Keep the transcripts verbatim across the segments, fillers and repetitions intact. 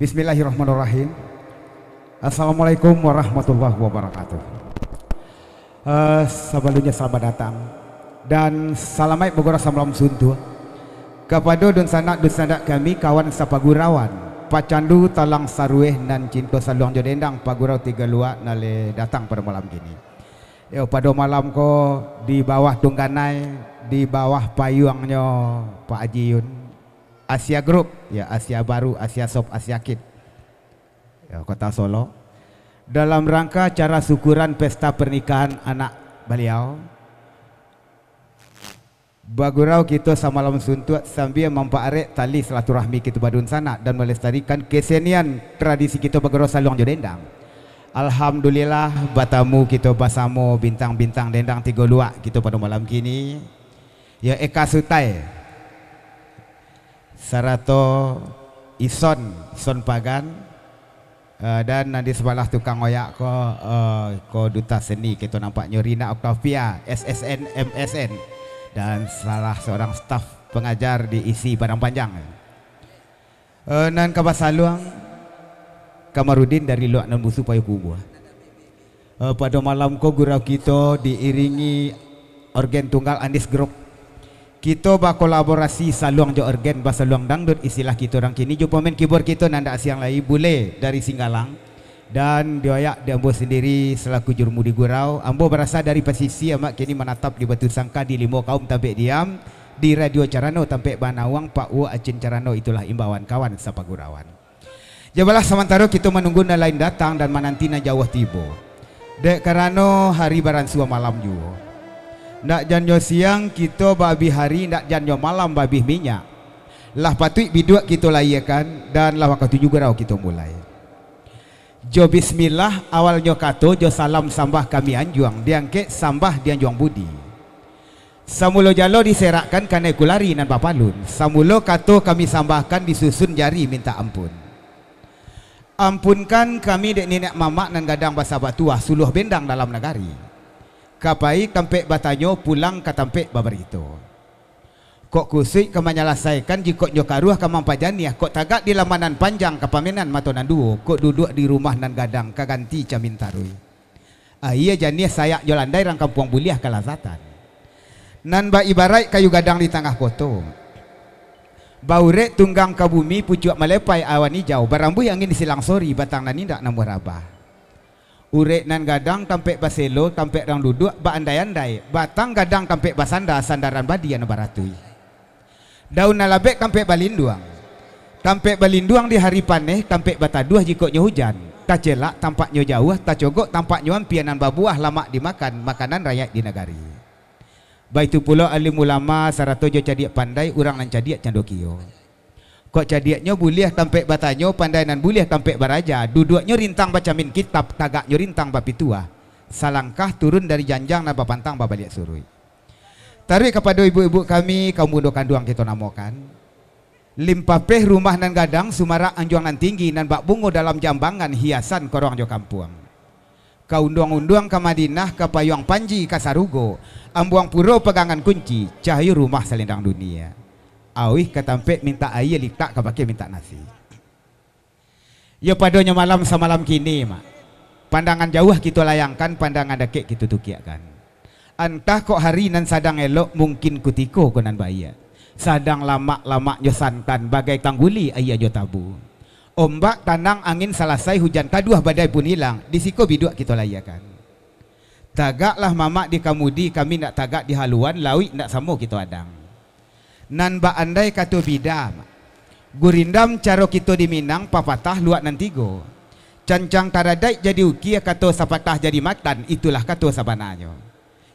Bismillahirrahmanirrahim. Assalamualaikum warahmatullahi wabarakatuh. Eh, sabalumnyo, salamat datang dan salamaik bagurau samalam suntuak kapado dunsanak-dunsanak kami, kawan sapagurauan, pacandu talang sarueh nan cinto saluang jo dendang, pagurau Tigo Luak nan lai datang pado malam kini. Yo, pado malam ko, di bawah tungganai, di bawah payuangnyo Pak Haji Yun, Asia Group, ya, Asia Baru, Asia Shop, Asia Kid, ya, Kota Solo, dalam rangka acara syukuran pesta pernikahan anak baliau, bagurau kito samalam suntuak sambia mampaarek tali silaturahmi kito badunsanak dan malestarikan kesenian tradisi kito bagurau saluang jo dendang. Alhamdulillah, batamu kito basamo bintang-bintang dendang Tigo Luak kito pado malam kini, ya, Eka Sutai, sarato Ison, Ison Pagan, eh, dan nan di sabalah tukang oyak ko, eh, ko duta seni kito nampaknyo, Rina Octavia, S S N, M S N, dan salah seorang staf pangajar di I S I Padang Panjang. Eh, nan ka basaluang, Kamarudin dari Luak Nan Busu Payokumbuah. Eh, pado malam ko gurau kito diiringi orgen tunggal Andis Group. Kito bakolaborasi saluang jo orgen, basaluang dangdut istilah kito urang kini, jo pamain keyboard kito nan dak siang lai, Bule dari Singgalang, dan dioyak di ambo sandiri salaku jurumudi gurau. Ambo barasa dari pasisia, amak kini manatap di Batusangka, di Limo Kaum tampek diam, di Radio Carano tampek banawang, Pak Wo Acin Carano, itulah imbauan kawan sapagurauan. Jabalah samantaro kito manunggu nan lain datang dan mananti nan jauah tibo. Dek karano hari baransua malam juo. Ndak jannyo siang kito baabih hari, ndak jannyo malam baabih minyak. Lah patuik biduak kito layiakan, dan lah wakatuju gurau kito mulai. Jo bismillah awalnyo kato, jo salam sambah kami anjuang, diangkek sambah dianjuang budi. Samulo jalo diserakkan kanai kulari nan bapalun, samulo kato kami sambahkan, disusun jari mintak ampun. Ampunkan kami dek niniak mamak nan gadang basabatuah, suluah bendang dalam nagari. Ka pai tampek batanyo, pulang ka tampek babarito. Kok kusuik ka manyalasaikan, jikok nyo karuah ka mampajaniah, kok tagak di laman nan panjang ka pamenan mato nan duo, kok duduak di rumah nan gadang ka ganti camin taruih. Aia janiah sayak jo landai, rang kampuang buliah kalazatan. Nan baibaraik kayu gadang di tangah koto. Baurek tunggang ka bumi, pucuak malepai awan ijau, barambuih angin silang sori, batang nan indak namuah rabah. Urek nan gadang tampek baselo, tampek rang duduak baandai-andai, batang gadang tampek basanda, sandaran badia nan baratuih. Daun nan labek tampek balinduang. Tampek balinduang di hari paneh, tampek bataduah jikok nyo hujan. Tacelak tampaknyo jauah, tacogok tampaknyo ampia, nan babuah lamak dimakan, makanan rayaik di nagari. Baitu pulo alim ulama sarato jo cadiak pandai, urang nan cadiak candokio. Kok cadiaknyo buliah tampek batanyo, pandai nan buliah tampek baraja, duduaknyo rintang bacamin kitab, tagaknyo rintang bapituah, salangkah turun dari janjang nan bapantang babaliak suruik. Taruih kapado ibuk-ibuk kami, kaum bundo kanduang kito namokan. Limpapeh rumah nan gadang, sumarak anjuang nan tinggi, nan bak bungo dalam jambangan, hiasan korong jo kampuang. Ka unduang-unduang ka Madinah, ka payuang panji ka sarugo, ambuang puro pagangan kunci, cahayo rumah salendang dunia. Auih ka tampek mintak aia, litak ka bakeh mintak nasi. Yo padonyo malam samalam kini, Mak. Pandangan jauah kito layangkan, pandangan dakek kito tukiakkan. Antah kok hari nan sadang elok, mungkin kutiko ko nan baiak. Sadang lamak-lamaknyo santan, bagai tangguli aia jo tabu. Ombak tanang, angin salasai, hujan kaduah, badai pun ilang, di siko biduak kito layiakan. Tagaklah mamak di kamudi, kami ndak tagak di haluan, lauik ndak samo kito adang. Nan baandai kato bida, Mak. Gurindam caro kito di Minang, papatah luak nan tigo. Cancang taradaik jadi ukia, kato sapatah jadi matan, itulah kato sabananyo.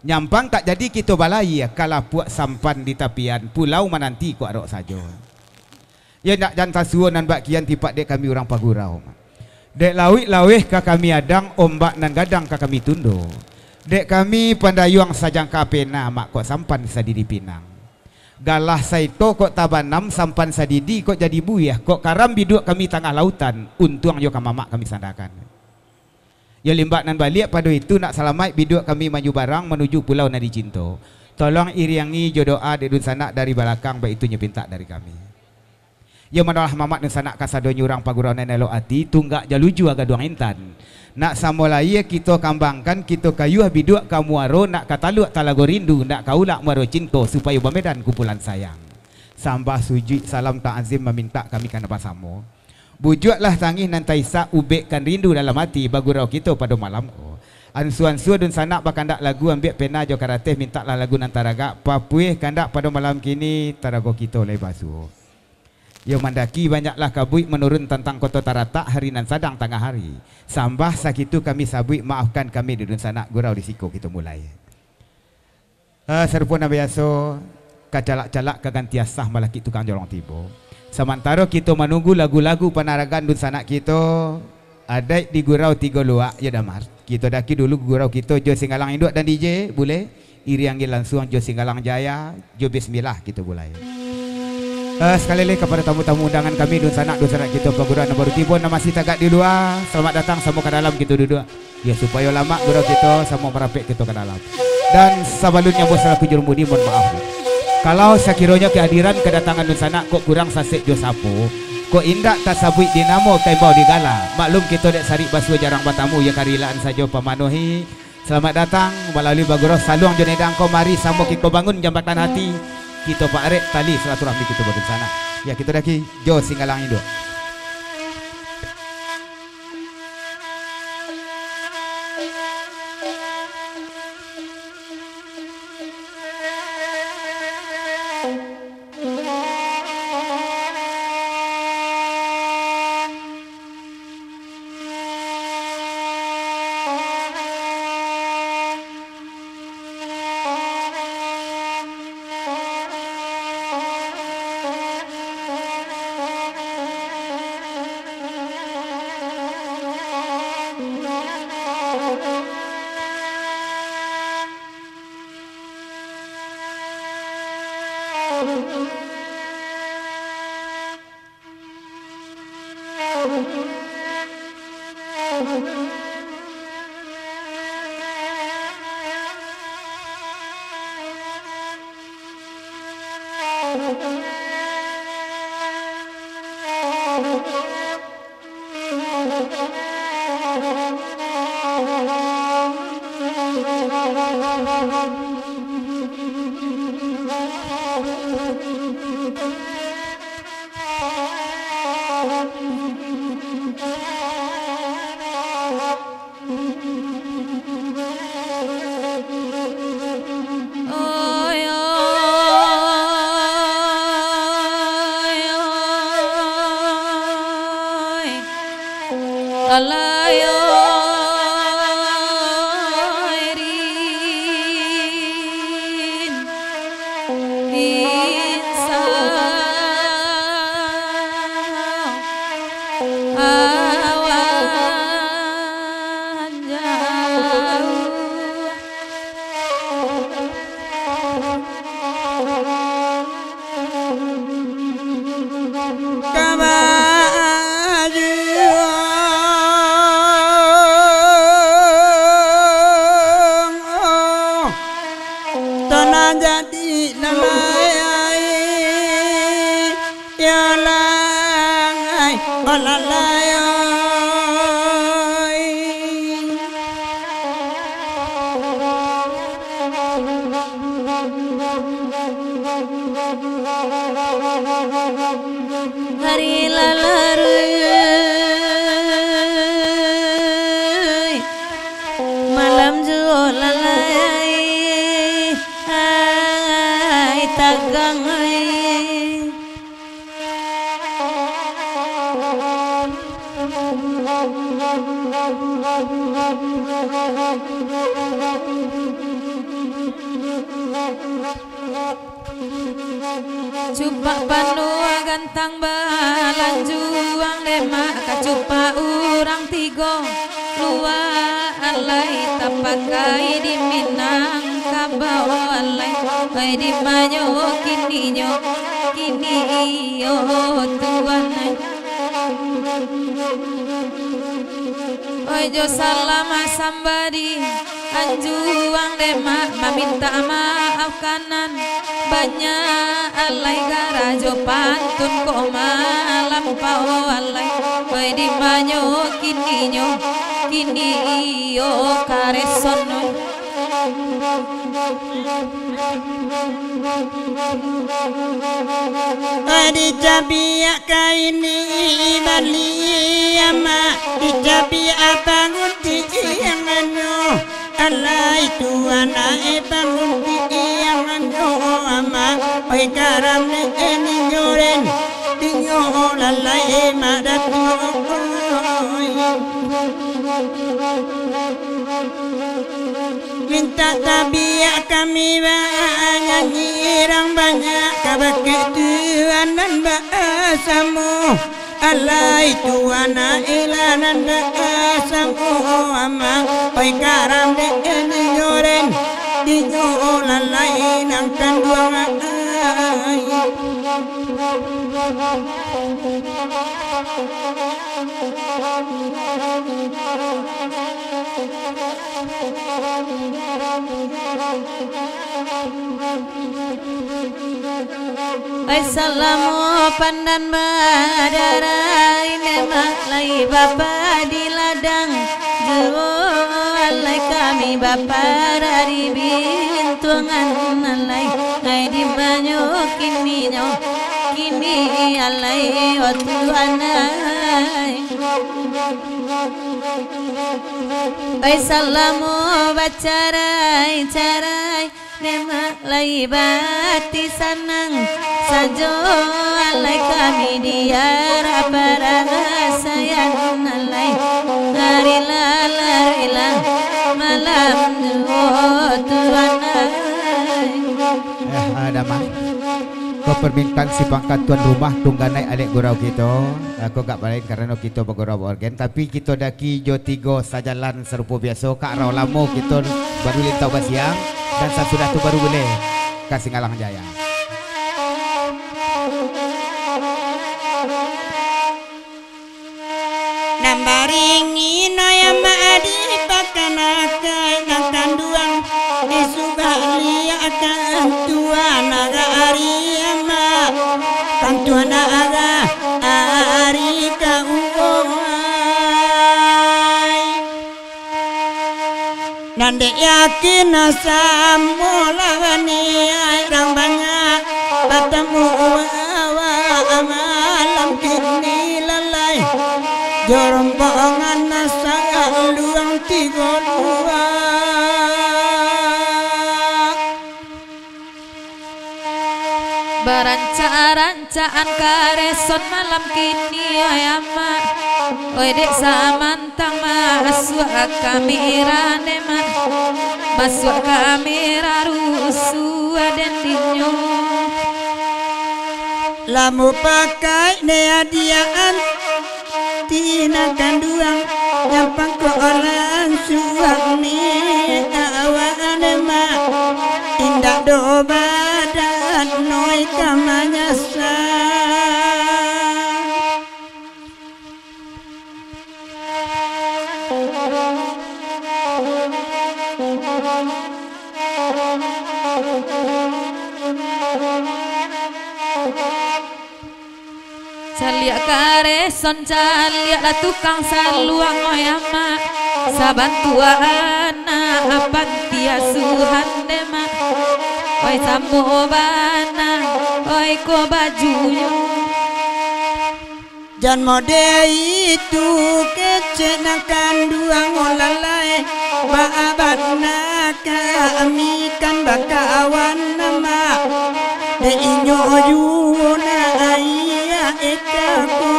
Nyampang tak jadi kito balayia, ka lapuak sampan di tapian, pulau mananti kok arok sajo. Yo ndak jan tasuo nan bak kian, tipak dek kami urang pagurau, Mak. Dek lauik laweh ka kami adang, ombak nan gadang ka kami tundo. Dek kami pandayuang sajangka pena, Mak, kok sampan sadidi pinang. Galah saito kok tabanam, sampan sadidi kok jadi buiah, kok karam biduak kami tangah lautan, untuang jo ka mamak kami sandakan. Yo limbak nan baliak pado itu, nak salamaik biduak kami manyubarang manuju pulau nan dicinto. Tolong iriangi jo doa dek dunsanak dari balakang, baitu nyo pintak dari kami. Iyo manolah mamak dunsanak kasadonyo urang pagurau nan elok ati, tunggak jalujua gaduang intan. Nak samo layie kito kambangkan, kito kayuah biduak ka muaro, nak ka taluak talago rindu, nak ka ulak muaro cinto, supayo bamedan kumpulan sayang. Sambah sujuik salam ta'zim mamintak kami ka nan basamo. Bujuaklah tangih nan taisak, ubekkan rindu dalam ati, bagurau kito pado malam ko. Ansua-ansua dunsanak bakandak lagu, ambiak pena jo karateh, mintaklah lagu nan taragak, papuih kandak pado malam kini, tarago kito lai basuo. Yo mandaki banyaklah kabuik, manurun tantang koto taratak, hari nan sadang tangah hari. Sambah sakitu kami sabuik, maafkan kami di dunsanak, gurau di siko kito mulai. Eh, sarupo nan biaso, kacalak-calak ka ganti asah, malakik tukang jolong tibo. Samantaro kito manunggu lagu-lagu panaragan dunsanak kito, adaik di gurau Tigo Luak, yo Damar. Kito daki dulu gurau kito jo Singgalang Induak dan D J, buleh? Iriangi lansuang jo Singgalang Jaya, jo bismillah kito mulai. Eh, sakali lai kapado tamu-tamu undangan kami, dunsanak-dunsanak kito, paguruan nan baru tibo, nan masih tagak di lua, salamaik datang, samo ka dalam kito duduak. Yo, supayo lamak gurau kito, samo marapek kito ka dalam. Dan sabalun nyo ambo salaku jurumudi, mohon maaf. Kalau sakironyo kehadiran kadatangan dunsanak kok kurang sasek jo sapo, kok indak tasabuik di namo, taimbau di gala, maklum kito dek sarik basuo jarang batamu, yo karilaan sajo pamanuahi. Salamaik datang malalui bagurau saluang jo nidang ko, mari samo kito bangun jambatan hati, kito paarek tali silaturahmi kito badunsanak. Yo, kito daki jo Singgalang Induak. Tanah jadi lalai, ya lai, oh lalai, oi. Hari lah larui, malam juo lah layai, ai tagang ai. Cupak panua gantang balanjuang, demak kacupak urang tigo. Lua alai tapakai di Minangkabau alai, ai di manyo kininyo, kini iyo tuan ai. Oi jo salam sambadi. Anjuang dek mak mamintak maaf kanan. Banyak alai karajo pantun ko malampau alai. Oi, di manyo kininyo, kini iyo kareson, oi. Dicabiak kaini bali ama, dicabiak pangunti yang anu. Alai tuan ai pangunti yang anu ama, oi karam ne ninyo den, dinyo lalai madatu. Mintak tabiak kami banyanyi, urang banyak ka bakeh tuan nan basamo. Alai tuan ai lah nan basamo ama, oi karam dek ninyo den, dinyo lalai nan kanduang ai. Ai salamo pandan badarai, demak lai bapa di ladang juo, alai kami bapa dari bintuangan alai. Ai di manyo kininyo, kini alai o tuan ai. Ai salamo bacarai-carai, demak lai bati sanang sajo, alai kami diarah parasaian alai. Harilah, harilah malam juo tuan ai. Eh, ah, damai. Ko permintaan si pangka tuan rumah, tungganaik alek gurau kito. Ah, ko gak balain karano kito bagurau baorgen, tapi kito daki jo tigo sajalan sarupo biaso, kak rau lamo kito baru lintau basiang, dan sasudah tu baru buleh ka Singgalang Jaya. Nan baringin, oi ama, dipakanakan nan kanduang, di subaliak kan tuan ari ama, kan tuan ari kauwai. Nan dek yakin samo lah baniaik, urang banyak batamu awak malam kini lalai, jo rombongan saluang tigo dua. Barancak-rancaan kareson malam kini, oi ama. Oi dek samantang masuak kamera ne mak, masuak kamera rusuah den dinyo. Lah mupakaik ne adiaan, Tina kanduang, nyampang ko orang suang ni, awak ane mak, indak do badan noi ka manyasal. Caliak kareson, caliaklah tukang saluang, oi amak. Sabantuak anak panti asuhan dek mak. Oi, samo bana, oi, ko bajunyo. Jan mode itu kecek nan kanduang, oh lalai. Baa bana kami kan bakawan amak, dek inyo juo na ayah eka ko.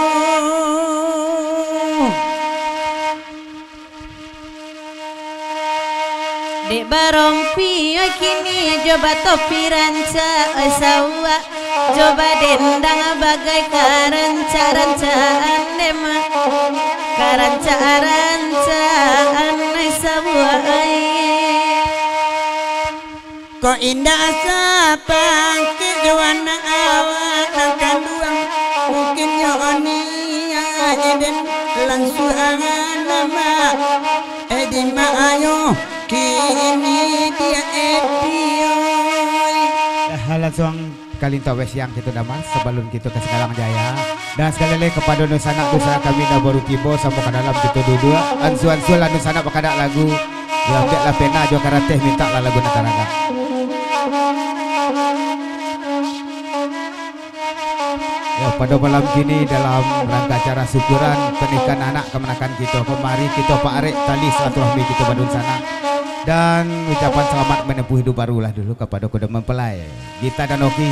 Dek barompi, oi, kini jo batopi rancak, oi, sauak. Jo badendang bagai karancak-rancakan dek mak, karancak-rancakan ai sabuai. Ko indak sapangkek jo anak awak nan kanduang, mungkin nyo niaik den langsuangan amak. Eh, di mak ayo Kini dia Edi, oi. Dah, lansuang ka Linto West Siang kito damang, sabalun kito ka Singgalang Jaya. Dan sakali lai kapado dunsanak-dunsanak kami nan baru tibo, samo ka dalam kito duduak. Ansua-ansua lah dunsanak bakadak lagu. Yo, ambiaklah pena jo karateh, mintaklah lagu nan taragak. Yo, pado malam kini dalam rangka acara syukuran panikahan anak kamanakan kito ko, mari kito paarek tali silaturahmi kito badunsanak. Dan ucapan salamat manempuh iduik baru lah dulu kapado kudo mempelai, Gita dan Oki.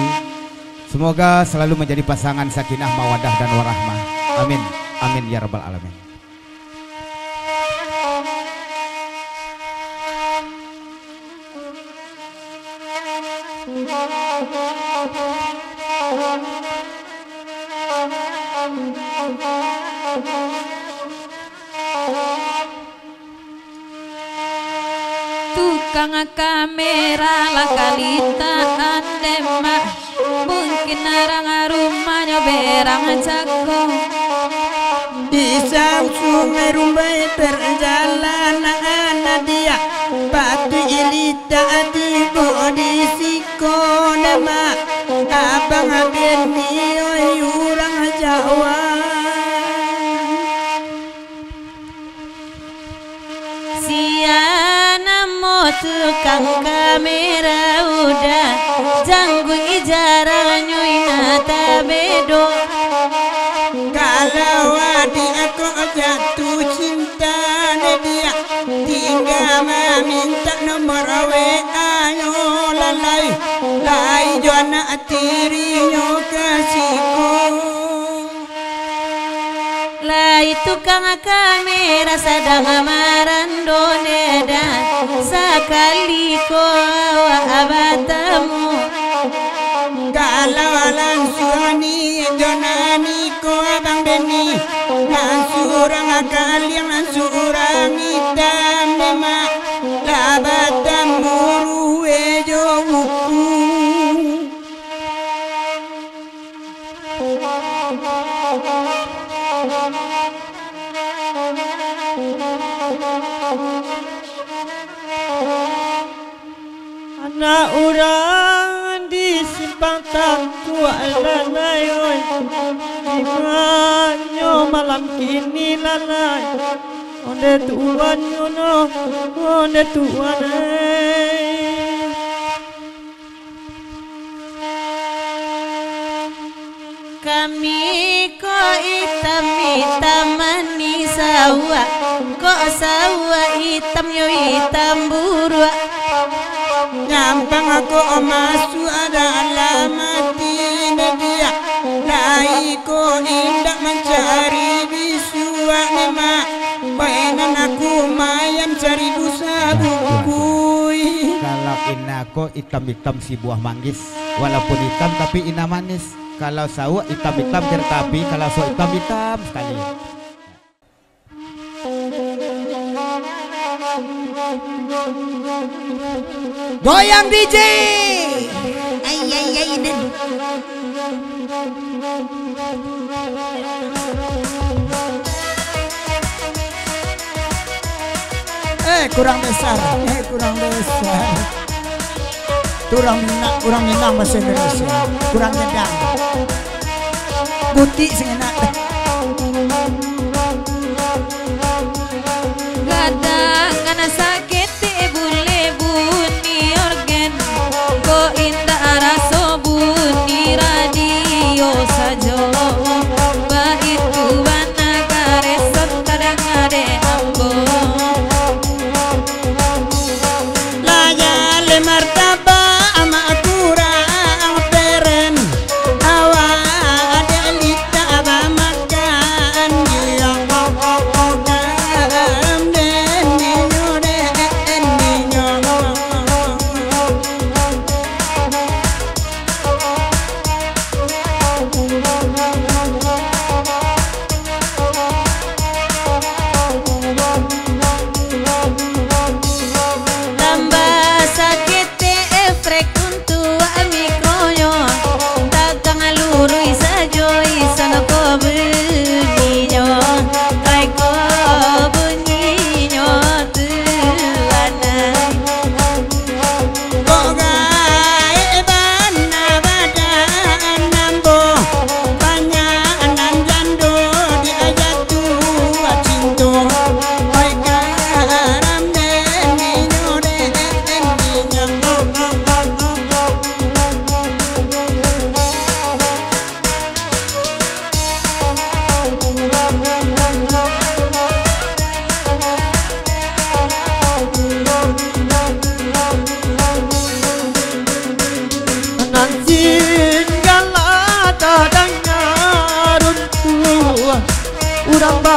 Semoga selalu manjadi pasangan sakinah, mawadah, dan warahmah. Amin. Amin, ya rabbal alamin. Tukang kamera lah kalitaan dek mak. Mungkin urang rumahnyo berang cako. Di Samsu Merumbai perjalanan dia, patuik litak tibo di siko nama. Abang Beni, oi, urang Jawa. Sia namo tukang kamera udah, jangguik jarangnyo indak tabedo. Kalau adiak ko jatuh cinta dek dia, tingga mamintak nomor W A-nyo lalai, lai jo anak tirinyo ka siko. Lai tukang kamera sadang marando neda, sakali ko awak batamu. Kalau lansuang ni jo nani ko Abang Beni, nan surang kaliang, nan surang itam, memang lah batamu rue jo buku. Anak urang di Simpang Tatuak lalai, oi. Di manyo malam kini lalai. Onde tuannyo no, onde tuan ai. Kami ko itam-itam manih sauak, kok sauak itam yo itam buruak. Nyampang ko masuak dalam ati dia, lai ko indak mancari bisuak, memang painan aku mayan cari busa bungkui. Kalau indak ko itam-itam si buah manggis, walaupun itam tapi indak manis. Kalau sauak itam-itam kereta api, kalau sauak itam-itam sekali. Goyang D J. Ai, ai, ai, den. Eh, kurang besar. Eh, kurang besar. Tu urang Minang, urang Minang bahasa Indonesia. Kurang jedang. Butik sing enak. Gadang kana saketek buleh bunyi orgen. Ko indak raso bunyi radio sajo. Baitu bana kareso tadanga dek ambo. Lah jaleh martabak amak kurang peren. Awak dek litak bama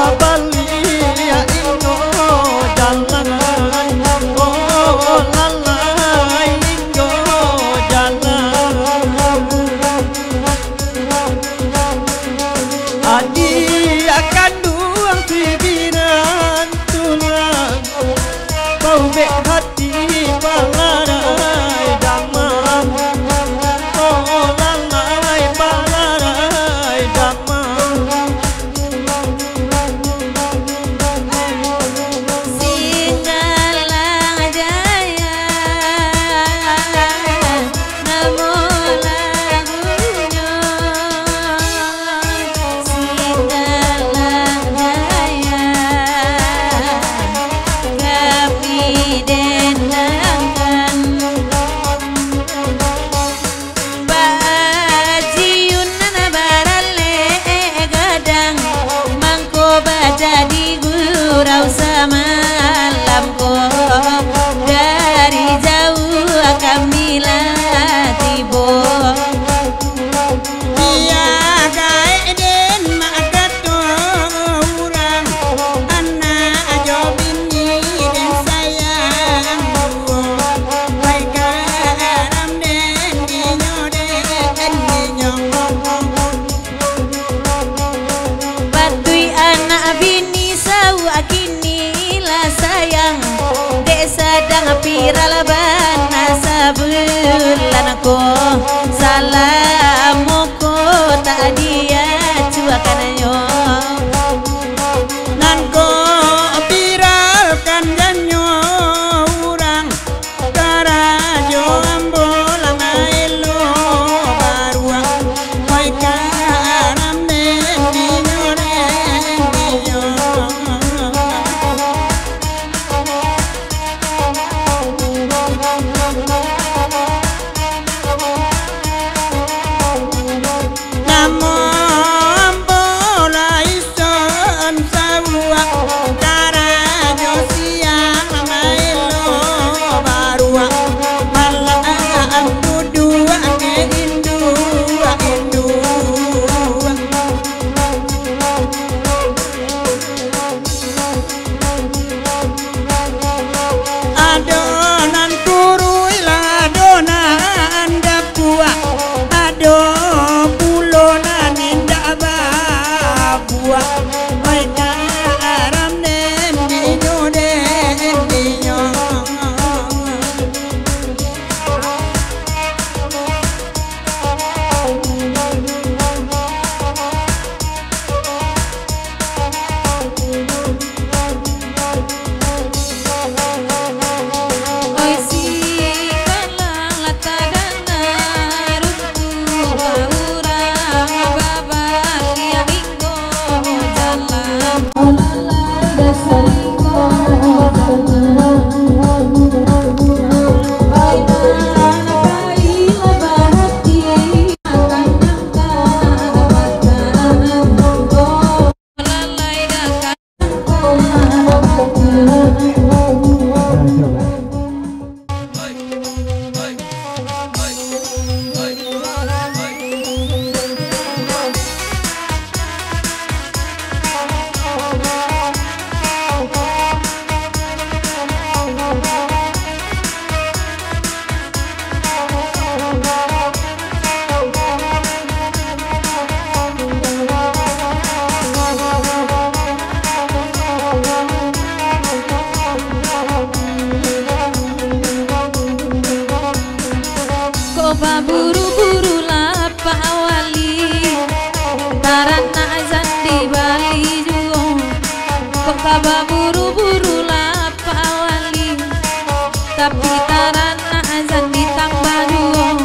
Baliak inyo jalan, oh, lalai inyo jalan. Adiak kanduang si Biran tu lah, baubek hati balarai damam. Oh, lalai balarai damam. Singgalang Jaya, namo lagunyo. Singgalang Jaya, tapi den dangkan. Baciun nan baralek gadang, mangko bajadi gurau samalam ko. Dari jauah kami lah tibo. Iyo gaek den mak kato urang, anak jo bini den sayang juo. Pai karam den dinyo den dinyo. Patuik anak bini sauak kini lah sayang, dek sadang viral bana sabulan ko. Salamo ko tak diacuakannyo. Nan ko viralkan jannyo urang, karajo ambo lah maelo baruak. Pai karam den dinyo den dinyo. Namo ambo lah ison sauak, karajo siang maelo baruak, malam duduak induak-induak. Ado nan kuruih lah, ado nan dapuak, ado pulo nan indak babuak. Oi, karam den dinyo den dinyo. Kok baburu-buru lapak wali, taranak jan dibali juo. Kok ka baburu-buru lapak wali, tapi taranak jan ditambah juo.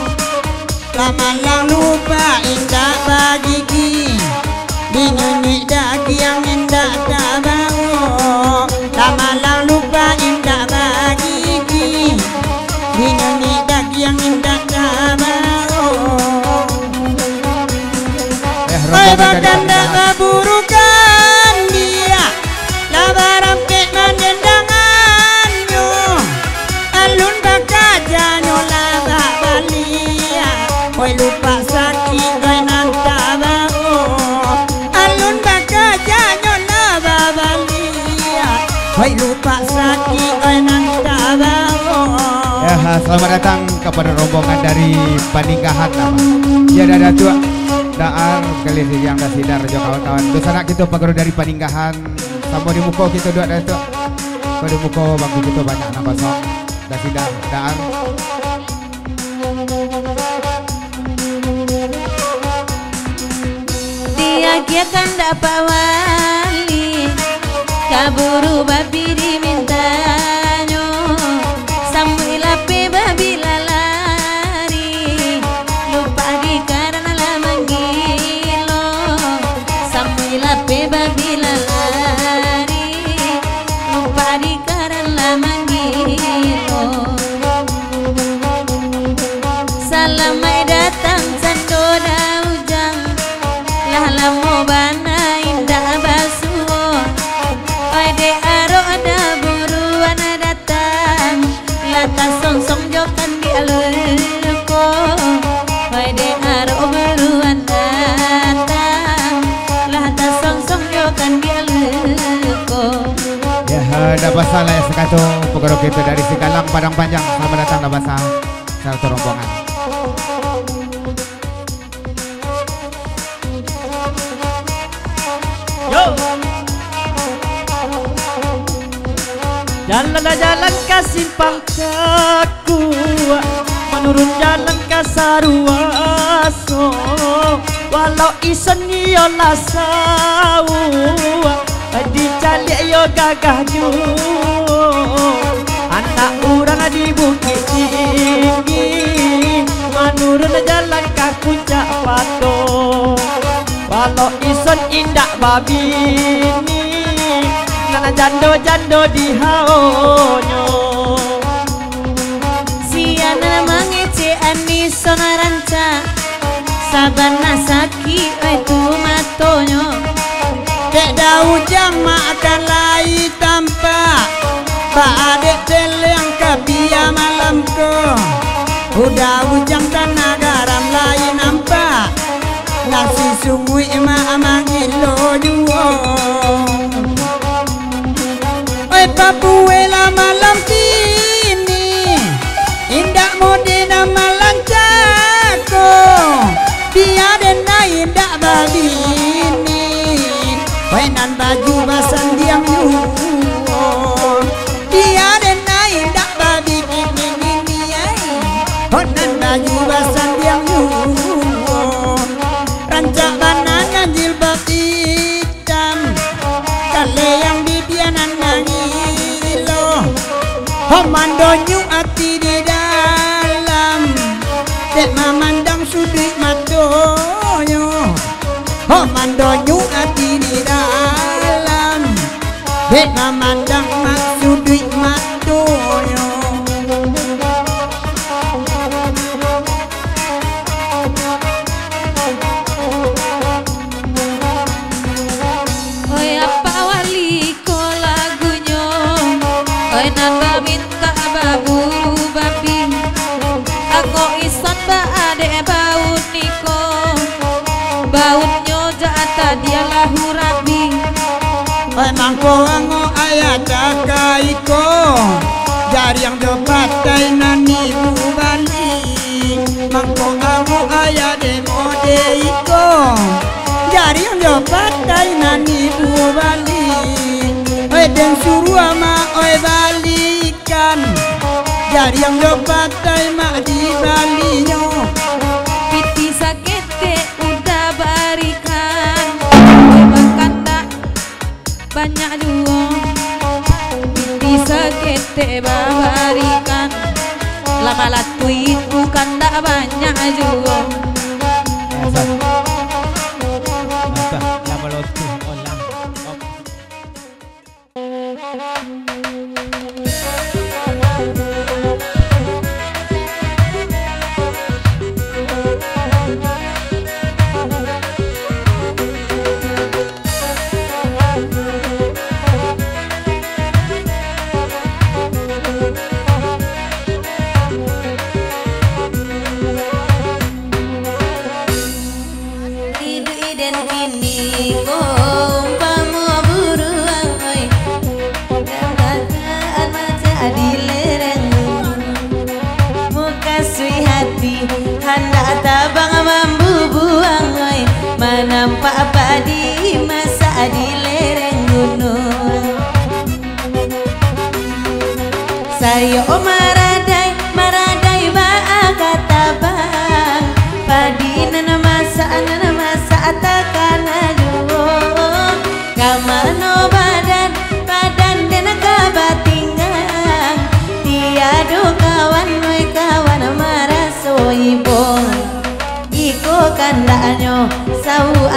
Lah malang lupak indak bagigi, dinyunyuik dagiang indak tabao. Lah malang lupak indak bagigi, dinyunyuik dagiang indak tabao. Eh, oi, rombongan dari bakandak Arab. Baburukan dia, lah barampek mandendangannyo. Alun Hoi lupa sakik, oi nan tak bawo. Ya, selamat datang kepada rombongan dari Paninggahan, nama. Ya, ada Datuak Daar, Galih Siriang, Dasidar, jo kawan-kawan. Dunsanak kito, paguru dari Paninggahan. Samo di muko kito duduak, Datuak. Kalau di muko bangku kito banyak nan kosong. Dasidar, Daar. Diagiahkan dapek wali, kaburu babi dimintanyo, samuik lapeh babi lah lari, lupa di karano lah manggilo, samuik lapeh babi lah lari, lupa di karano lah manggilo. Salamaik datang Sando Daujang, lah lamo bana indak basuo. Oi dek arok dah buruan datang, lah tasongsong jo kandiak luko. Oi dek arok buruan datang, lah tasongsong jo kandiak luko. Ya, eh, ndak basa lah ya sakato, paguru kito dari Sigalang, Padang Panjang, selamat datang, ndak basa. Sarato rombongan. Yo. Jalan lah jalan ka Simpang Cakua, manurun jalan ka Saruaso. Walau ison iyo lah sauak, dicaliak iyo gagah juo. Anak urang di Bukik Tinggi, manurun jalan ka Puncak Pato. Walau ison indak babini, nan jando-jando di haonyo. Sia nan mangecek ison rancak, sabana sakik, oi, tu matonyo. Dek Daujang makan lai tampak, baa dek celeng ka bia malam ko. Udah Daujang tanah garam lai nampak, nasi sunguik mak manggilo juo. Oi, papuelah malam kini, indak mode nan malancako, bia den nan indak babini. Oi, nan baju basandiang juo, bia den nan indak babini, ai. Oi, nan baju basandiang juo, rancak bana nan jilbab itam, kaleang bibia nan mangilo. Ho mandonyo ati di dalam, dek mamandang suduik matonyo. Ho mandonyo ati di dalam, dek mamandang mak suduik matonyo. Oi, apak wali ko lagunyo, oi, nan bamintak baburu babi. Angok isan baa dek baun niko, baunnyo jak tadialah urabi. Oi, mangko angok ayah caka iko, jariang jo patai nan ibu bali. Mangko angok ayah dek mode iko, jariang jo patai nan ibu bali. Oi, den suruah mak, oi, balikan, jariang jo patai mak dibalinyo. Pitih saketek udah barikan, oi, bakandak banyak juo. Pitih saketek babarikan, lah malatuih tu kandak banyak juo. Asah. Asah, lah malatuih olah. Iduik den kini ko umpamo buruang, oi.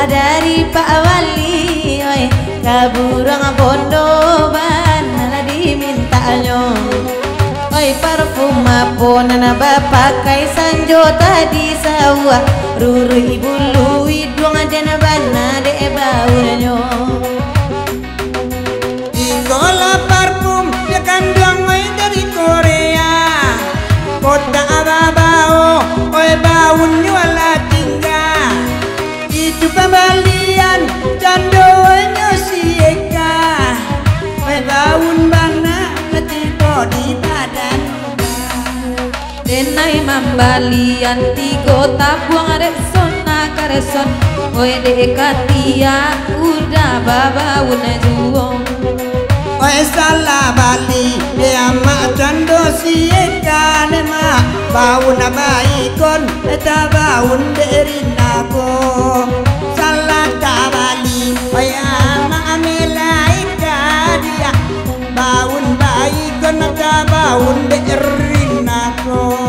Dari Pak Wali, oi, ka buruang bondo bana lah dimintaknyo. Oi, parfum apo nan bapakai sanjo tadi sauak, ruruih bulu iduang den bana dek baunnyo. Iko lah parfum nan kanduang, oi, dari Korea. Kotak babao, oi, baunnyo lah tingga. Itu pambalian candonyo si Eka. Oi, baun bana lah tibo di badan. Denai mambalian tigo tapuang Rexona Kareson, oi, dek Katia Uda babaun juo. Oi, salah bali, eh, amak, cando si Eka ne, mak. Baun Baygon, eh, tabaun dek Rina ko. Salah tabali, oi, amak, Amela Eka dia. Baun Baygon, tabaun dek Rina ko.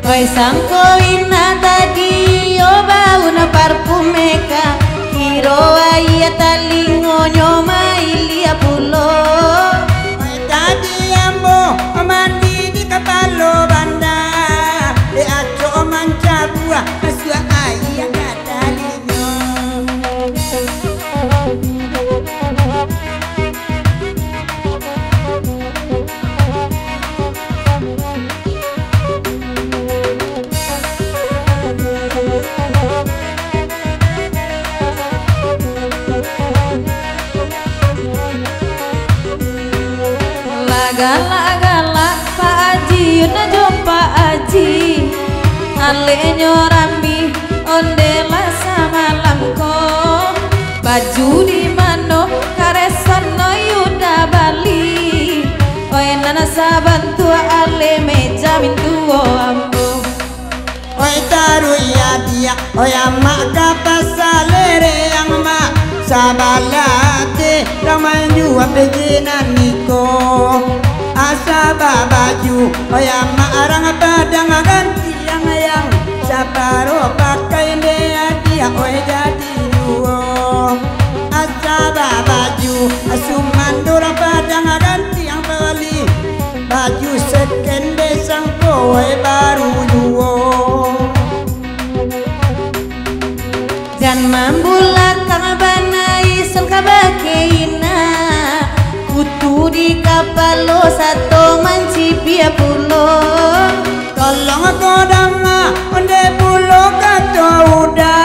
Oi, sangko Ina tadi yo baun parfum Eka, kiro aia talingonyo mailia pulo. Oi, tadi ambo mandi di kapalo banda, dek acok mancabuah masuak aia ka talingo. Lah galak-galak Pak Haji Yun jo Pak Haji, aleknyo rami onde lah samalam ko. Baju di mano Kareson Yuda bali? Oi, nan sabantuak alek meja mintuo ambo. Oi, taruih adiak, oi, amak, ka pasa Lereang, mak. Sabalah ateh rang manjua pejenan iko. Asa babaju, oi, amak, rang Padang Gantiang, yang saparo pakai dek adiak, oi, jadi duo. Asa babaju, sumando rang Padang Gantiang bali. Baju second dek sangko, oi, baru juo. Jan mambulakang bana ison ka bakeh Ina. Kutu di kapalo sato mancipia pulo. Tolong ko dama, onde pulo kato Uda.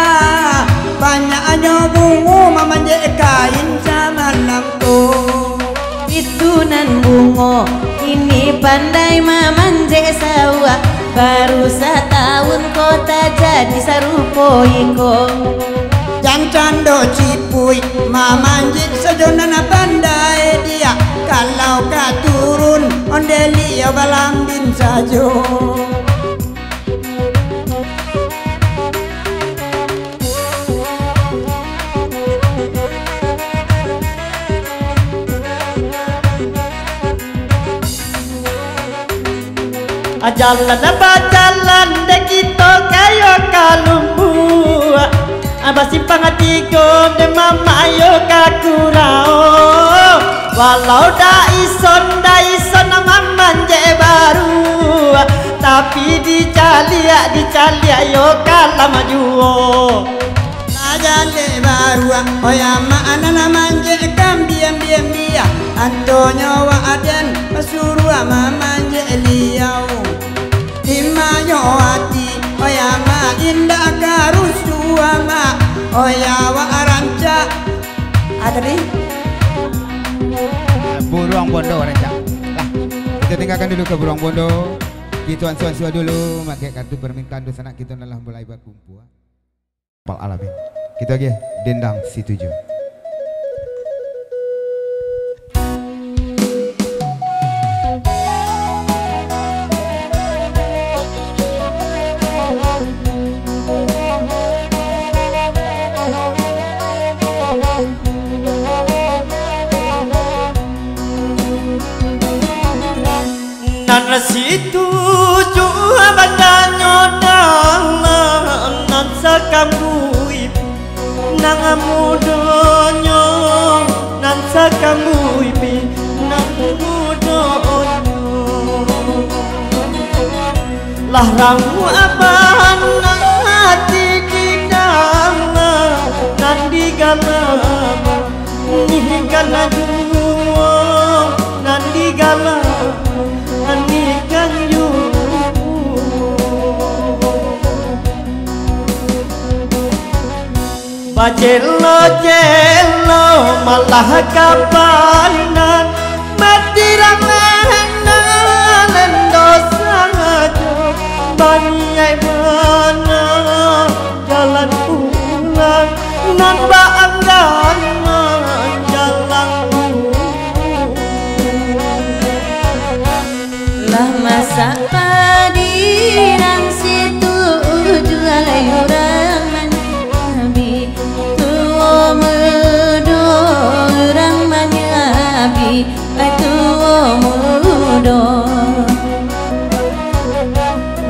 Banyaknyo bungo mamanjek kain samalam ko. Itu nan bungo, kini pandai mamanjek sauak, baru satahun ko tajadi sarupo iko. Jan cando cipuik, mamanjek sajo nan pandai diak, kalau ka turun, onde liau balambin sajo. Jalan bajalan dek kito kayo ka Lumbua, basimpang tigo dek Mamak yo ka Kurao. Walau Daison, Daison mamanjek baru, tapi dicaliak, dicaliak yo kalam juo. Lah jaleh baruak, oi amak, anak nan manjek kambiang-biang bia, antonyo wak aden basuruah mamanjek liau. Dimanyo ati, oi amak, indak ka rusuah, mak, oi awak rancak. Ah, tapi Buruang Bondo rancak. Lah, kita tinggalkan dulu ka Buruang Bondo. Kita ansua-ansua dulu, makai kartu permintaan dunsanak kita nan lah mulai bakumpua. Rabbal Alamin. Kita agiah Dendang Situju. Nan situju bananyo dalam nan sakambuik Mudonyo nan sakambuih pi nan mudonyo. Lah ramu abah nan ati di dalam nan di galam. Ni kan juo nan di galam ni kan juo. Bajelo-jelo malah kapanan, batirang-tirang lendo sajo, baniaik bana jalan pulang, nan baangganan jalan pulang. Lah masak padi rang situ, juo lai urang manyabi. Tuo mudo urang manyabi, ai tuo mudo.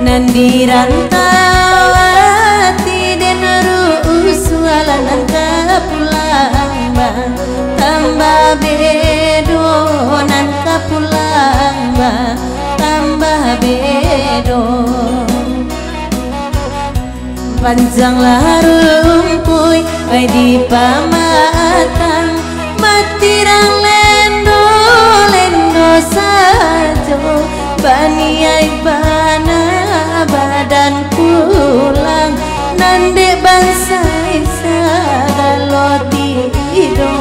Nan di rantau ati den rusuah, lah nan ka pulang ba tambah bedo, nan ka pulang ba tambah bedo. Panjanglah rumpuik, ai di pamatang, batirang lendo-lendo sajo, baniaik bana badan pulang, nan dek bansaik sagalo tido.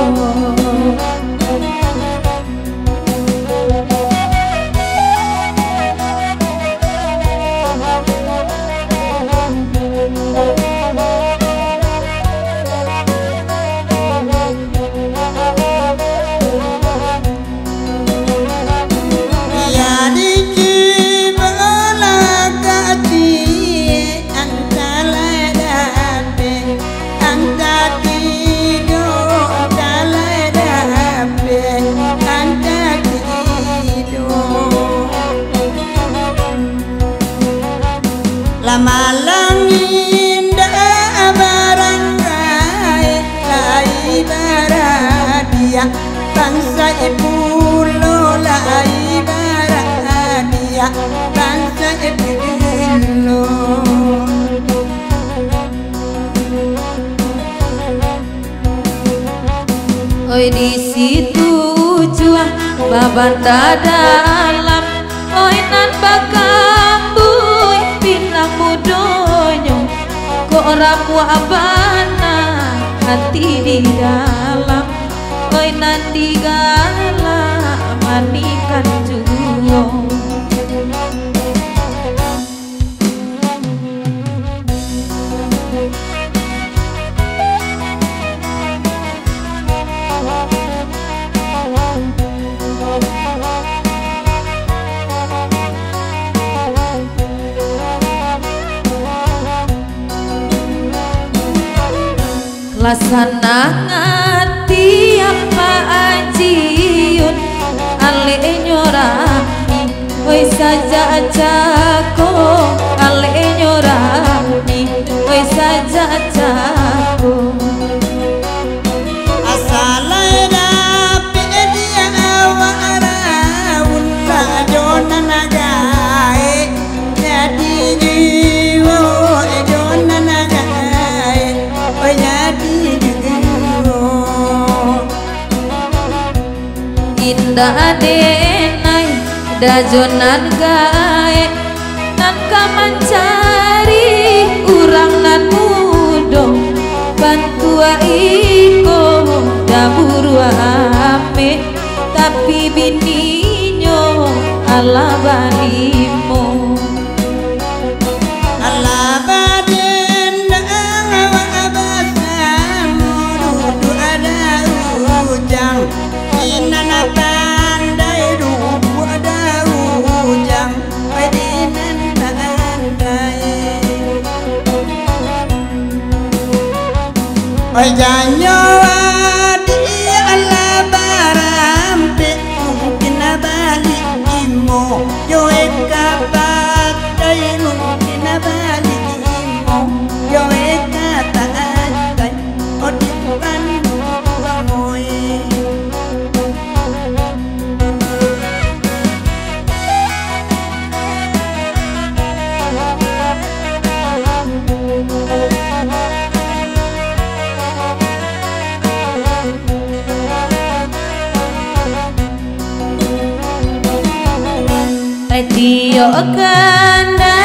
Anta tido, anta lai dapek, anta tido. Lah malang indak barangkai, lai baradiah, bansaik pulo lai baradiah, bansaik pulo. Oi, di situ juo babanda dalam, oi, nan bakambuih pinang mudonyo, kok ramuah bana ati di dalam, oi, nan di galam manikan juo. Lah sanang ati Apak Aji Yun, alehnyo rami, oi sajak cako, alehnyo rami, oi sajak cako. Asa lai dapek di awak raun, lah jo nan gaek, jadi juo jo nan gaek, oi jadi juo. Indak ado nai, dah jo nan gaek, nan ka mancari urang nan mudo. Bantuak iko dah buruak amek, tapi bininyo alah balimo. Alah badendang awak basamo, duduak ada ujang. Di nan pandai duduak ada ujang, pai di nan pandai. Oi, janyo adiak lah barampek, mungkin baliak imo, yo eka patai, mungkin baliak imo, yo eka patai. Odi Tiok kanda,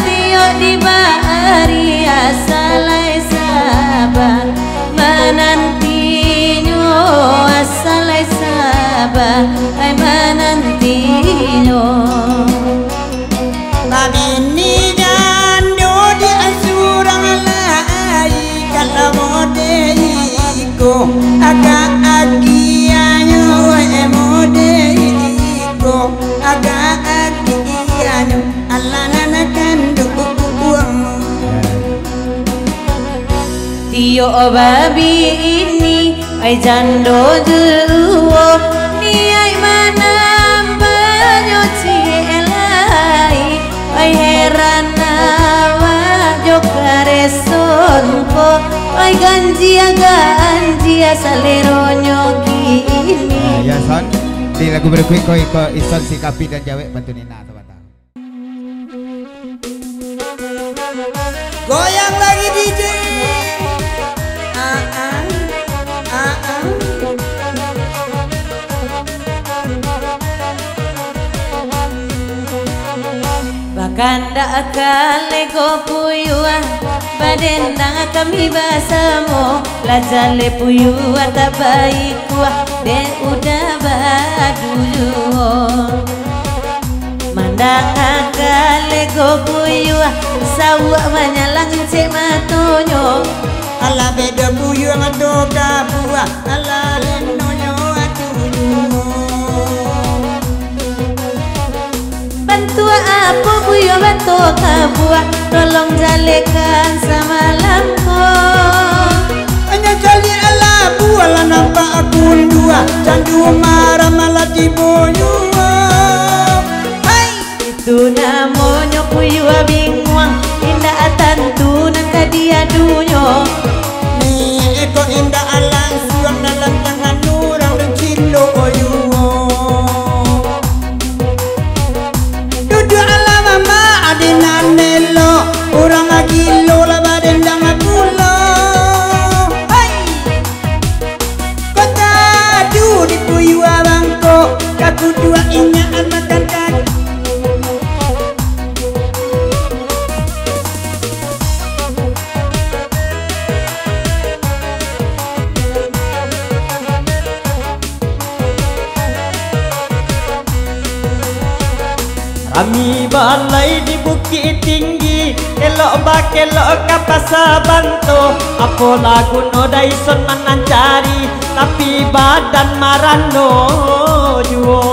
tiok dibari, asalai saba manantinyo, asalai saba ai manantinyo. Babini jando di asurang lai, kalau mode iko, agak agianyo, eh, mode iko, agak agianyo, alah nan kanduang. Tiok babini, ai jando juo, niaik manambahnyo ciek lai. Ai heran awak jo kareson ko, ai ganjia-ganjia saleronyo kini. Ah, ya, Son. Di lagu berikut ko, iko Ison si Kapi dan Jawek bantu Nina sabanta. Goyang lagi, D J. Ah, ah, ah, ah. Bakandak kalego puyuah, badendang kami basamo, lah jaleh puyuah tak baikuah, dek udah baduluo. Mandanga kalego puyuah, sauak manyalang incek matonyo. Alah bedo puyuah mato kabuah, alah lendonyo aturuo. Bantuak apo puyuah mato kabuah, tolong jalehkan samalam ko. Anyo caliak alah buah lah nampak kunduah, candu maram alah tibo juo. Hai! Itu namonyo puyuah binguang, indak tantu nan ka diadunyo. Ni iko indak alah suang dalam tangan urang dan cilok juo. Duduak alah mamak adi nan elok, urang gilo lah badendang pulo. Hai! Kota tu di puyuah bangkok, kaku dua inyakan makan kaki. Rami balai di Bukik Tinggi, elok bakelok ka Pasa Banto. Apolah guno Daison manancari, tapi badan marano juo.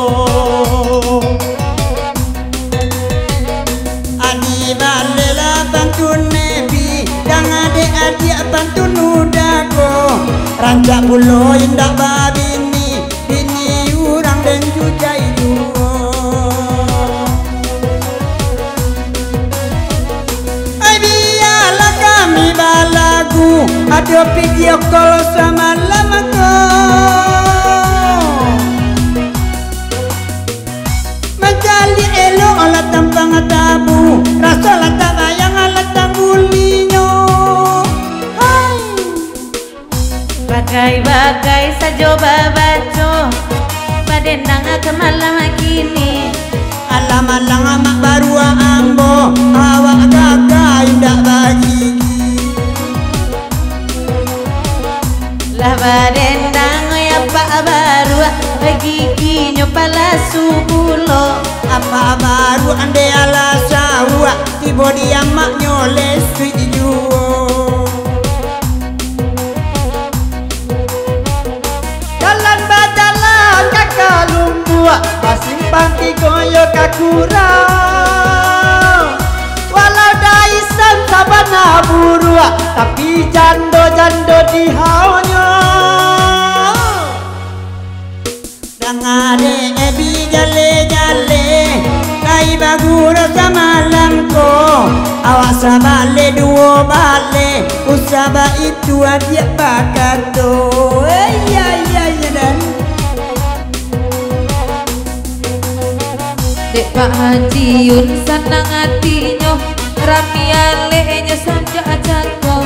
Adi baleh lah pantun nepi, dang adek adiak pantun udah ko. Rancak pulo indak babini, bini urang den jujai juo. Ai, bialah kami balagu, ado video call samalam ko. Mancaliak elok alah tampang tabu, raso lah tabayang alah tambulinyo. Hai. Bagai-bagai sajo babaco, badendang ka malam kini. Alah malang amak baruak ambo, awak gagah indak bagigi. Lah badendang, oi, apak baruak, giginyo palasu pulo. Apak baruak ande alah sauak, tibo di amaknyo lesuik juo. Jalan bajalan ka Kalumbuak, basimpang tigo yo ka Kurau. Walau Daison sabana buruak, tapi jando-jando di haonyo. Dang adek bi jaleh-jaleh, lai bagurau samalam ko. Awak sabaleh duo baleh, usah baitu adiak bakato. Eh, ya, ya, ya, dan. Dek Pak Haji Yun sanang atinyo, rami alehnyo sanjak cako.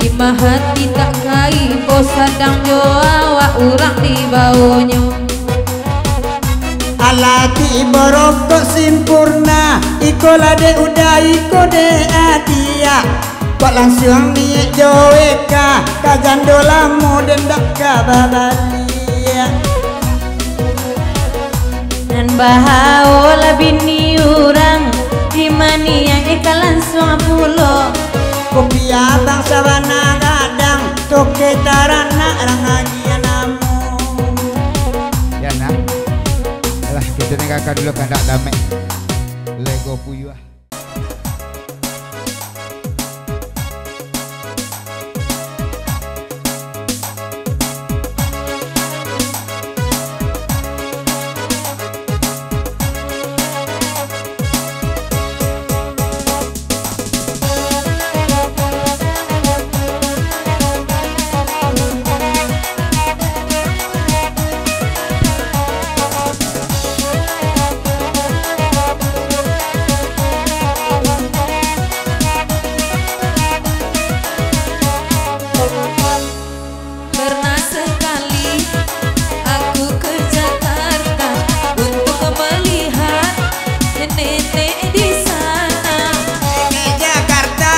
Imah hati tak kaibo, sadang jo awak urang dibawonyo. Lah tibo rokok Simpurna, iko lah dek Uda, iko dek Adia. Kok lansuang niek jo Eka, ka jando lamo den dak ka babaliak. Nan bahaolah bini urang, di maniang Eka lansuang pulo. Kopi abang sabana gadang, toke taranak rang agiah namo. Ya, nah. Yalah, kito tinggalkan dulu kandak damai. Lego puyuah. Pernah sekali aku ke Jakarta untuk melihat nenek di sana. Ke Jakarta,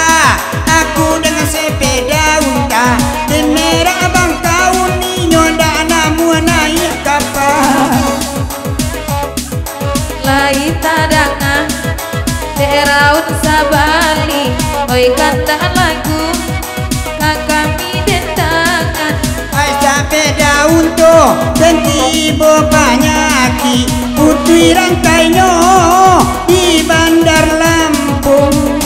aku dengan sepeda unta, di merah bangkaun inyo ndak namuah naik kapal. Lai tadanga dek raun sabali, oi kandak lagu ka kami dendangan. Ai sapeda unto, den tibo panyakik, putuih rantainyo di Bandar Lampung.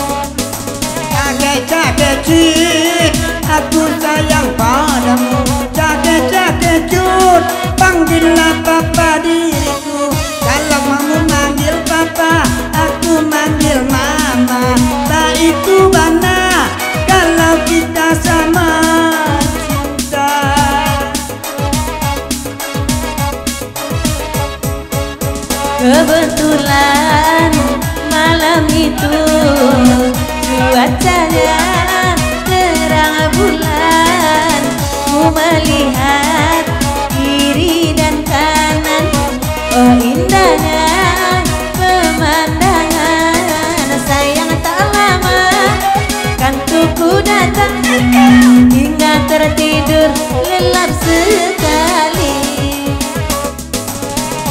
Cakek-cakek cut, aku sayang padamu. Cakek-cakek cut, panggillah papa diriku. Kalau kamu manggil papa, aku manggil mama. Baitu bana, kalau kita sama cinta. Kebetulan malam itu cuacanya terang bulan. Ku melihat kiri dan kanan, oh indahnya pemandangan. Sayang tak lama kan tuku datang, hingga tertidur lelap sekali.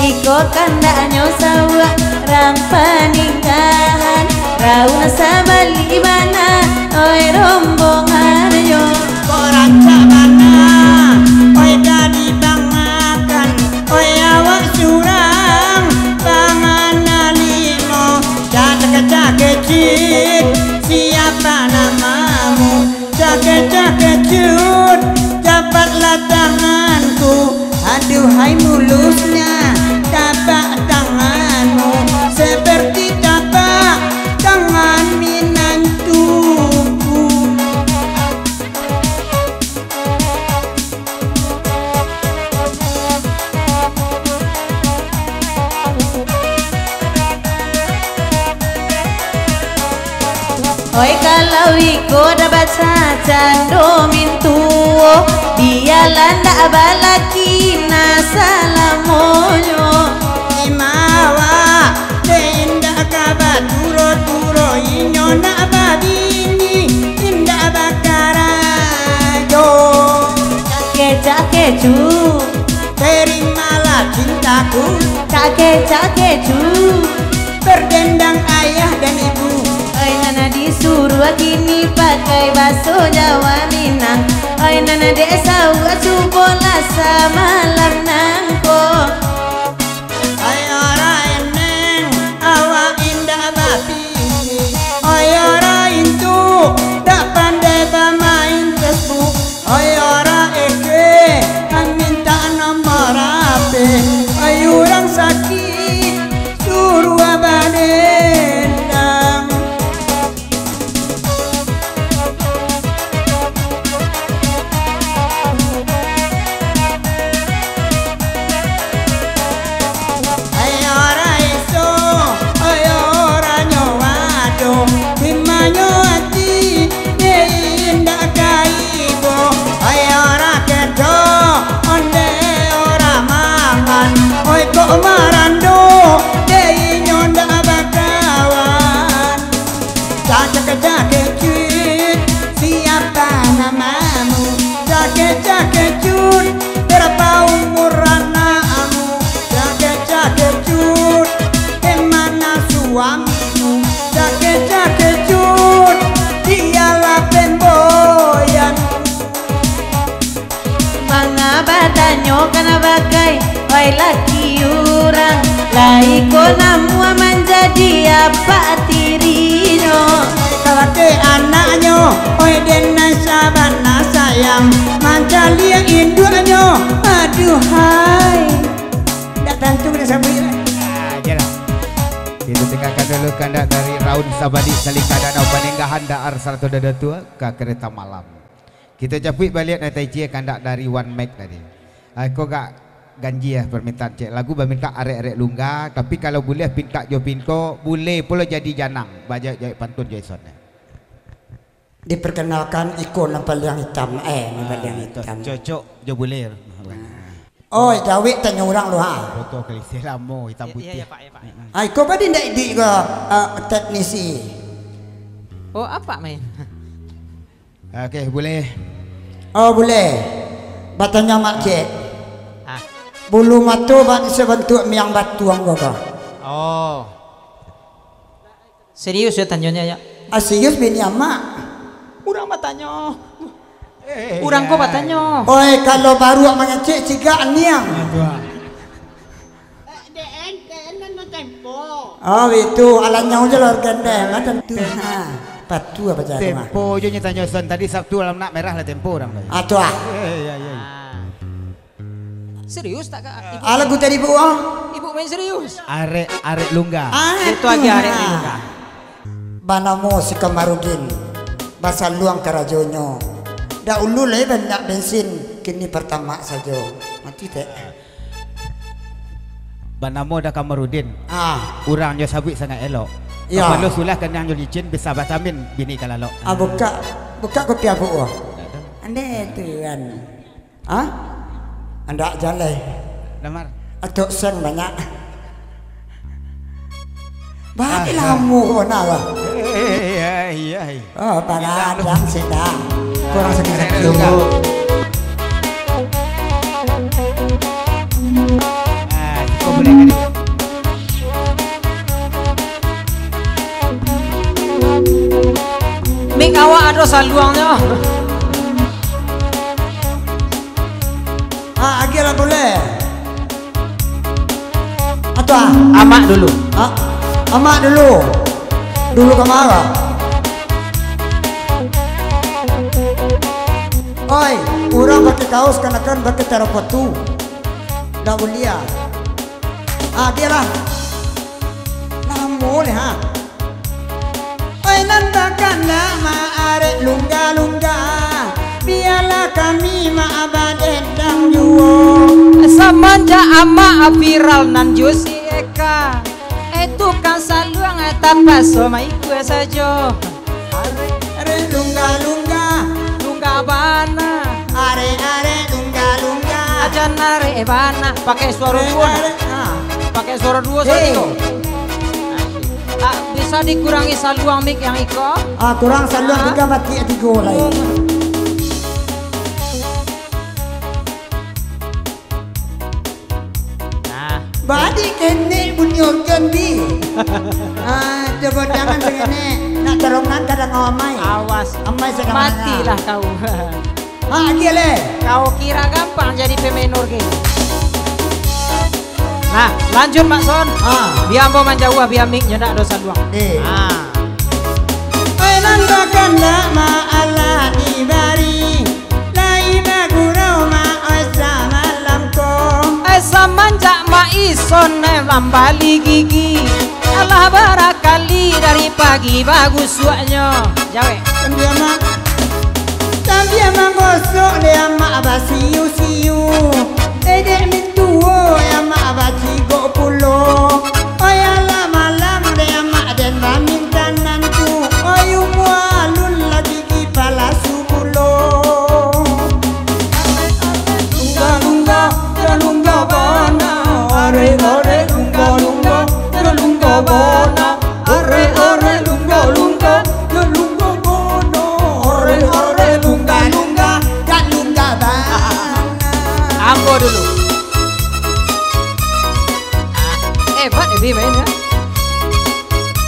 Iko kandaknyo sauak rang paninggahan, raun sabali bana, oi rombongan yo. Kok rancak bana, oi ka dibangakan, oi awak surang, bangana limo, cakecak kecik, siapa namamu? Cakecak kecut, capatlah tanganku. Aduhai mulusnya tapak tanganmu, seperti tapak tangan minantuku. Oi, kalau iko dah bacacando mintuo, bialah ndak balaki nah salamonyo. Imawa, dek indak ka baturo-turo, inyo nak babini, indak bakarajo. Cakecak kecut. Terimalah cintaku. Cakecak kecut. Berdendang ayah dan ibu. Oi nana disuruah kini pakai baso Jawa Minang. Oi nana dek sauak cubolah samalam nangko. Ayo Raineng, awak indak bapi. Ayo Raintu, dak pandai bamain Facebook. Ayo Raeke, mintak nomor H P. Ayo urang sakik, suruah badendang. Laki urang, lai ko namuah manjadi apak tirinyo. Kawake anaknyo, oi den nan sabana sayang, mancaliak induaknyo, aduhai. Ndak tantu kena sabuik lah. Ah, jelas. Kita dengarkan dulu kandak dari Raun Sabadi, Salika Danau, Panenggahan, Daar Sarato Dadatua, ka Kereta Malam. Kito capuik baliak nan taici kandak dari One Mic tadi. Ah, ko gak ganjia permintaan cek. Lagu bamintak arek-arek lungga, tapi kalau buliah pintak jo pinto, buliah pulo jadi janang. Bajawek-jawek pantun jo Ison. Diperkenalkan iko nan paliang itam, eh, nan paliang Ah, itam. Cocok jo buliah. Oi, jawek tanyo urang lu, ha. Foto kelisih lamo, hitam Iya, putih. iya, Pak, iya, Pak. Ah, iko badi ndak idik ko, eh, teknisi. Oh, apa main? Oke, buliah. Oh, buliah. Batanyo mak cek. Ah. Bulu mato ba-, sabantuak miang batuang ko, ko. Oh. Serius yo tanyonyo, yo? Ah, serius bini amak. Urang batanyo. Eh, Urang ko eh. batanyo. Oi, kalau baruak mangecek cigak niang. Ah, tu ah. Eh, D N, D N nan tempo. Oh, itu. Alanyau je lah organ deh, lah tentu. Ha, patu apa jadi mah. Tempo je nyo tanyo Son tadi Sabtu malam nak merah lah tempo urang tu. Ah, tu ah. Eh, ya, ya. Ah. Serius tak, Kak? Ibu Ah, lagu main tadi, Bu, ah. Ibu main serius? Arek, arek lungga. Ah, Itu tu, aja arek ha. lungga. Banamo si Kamarudin, basaluang karajonyo. Dahulu lai banyak bensin, kini Pertamax sajo. Mati tek. Banamo Da Kamarudin. Ah. Urangnyo sabuik sangaik elok. Ya. Kapalo sulah kaniang jo licin, bisa batamin bini kalalok. Ah, buka, buka kopi abuk, ah. Andai tu kan. Ah? Andak jaleh. Damar. Atok seng banyak. Balik Ah, lamo ko nah lah. Eh, iya, iya, iya. Oh, pagadang sedang. Kurang sakit-sakit. Tunggu. Ah, cukup boleh kan? Mik awak ado saluangnyo. Ah, agiah lah boleh. Atau ah? Amak dulu. Ah, amak dulu. Dulu ka ma? Oi, urang pakai kaos kanakan pakai tarapatu. Ndak buliah. Ah, agiah lah. Lamo leh, ha. Oi, nan takandak ma arek lungga-lungga, bialah kami ma badendang juo. Samanjak amak viral nan jo si Eka, eh, tukang saluang, eh, tapaso maikua sajo. Arek, arek lungga-lungga. Lungga bana. Arek, arek lungga-lungga. Ajan arek bana, pakai suaro Arek, duo. arek, ah. Pakai suaro duo, suaro Hei. tigo. Ah, bisa dikurangi saluang mik yang iko? Ah, kurang saluang Ah. tiga mati tigo lai. Nah. Badi kenek bunyi organ di. Ah, coba jangan sengenek. Nak terongan kadang amai. Awas. Amai sedang Matilah kau. Ah, agiah leh. Kau kira gampang jadi pemain organ? Nah, lanjut, Mak Son. Ah. Bia ambo manjauah, bia mik nyo ndak ado saluang. Eh. Ah. Oi, nan takandak ma alah dibari. Lai bagurau ma oi samalam ko. Eh, samanjak Mak Ison, eh, mambali gigi. Alah barakali dari pagi bagusuaknyo. Jawek. Sambiang ma-, sambiang manggosok dek amak basiu-siu. Eh, dek mintuo, eh, amak bacigok pulo. Oi, alah malam dek amak den bamintanan tu. Oi, umua alun lagi Kipalasu pulo. Lungga-lungga, jalungga bana. Arek-arek lungga-lungga, jalungga bana. Arek-arek lungga-lungga, jalungga bana. Arek-arek lungga-lungga, jalungga bana. Ambo dulu. Ah, hebat Ebi main, ya.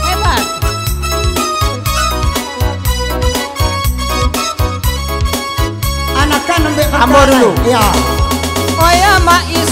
Hebat. Anakan ambek Ambo perkara. dulu. Ya. Oya Mak Is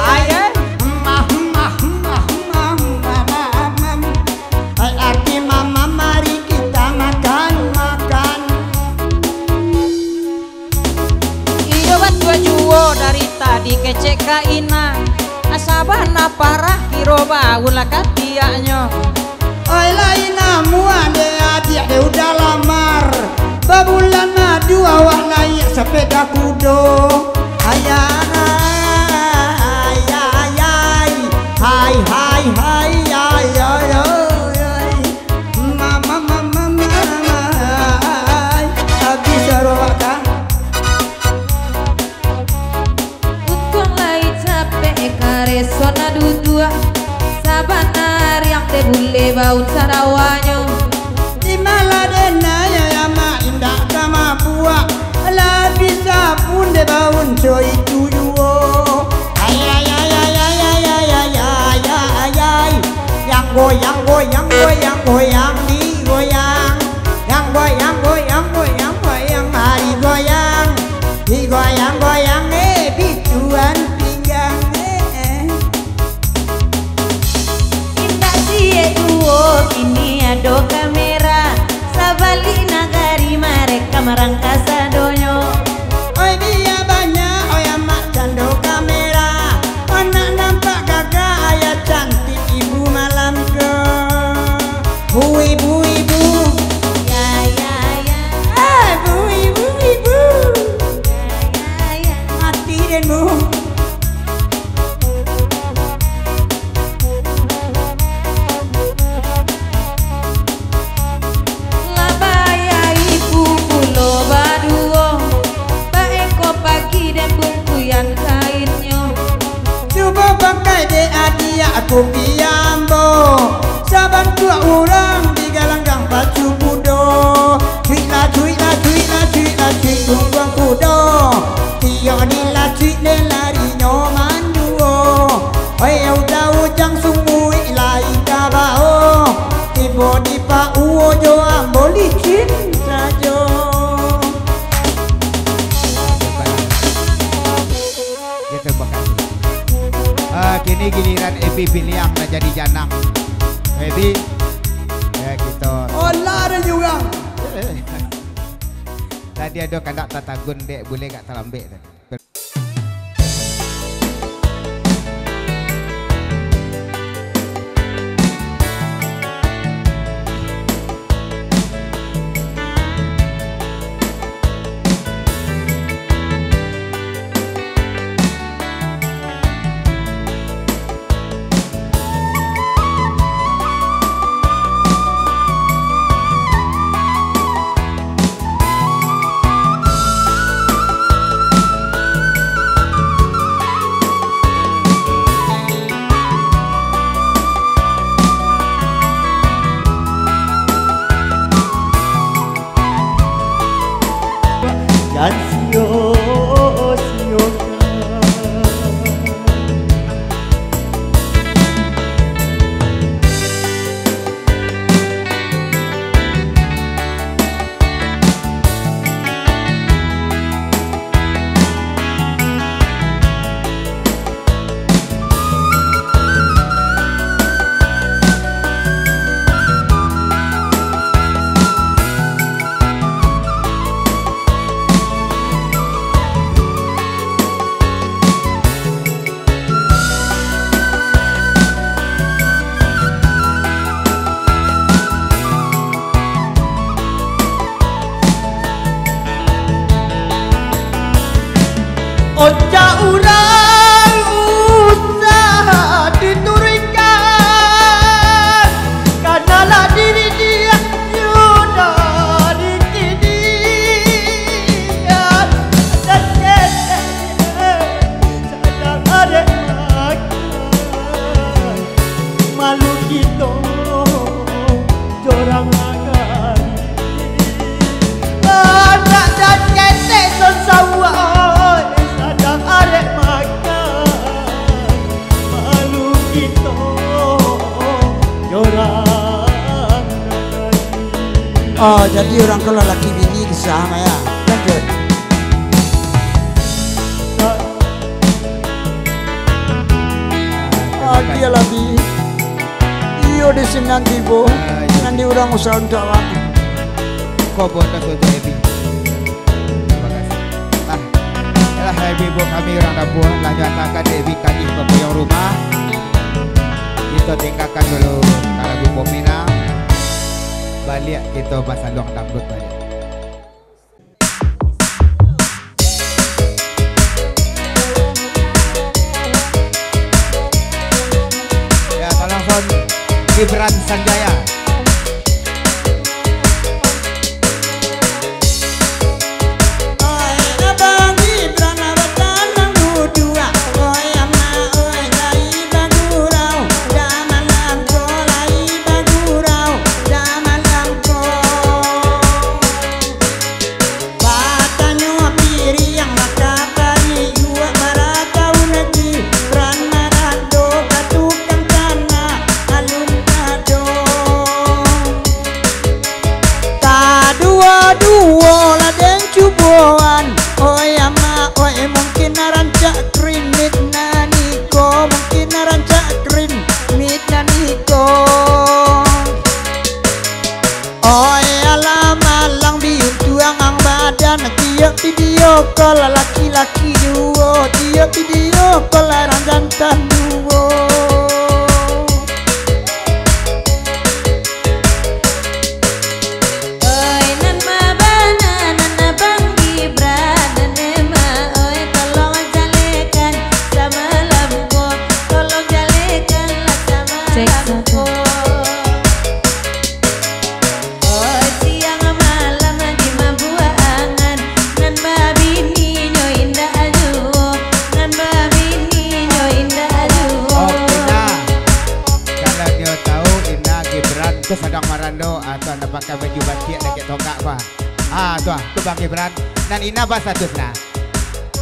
Ayah. Mah, mah, mah, mah, mah, mah, mah. Hai, arti mama, mari kita makan, makan. Iyo batua juo dari tadi kecek ka Ina. Asa bana parah kiro baun lah katiaknyo. Ai lai namuah dek adiak dek udah lamar. Babulan madu awak naiak sapeda kudo. Ayah, ayah, ayah. Hai, hai, hai, ayah, ayah, ayah. Mama, mama, mama, ai. Habis suaro awak ka. Untuang lai capek kareso nan duduak. Sabana ariang dek bulek baun sarawanyo. Di malah denai amak indak ka mabuak. Lah bisa pun dek baun co itu juo. Ayai, ayai, ayai. Yang goyang, goyang, goyang, goyang, digoyang. Yang goyang, goyang, goyang, goyang, mari goyang. Digoyang-goyang, eh, bituan pinggang, eh, eh. Indak ciek juo kini ado kamera. Sabalik nagari mareka marangkak sadonyo. Oi, bia banyak, oi, amak cando kamera. Anak nampak gagah, ayah cantik ibu malam ko. Bu, ibu, ibu. Ya, ya, ya. Eh, bu, ibu, ibu. Ya, ya, ya. Mati den, bu. Lah baya ibu pulo baduo, baeko pagi den bungkuian kainnyo. Cubo pakai dek adiak kupiah ambo, sabantuak urang digalanggang pacu kudo. Cuik lah, cuik lah, cuik lah, cuik lah, cuik gungguang kudo. Tiok ni lah cuik dek larinyo manduo. Oi, udah ujang sungguik lai ka bao. Tibo di pauo jo ambo licin sajo. Gitu, bakal. Ah, kini giliran Ebi Piliang lah jadi janang. Ebi, ya, gitu. Olah ada jurang. Tadi ado kandak tatagun, dek, bulek agak talambek tadi. Anak jan ketek sansauak, oi, sadang arek makan, malu kito, jorang nan tadi. Oh, jadi urang ko lalaki bini kisah mah, ya. Lanjut. Sa- Ah, dia lah, Bi. Iyo, di sinan tibo, ah, iyo, nan di urang usaha untuak awak. Ko bonus untuak Ebi. Terima kasih. Lah, yalah, Ebi, buek kami urang dapua, lah nyatakan Ebi kadih bapayuang rumah. Kito tinggakan dulu kalagu Pomina. Baliak kito basaluang dangdut baliak. Ya, tolong sound Gibran Sanjaya. Oi, Abang Gibran, batanang duduak. Oi, amak, oi, lai bagurau. Dah malam ko, lai bagurau. Dah malam ko. Batanyo piriang, maka pariuak, baratau nagih, Gibran marando ka tukang tanak, alun tado. Kaduo-duo lah den cuboan, oi amak, oi, mungkin rancak krimit nan iko, mungkin rancak krimit nan iko. Oi alah malang, biuntuang ang badan, tiok video call laki-laki duo, tiok video call urang jantan duo. Oi, nan ma bana, nan Abang Gibran, nan ema, oi, tolong jalekan samalam ko, tolong jalekanlah samalam ko. Oi, siang malam di mabuak angan, nan babininyo indak juo, nan babininyo indak juo. Oke, nah. Kalau nyo tahu, Ina Gibran tu sadang marando, ah, tu anda pakai baju batik, dakek tongkak, bah. Ah, tu, ah, tu Bang Gibran. Nan Ina ba status, nah.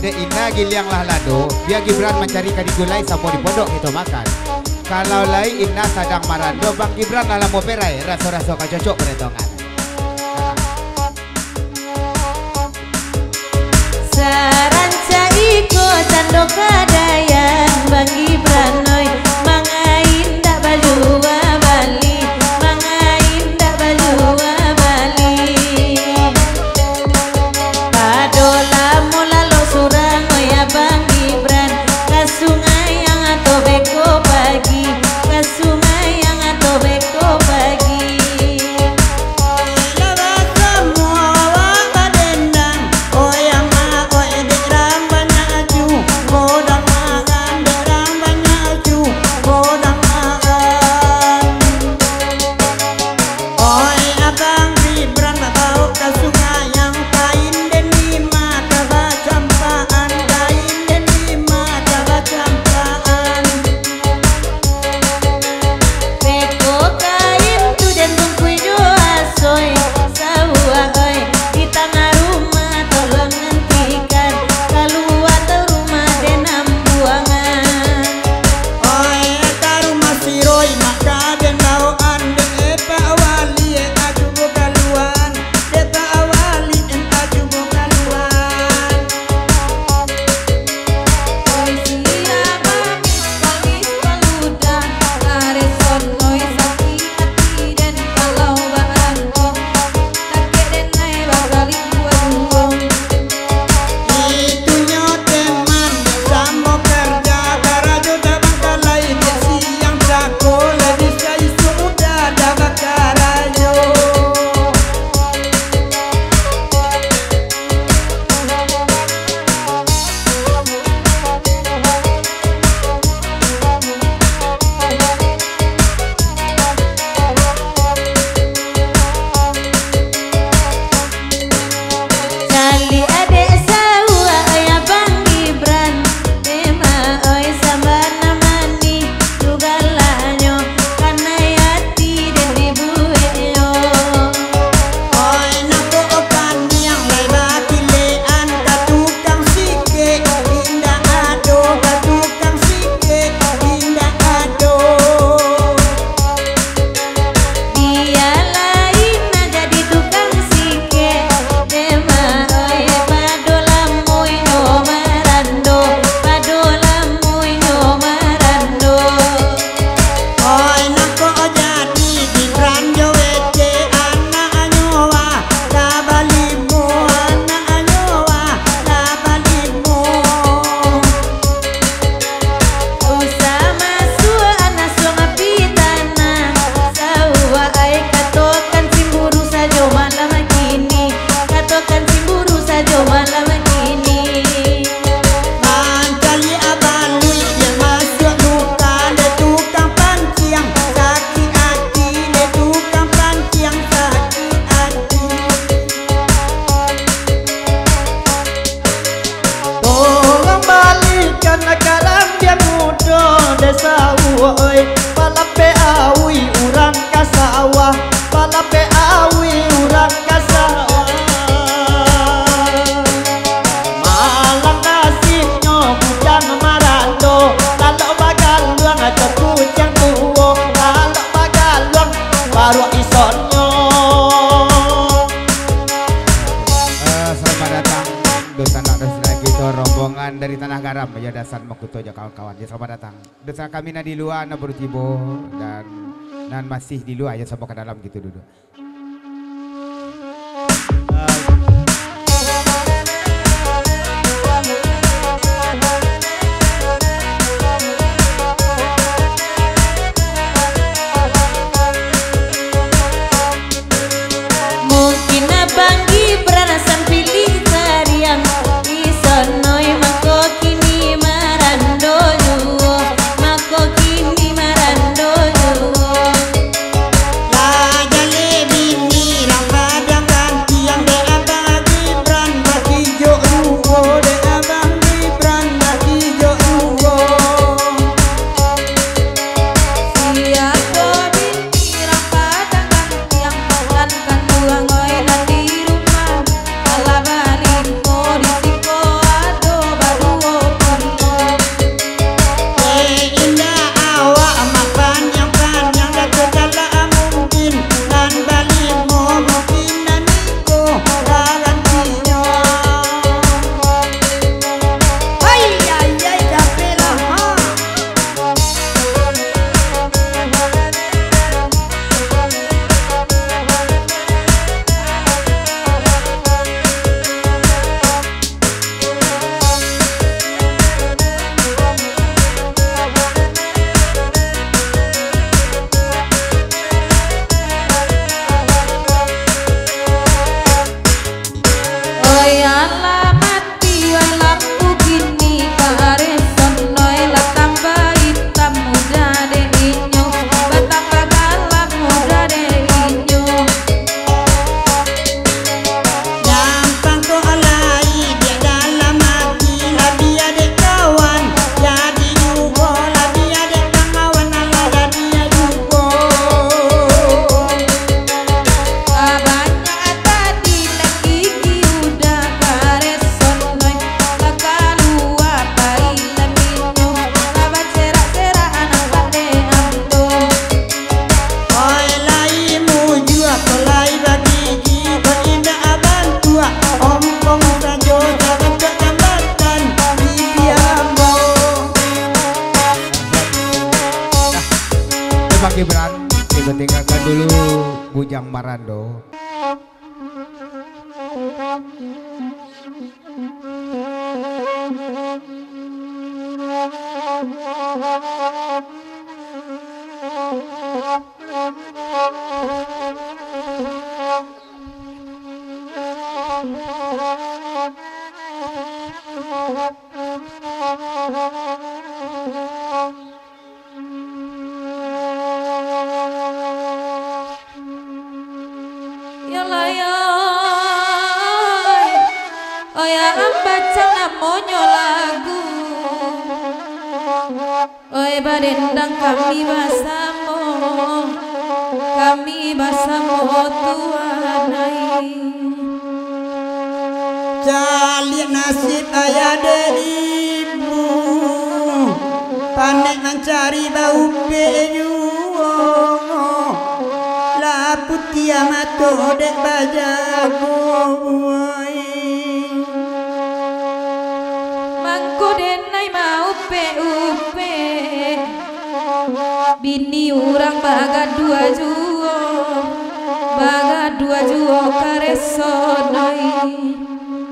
Dek Ina giliang lah lado, bia Gibran mancari kari gulai samo di pondok kito makan. Kalau lai Ina sadang marando, Bang Gibran lah lamo perai, raso-raso ka cocok paretongan. Sarancak iko cando kadayang, Bang Gibran oi, mangain dak bajuwa bali, mangain dak bajuwa bali. Pado lamo lalok surang, oi Abang Gibran, ka sungai yang atau beko pagi, ka sungai yang atau beko pagi. Lah basamua awak badendang, oi amak, oi dek rang banyak aju, godang makan, dek rang banyak aju, godang makan. dari Tanah Garam, yo, Dasan Makuto jo kawan-kawan. Yo, selamat datang. Dosa kami nan di lua, nan baru tibo, dan nan masih di lua, yo, samo ka dalam gitu duduak. Mungkin Abang Gibran sampai di tarian, di sono mangko kini marando juo, mangko kini marando juo. Lah jaleh bini urang Padang Kantiang, dek Abang Gibran bakijok juo, dek Abang Gibran bakijok juo. Siapo bini urang Padang Kantiang, nan kanduang oi nan di rumah, alah balimo di siko ado baduo kondo. Eh, indak awak amat paniang-paniang, dak ado lah mungkin nan balimo, mungkin nan iko garantinyo. Hai, ai, ai, capek lah, ha. Oi, alah mati, oi, lampu kini, kareh sonoi lah tambah itam mudah dek inyo, batambah galam mudah dek inyo. Gampang ko lai, biak dalam ati, labiah dek kawan, jadi juo, labiah dek pangawan, alah labiah juo. Banyak tadi lagi udah kareso noi, lah kalua pai lah minyo, lah bacerak-cerak anak pandai ambo. Oi lai mujua, ko lai bagigi, ko indak bantuak, ompong sajo sabatok jambatan di ambo. Nah, Bang Gibran, kita tinggalkan dulu Bujang Marando. Ya Allah, ya. Oi, alam bacang namonyo lagu. Oi, badendang kami basamo, kami basamo Tuhan ai. Caliak nasib ayah dek ibu, panek mancari baupek juo, lah putiah mato dek bajago, woi. Mangko denai maupek-upek. Bini urang bagaduah juo, bagaduah juo kareso noi.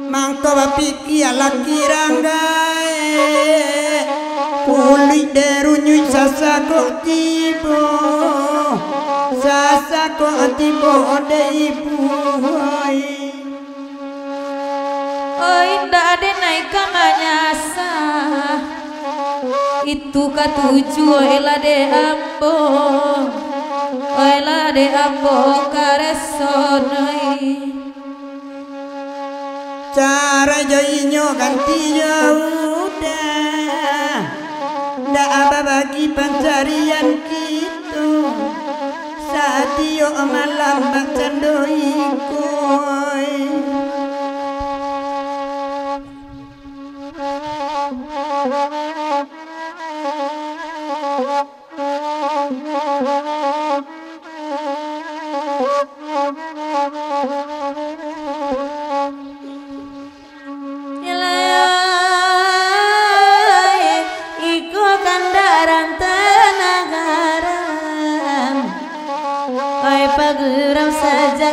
Mangko bapikia laki ranggaek, kuluik dek runyuik sasakok tibo, sasakok tibo dek ibu ai. Oi, indak ado naik ka manyasa. Itu katuju, oi lah dek ambo, oi lah dek ambo kareso noi. Carai jo inyo ganti jo udah, ndak babagi pancarian kito. Satiok malam bakcando iko ai.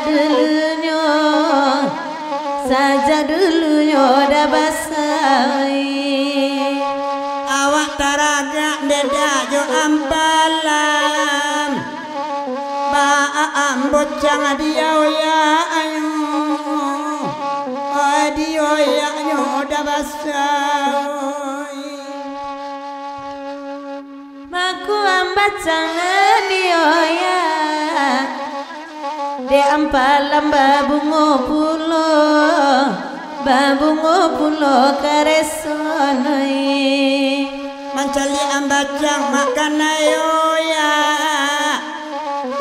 Dulunyo, sajak dulunyo dah basai. Awak taragak ndedak jo ampalan. Baa ambo cang diayak ayo, diayaknyo dah basai. Mako ambacang diayak, dek ampalan babungo pulo, babungo pulo kareso nai. Mancaliak ambacang makan ayo ya,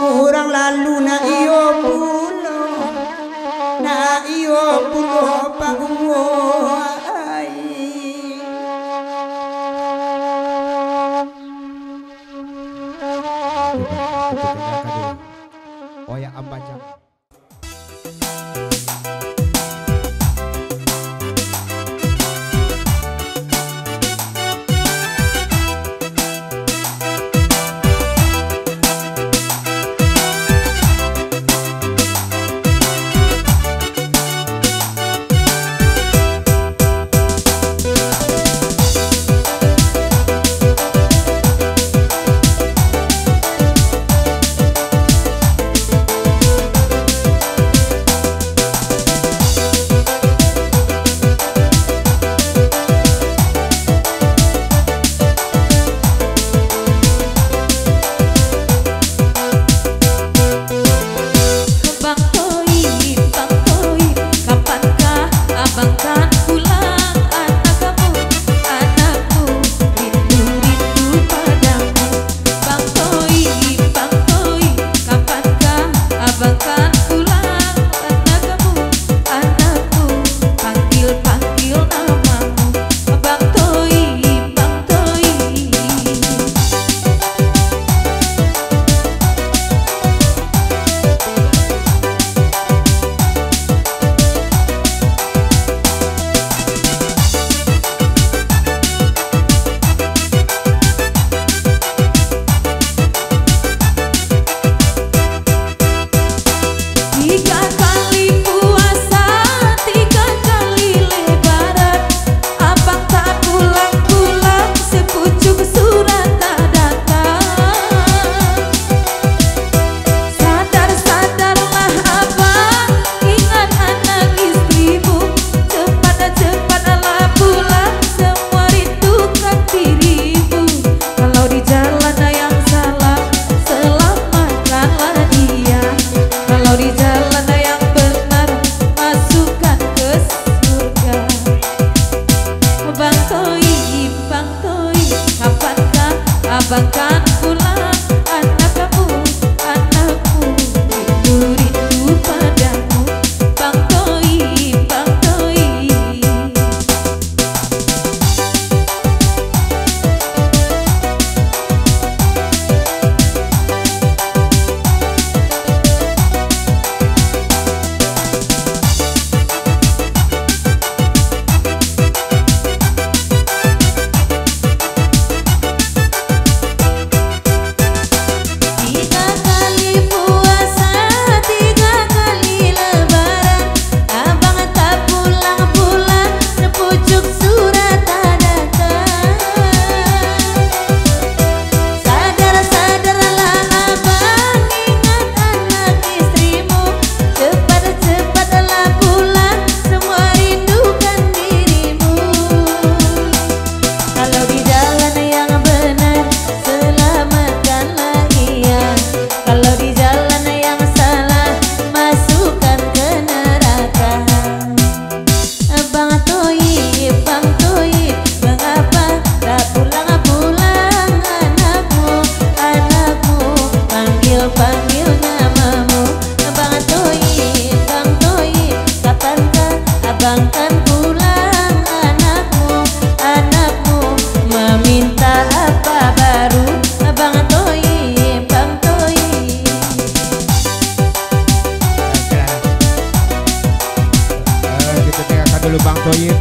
urang lalu nak iyo pulo, nak iyo pulo paguai. Oyak ambacang. Bang Toib, Bang Toib, kapankah abang kan pulang? Anakmu, anakmu, rindu, rindu padamu. Bang Toib, Bang Toib, kapankah abang kan pulang? Anakmu, anakmu, panggil, panggil namamu. Bang Toib, Bang Toib. Tiga kali puasa, tiga kali lebaran, abang tak pulang-pulang, sepucuk surat tak datang. Sadar-sadarlah abang, ingat anak istrimu, cepat-cepatlah pulang, semua rindukan dirimu. Kalau di jalan yang salah, selamatkanlah dia. Kalau di jalan yang benar, masukkan ke surga. Bang Toib, Bang Toib, kapankah abang kan pulang? Anakmu, anakmu, rindu, rindu padamu. Bang Toib, Bang Toib. Tiga kali puasa, tiga kali lebaran, abang tak pulang-pulang, sepucuk surat tak datang. Sadar-sadarlah abang, ingat anak istrimu, cepat-cepatlah pulang, semua rindukan dirimu. Kalau di jalan yang benar, selamatkanlah ia. Kalau di jalan yang salah, masukkan ke neraka. Bang Toib, Bang Toib, mengapa tak pulang-pulang? Anakmu, anakmu, panggil-panggil namamu. Bang Toib, Bang Toib, kapankah abang kan pulang? Anakmu, anakmu, meminta apa baru? Bang Toib, Bang Toib. Oke lah. Eh, kita dengarkan dulu Bang Toib.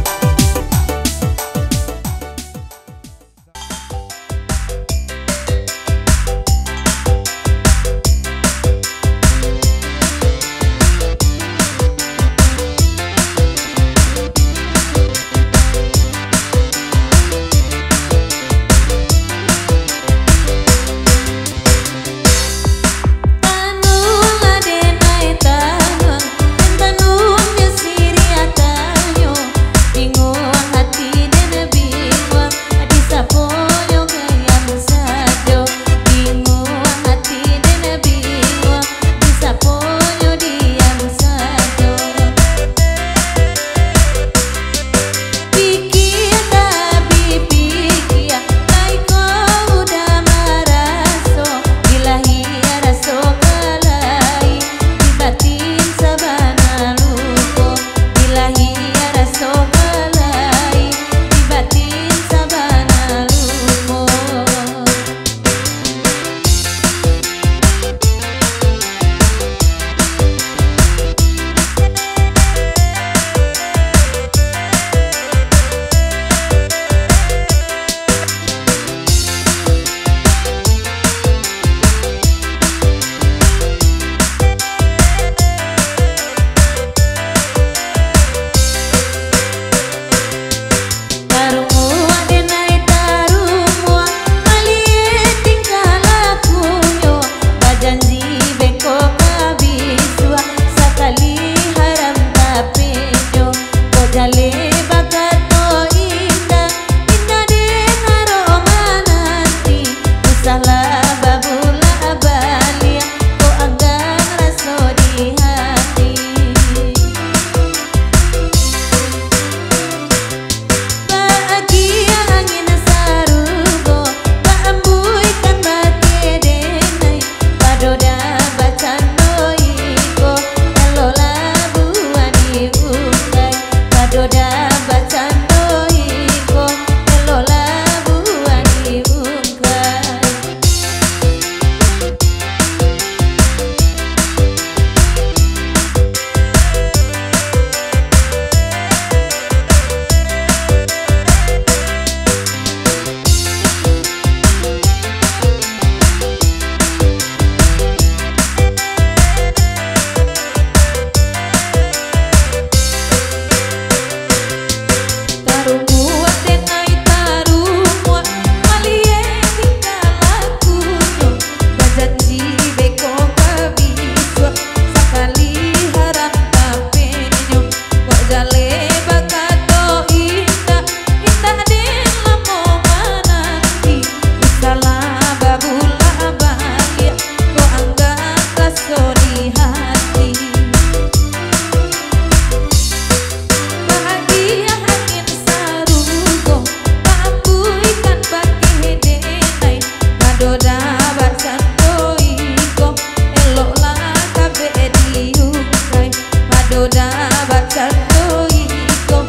Sudah bakcando iko,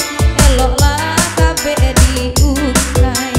eloklah kabek diukai.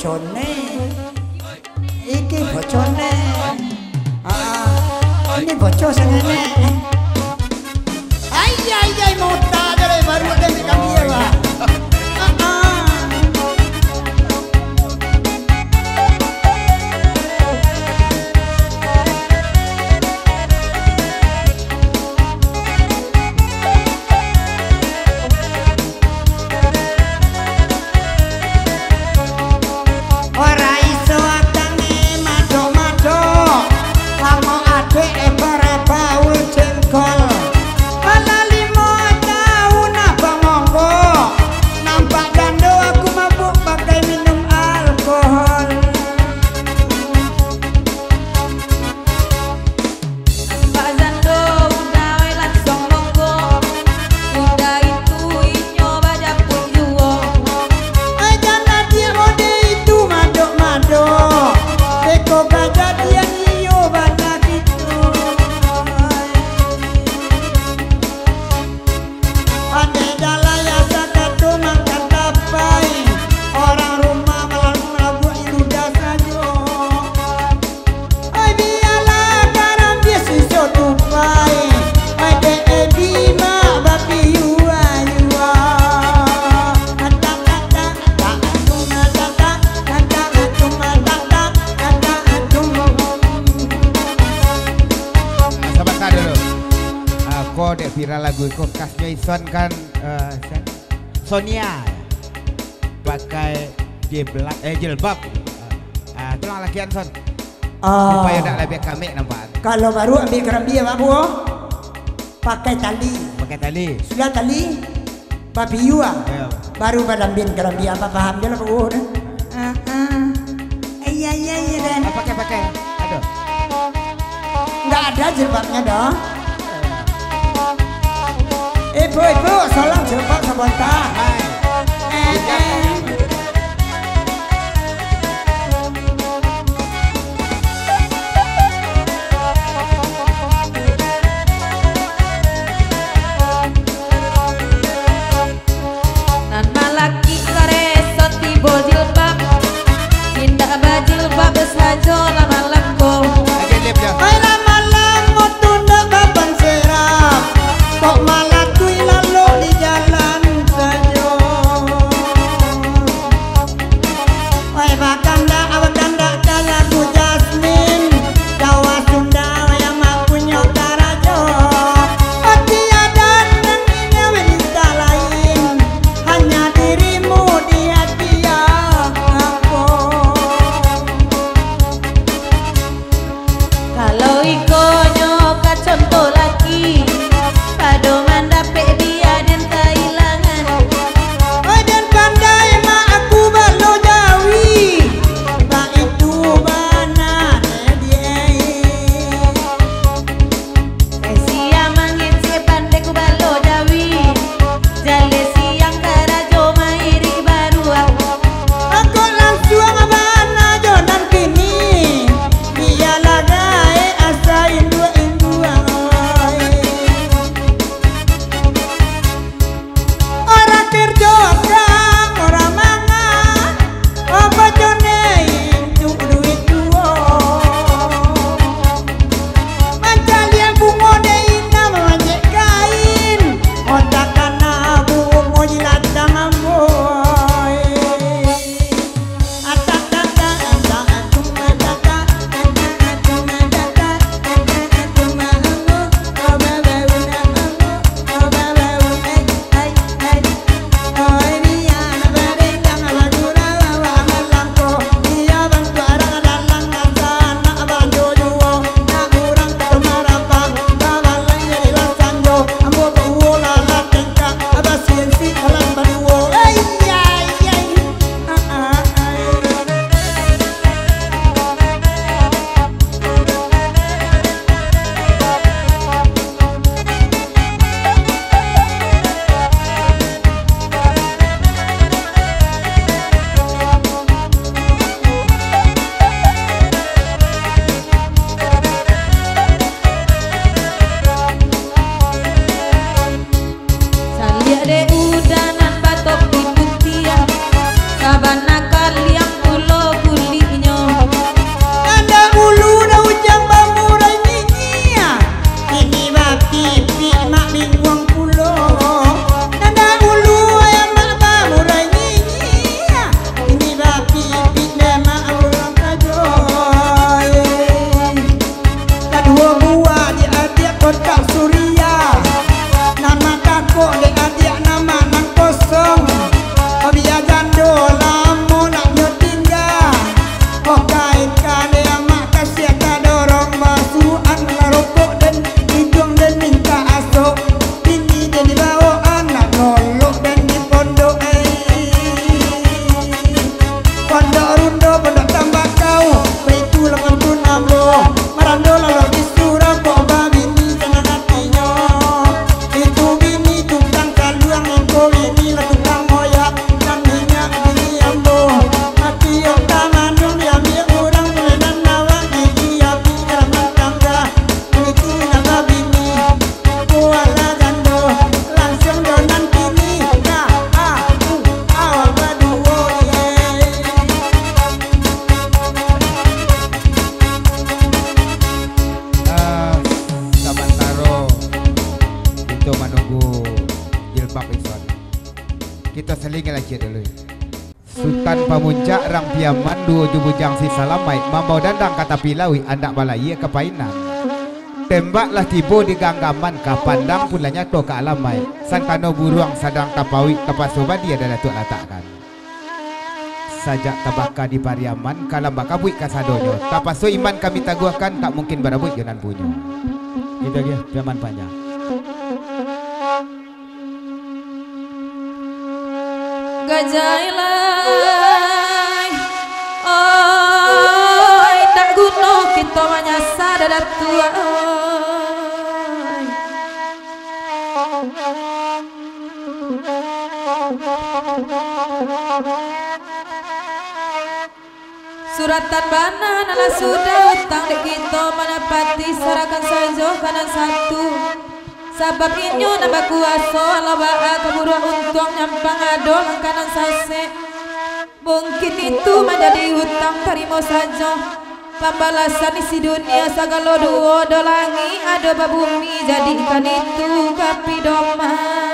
Bocone. Iki bocone. Ah, ini bocor sangaik. Ai, ai, ai, mota dari baru ada di kami ya, Pak. Ah, ah. Ora iso akangnyo mado-mado, lamo adek e bare baul jengkol. Alah limo taun abang monggo, nampak jando aku mabuk bagai minum alkohol. Pak Zando, udah we langsung monggo. Udah itu inyo bajapun juo. Ai, jan adiak mode itu madok-madok. Beko kajadian iyo bana gitu. Pandai jalai asa kato makan tapai. Orang rumah malah marabuak irudah sajo. Oi, bialah karambia siso tupai. Oi, dek ebi mak bapiua-yua. Atak, atak, atak, atung, atak, atak, atak, atung, atak, atak, atak, atung. Ah, sabanta dulu. Ah, ko dek viral lagu ko khasnyo Ison kan, eh, Sonia. Pakai jeblak, eh, jilbab. Ah, tulang lakian, Son. Ah. Supayo dak labiah kamek nampak. Kalau baru ambil karambia, Pak, Bu, pakai tali. Pakai tali. Sudah tali, bapiua. Iyo. Baru badambin karambia, Abah paham je lah, Bu. Ah, ah. Iya, iya, iya, Den. Ah, pakai, pakai. Aduh. Nggak ada jilbabnya, doh. Ibu-ibu, salam jilbab sabanta. Hai. Eh, eh. Nan malaki kareso tibo jilbab, indak bajilbab sajo lah malam ko. Lagi lip, yo. Hai lah malam ko tu ndak bapansera, kok malah tu lalok di jalan sajo. Surya, nan mangkakok dek adiak nan manang kosong. Bia jando lamo nak nyo tingga. Okai ka dek amak kasiah tadorong basuak an, rokok den iduang den mintak asok. Bini den dibawo anak lolok den di pondok, eh. Pondok Rundo, Pondok Tambakau, baitulah pantun ambo. Marando lalok di surau, kok babini sanang atinyo. Itu bini tukang kaluang, iko bini lah tukang moyak. Nan minyak bini ambo, ati yo tamanun, diambiak urang bulenan awak, gigi api dalam tangga. Itu nan babini. Kualah jando, langsuang jo nan kini, ka, a, u, awak baduo, ye. Ah, samantaro kito manunggu jilbab isuan, kito selingi aja dulu. Sutan Pamuncak Rang Piaman, duo jo bujang si Salamaik, mambao dandang ka tapi lauik, andak balayia ka Painan. Tembak lah tibo di ganggaman, ka pandang pun lah nyato ka alamaik. Sangkano buruang sadang tapauik, tapaso badia dah Datuak latakkan. Sajak tabaka di Pariaman, kalam bakabuik kasadonyo. Tapaso iman kami taguahkan, tak mungkin barabuik jo nan punyo. Itu aja, Piaman panjang. Gajah lai, oi, ndak guno kito manyasa, Datuak, oi. Suratan bana nan lah sudah, utang dek kito manapati, sarahkan sajo ka nan satu. Sabab inyo nan bakuaso, alah baa ka buruak untuang, nyampang ado langkah nan sasek. Mungkin itu manjadi utang, tarimo sajo pambalasan isi dunia, sagalo duo do langik, ado babumi, jadikan itu ka pidoman.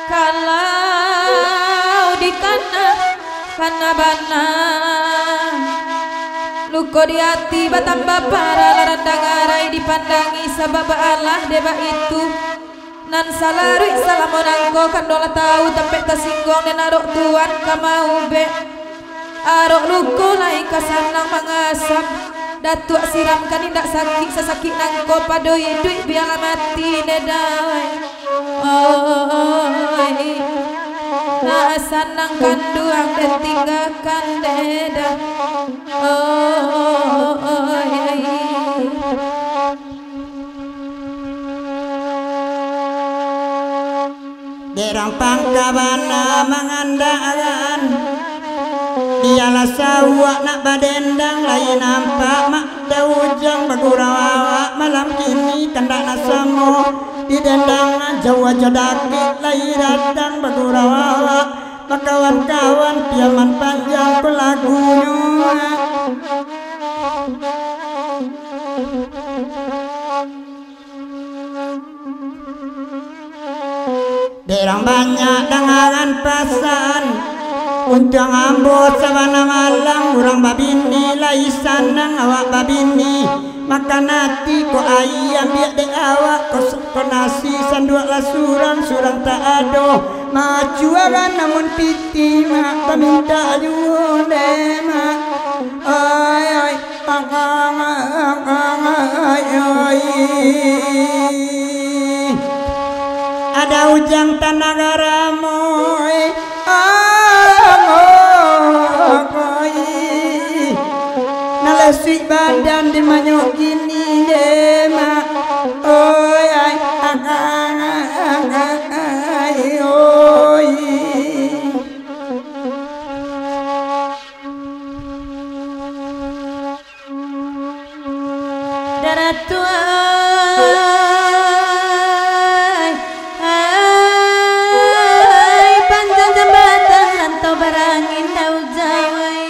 Kalau dikana, kana bana, luko di ati batambah parah, lah randang arai dipandangi, sabab baalah dek baitu. Nan salaruik salamo nangko, kan doh lah tau tampek tasingguang, den arok tuan ka maubek. Arok luko lai ka sanang mangasam. Datuak siramkan indak sakik, sasakik nangko pado iduik, bialah mati, dek dawai. Oi, nak sanang kanduang den tinggakan, dek da. Oi. Dek rang pangka bana mangandakan, bialah sauak nak badendang, lai nampak mak daujang bagurau awak malam kini, kandak nak samo didendang, jauah jo dakek lai datang bagurau awak, bakawan-kawan, Piaman panjang ko lagunyo. Dek rang banyak dangaran pasan, untuang ambo sabana malam, urang babini lai sanang awak babini, makan ati ko ayam biak dek awak, ko, ko nasi sanduak lah surang, surang tak ado, macuaran namun pitih mak, tamintak juo dek mak. Oi, oi. Ada ujang tanah garamoi, angoi, nalesik badan di manyok gini dema, oi, ai, angoi, oi. Daratuai, ai, panjang jambatan rantau barangin daun jawai.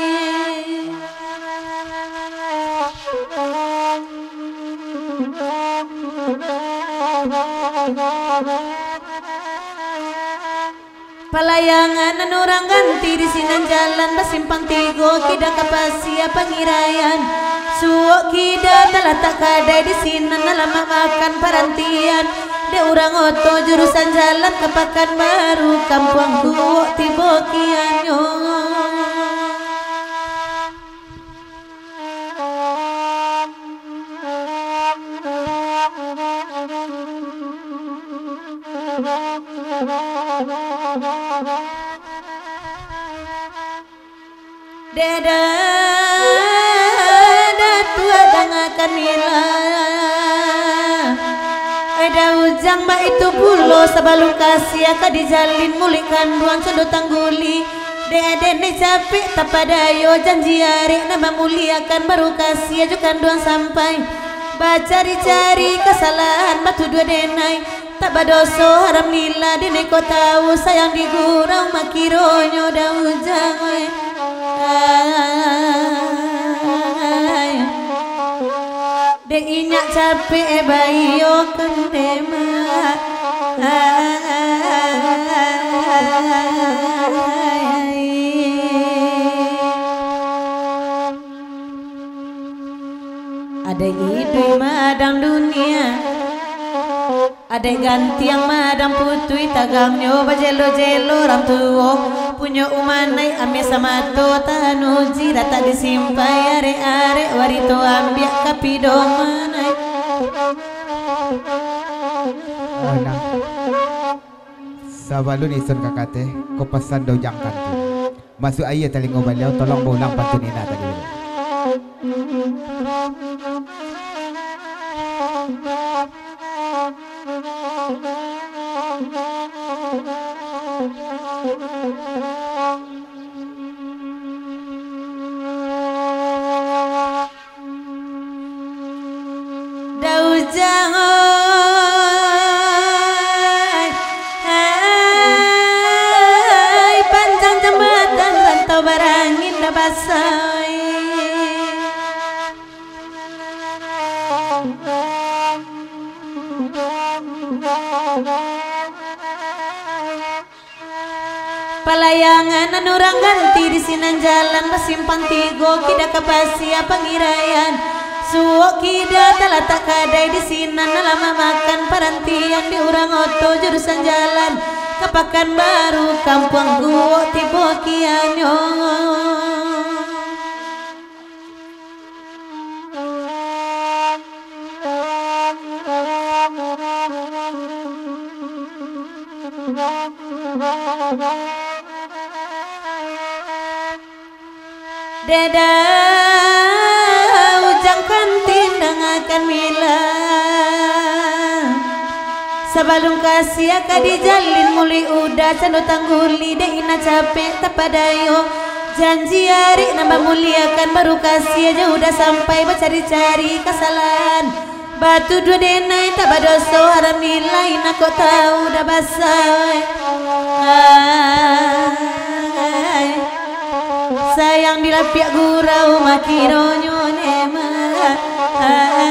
Palayangan nan urang ganti di sinan jalan basimpang tigo, kida ka Pasia Pangiraian. Suok kida talatak kadai di sinan, alamat makan parantian. Dek urang oto jurusan jalan ka Pakanbaru, kampuang Kuok tibo kianyo. Dek Datuak, dangakan mila. Ai Da Ujang, baitu pulo sabalun Kasia ka dijalin, muluik kanduang cando tangguli. Dek denai capek tapadayo, janji arek nan mamuliakan, baru Kasia jo kanduang sampai. Bacari-cari kasalahan batuduah denai. Tak badoso haram lila, denai kok tahu sayang di gurau, makironyo Da Ujang, ai. Dek inyak capek baiyo kan demak, ai. Adaik iduik madang dunia. Adaik gantiang madang putuih, tagangnyo bajelo-jelo urang tuo. Punyo umanai ameh samato tahan uji, ratak disimpai arek-arek, warito ambiak ka pidomanai. Ah, nah. Sabalun isun kakateh, ko pasan Da Ujang kanti. Masuak aia talingo baliau, tolong baulang pantun indak tadi. Da Ujang oi, hai, panjang jambatan rantau barangin Da Basa oi. Palayangan nan urang ganti di sinan jalan, basimpang tigo kida ka Pasia Pangiraian. Suok kida talatak kadai di sinan, alamat makan parantian di urang oto jurusan jalan ka Pakanbaru, kampuang Guok tibo kianyo. Dek Da Ujang kanti, dangakan mila. Sabalun Kasia ka dijalin, muluik uda cando tangguli, dek indak capek tapadayo. Janji arek nan mamuliakan, baru Kasia jo uda sampai, bacari-cari kasalahan. Batuduah denai tak badoso, haram nilai, nak kok tahu Da Basa. Ai, sayang dilapiak gurau, makironyo nemak. Ai.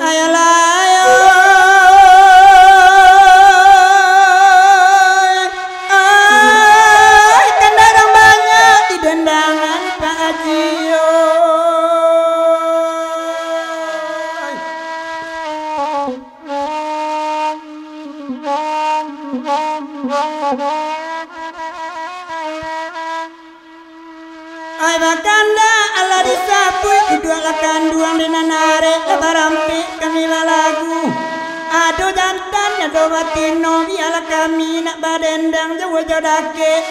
Ayolah, ayo. Ai, kandarang banyak di dendangan Pak Haji, oi. Ai, bakandak alah disabuik, duduaklah kanduang di nan arek, lah barampek kami balagu. Ado jantan, ado batino, bialah kami nak badendang, jauah jo dakek.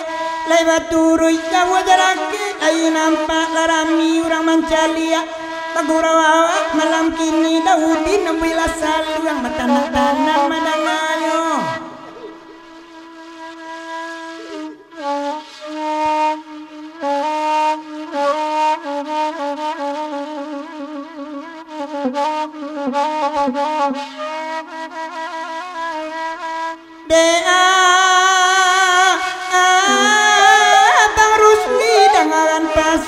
Lai baturuik, jauah jo dakek, ai nampak lah rami urang mancaliak. Bagurau awak malam kini, Daudin ambiaklah saluang, batanak-tanak madanganyo. Dek a, a, Bang Rusli dangaran pas.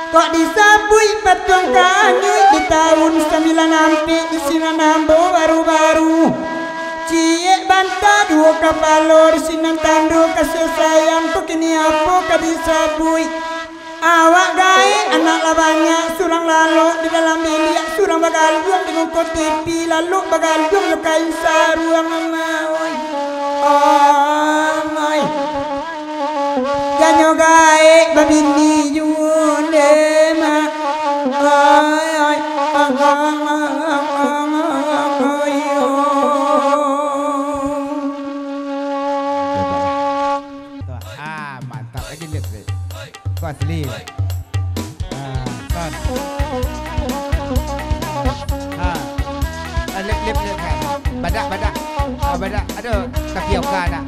Kok disabuik patuang kami di tahun sambilan ampek di sinan ambo baru-baru. Ciek banta duo kapalo di sinan tando kasih sayang, kok kini apo ka disabuik? Awak gaek anak lah banyak, surang lalok di dalam biliak, surang bagaluang di muko T V, lalok bagaluang jo kain saruang, amai. Amai. Janyo gaek babini juo deh, Mak. Ai, ai, ai, ai, ai, ai, ai, ai. Ah, mantap lagi lirik. Kau asli. Ah, kan. Ah. Ah, lep, lep, lep, kan. Badak, badak. Ah, badak. Aduh, tapi oka nak.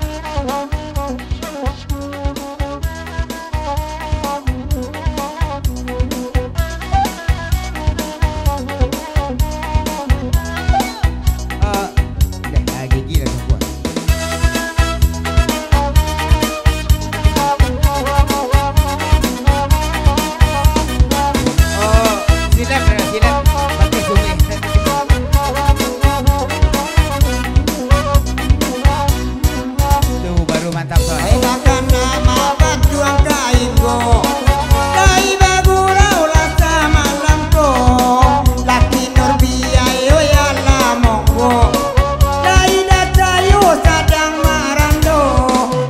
Ah, dah, ah, gigi lah kuat. Oh, silap, silap. Pakai sungai. Tu baru mantap, Son. Hai, bakanak mapatuang ka inggo, lai bagurau lah samalam ko. Laki Nurbiayo, yo alah monggo, lai dacayo sadang marando.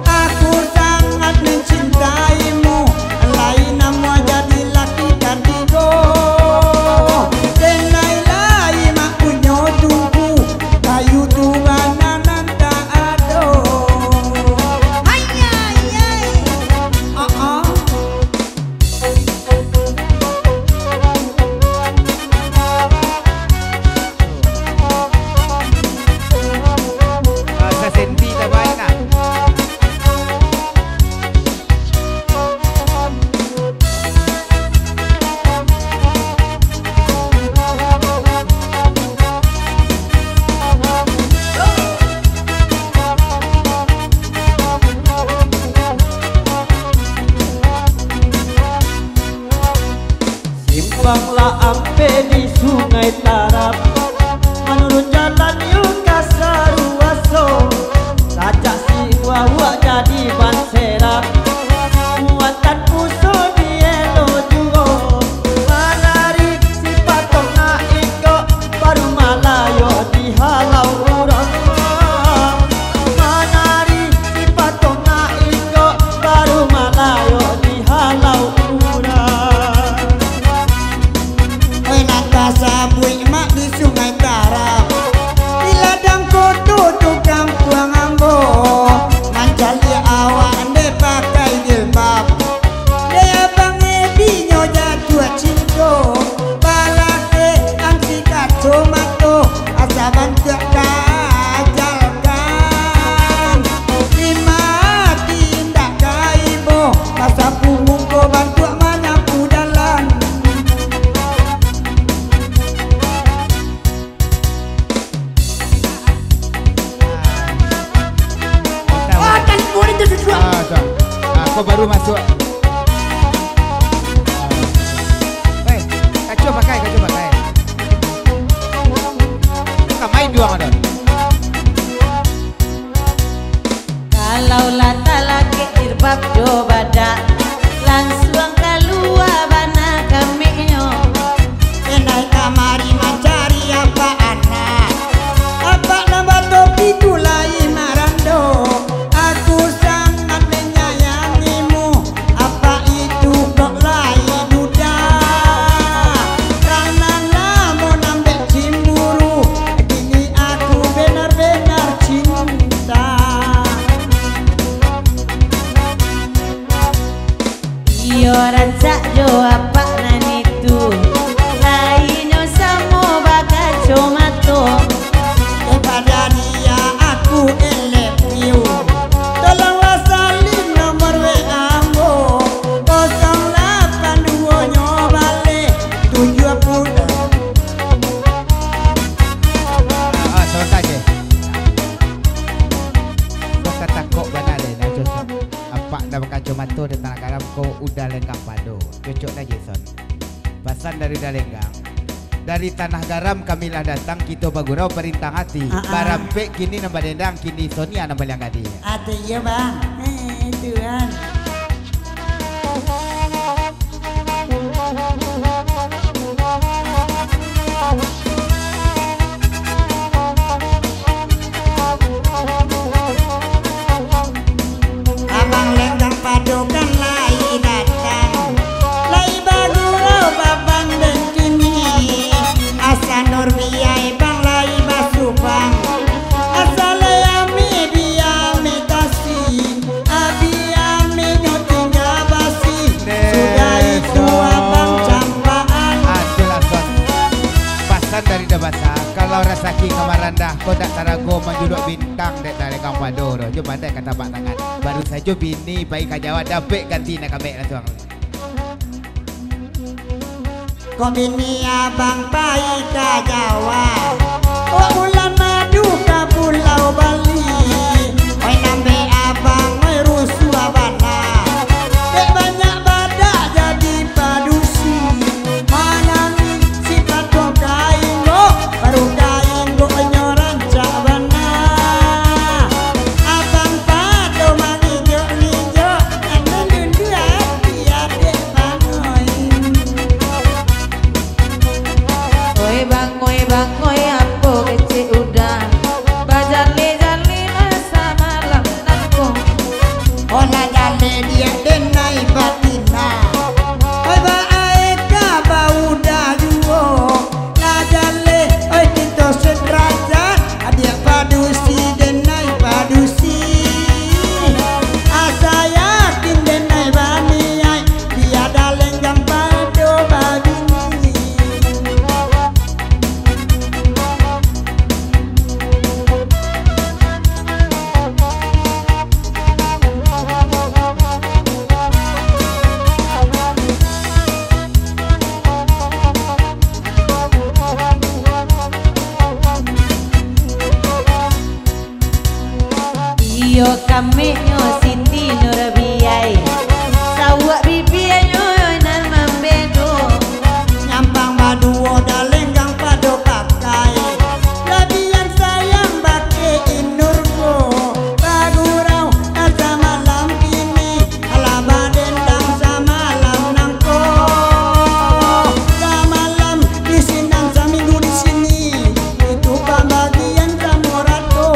Aku sangat mencintaimu, lai namuah jadi laki katigo. Denai lai mak punyo tungku, kayu tu bana nan tak ado. Hai, hai, hai. Ah, ah. Rasa senti tabaik lah. Simpang lah ampek di Sungai Tarab, manurun jalan yo ka Saruaso, sajak si Uwak-uwak jadi ban serap, muatan puso dielo juo, manarik si patong nak ingkok, baru malayo dihalau urang. Manarik si patong nak ingkok, baru malayo dihalau urang. Oi, nan tasabuik mak di Sungai Tarab, di ladang koto tu kampuang ambo, mancaliak awak ndeh pakai jilbab. Dek abang Edi nyo jatuah cinto, balakeh ansi kacomato, asa bantuak ka ajalkan. Lima ati indak ka ibo, basapu muko bantuak manyapu dalan. Ah, kan boleh tu sudah. Ah, dah. Ah, kau baru masuk. Ah. Hei, kaco pakai, kaco pakai. Kau main dua orang dah. Kalau lah talakek jilbab jo badak, lansuang kalua bana kameknyo. Inai kamari mancari apak anak, apak nan batopi tu lai marando. Aku sangat manyayangimu, apak itu kok lai duda. Karano lamo nambek cimburu, kini aku benar-benar cinta. Iyo, rancak jo apak nan itu, lainyo samo bakacomato. Kepada dia aku I love you. Tolonglah salin nomor W A ambo, kosong lapan duo nyo baleh tujuah puluah. Ah, ah, sabanta je. Kau katakok bana deh, nak cocok. Apak dah bakaco Mato di Tanah Garam ko Uda Lenggang Pado. Cocok lah, Jason. Pasan dari Uda Lenggang. Dari Tanah Garam kami lah datang, kito bagurau parintang ati. Ah, ah. Barampek kini nan badendang, kini Sonia nan paliang gadih. Ati iyo, Bang. Eh, Tuhan. Abang Lenggang Pado kan lai datang, lai bagurau babanding kini. Asa Nur Biai bang lai basubang, asa lai ami biami tasi. Abi aminyo tingga basi, sudah itu abang campaan. Itulah, Son. Pasan dari Uda Basa, kalau rasaki ka marandah, kok ndak tarago manjuluak bintang dek Uda Lenggang Pado doh. Jo pandai ka tapak tangan. Baru sajo bini pai ka Jawa, dapek ganti nan kambek lah tu. Kok bini abang pai ka Jawa, kok bulan madu ka Pulau Bali. Oi, nambek abang, oi, rusuah bana. Dek banyak badak jadi padusi. Manangih si patong kain, baru kain inyo rancak bana. Abang Pado mangijok-ngijok, nan mandunduak ati adek. Oi bang, oi bang, oi, apo kecek Uda, bajaleh-jaleh lah samalam nan ko. Oh, lah jaleh diak denai batina. Oi, baae ka bauda juo. Lah jaleh, oi, kito sedrajat. Adiak padusi, denai padusi, asa yakin denai baniaik, tiada lenggang pado babini. Iyo, kameknyo Siti Nurbiai, sawak bibianyo nan mambedo. Nyampang baduo, dalenggang pado pakai, labian sayang bakeh Inur ko. Bagurau asa malam kini, alah badendang samalam nangko. Samalam di sinan, saminggu di sini, itu pambagian samo rato.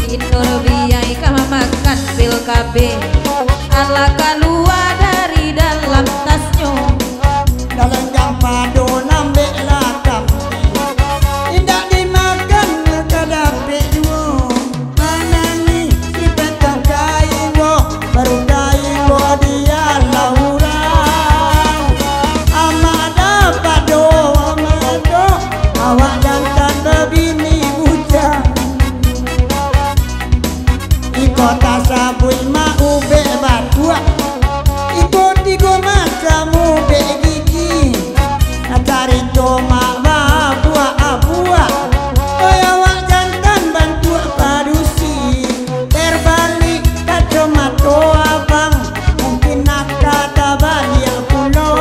Inur Biai ka mamakan pil kabeh, alah kalua dari dalam tasnyo. Dalenggang pado lambek lah kami, indak dimakan ka dapek juo. Manangih si patang kain ko, baru kain ko dialah urang. Amak dapado, amak do, awak jantan babini bujang. Iko tasabuik mak ubek batuak, iko tigo macam ubek gigi. Carito mak babuak-abuak, oi awak jantan bantuak padusi. Terbalik kacomato abang, mungkin aka tabaliak pulo.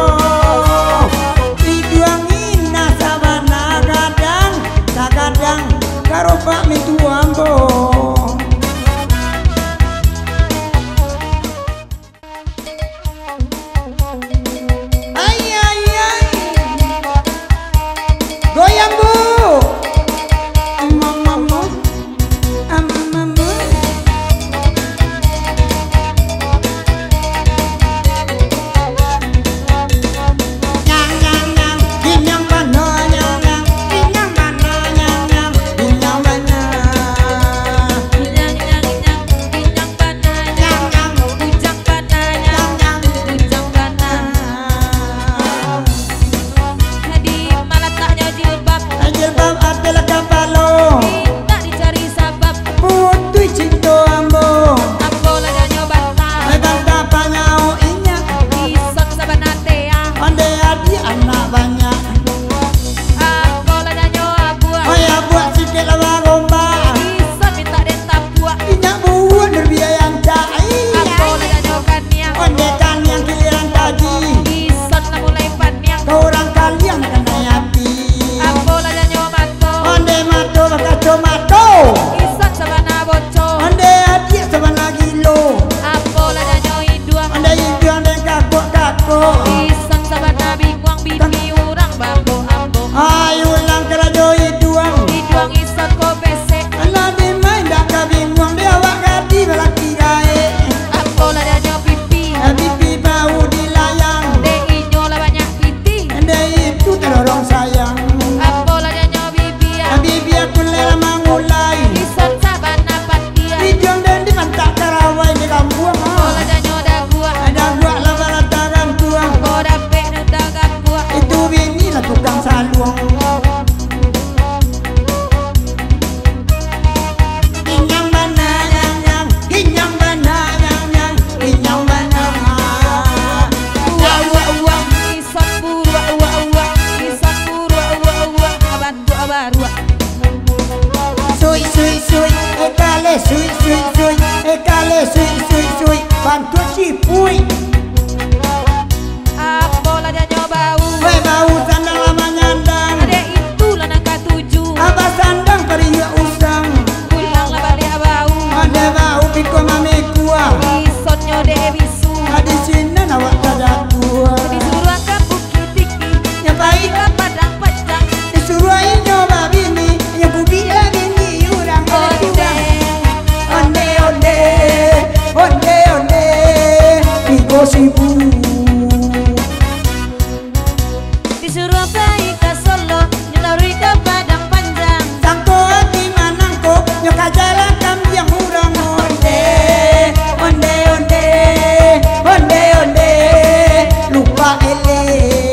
Iduang inah sabana gadang, sagadang karopak mintu ambo. Sibu. Disuruah pai ka Solo, nyo taruih ka Padang Panjang. Sangko ati manangko, nyo ka jalan kambiang urang. Onde, onde, onde, onde, onde, lupa eleh.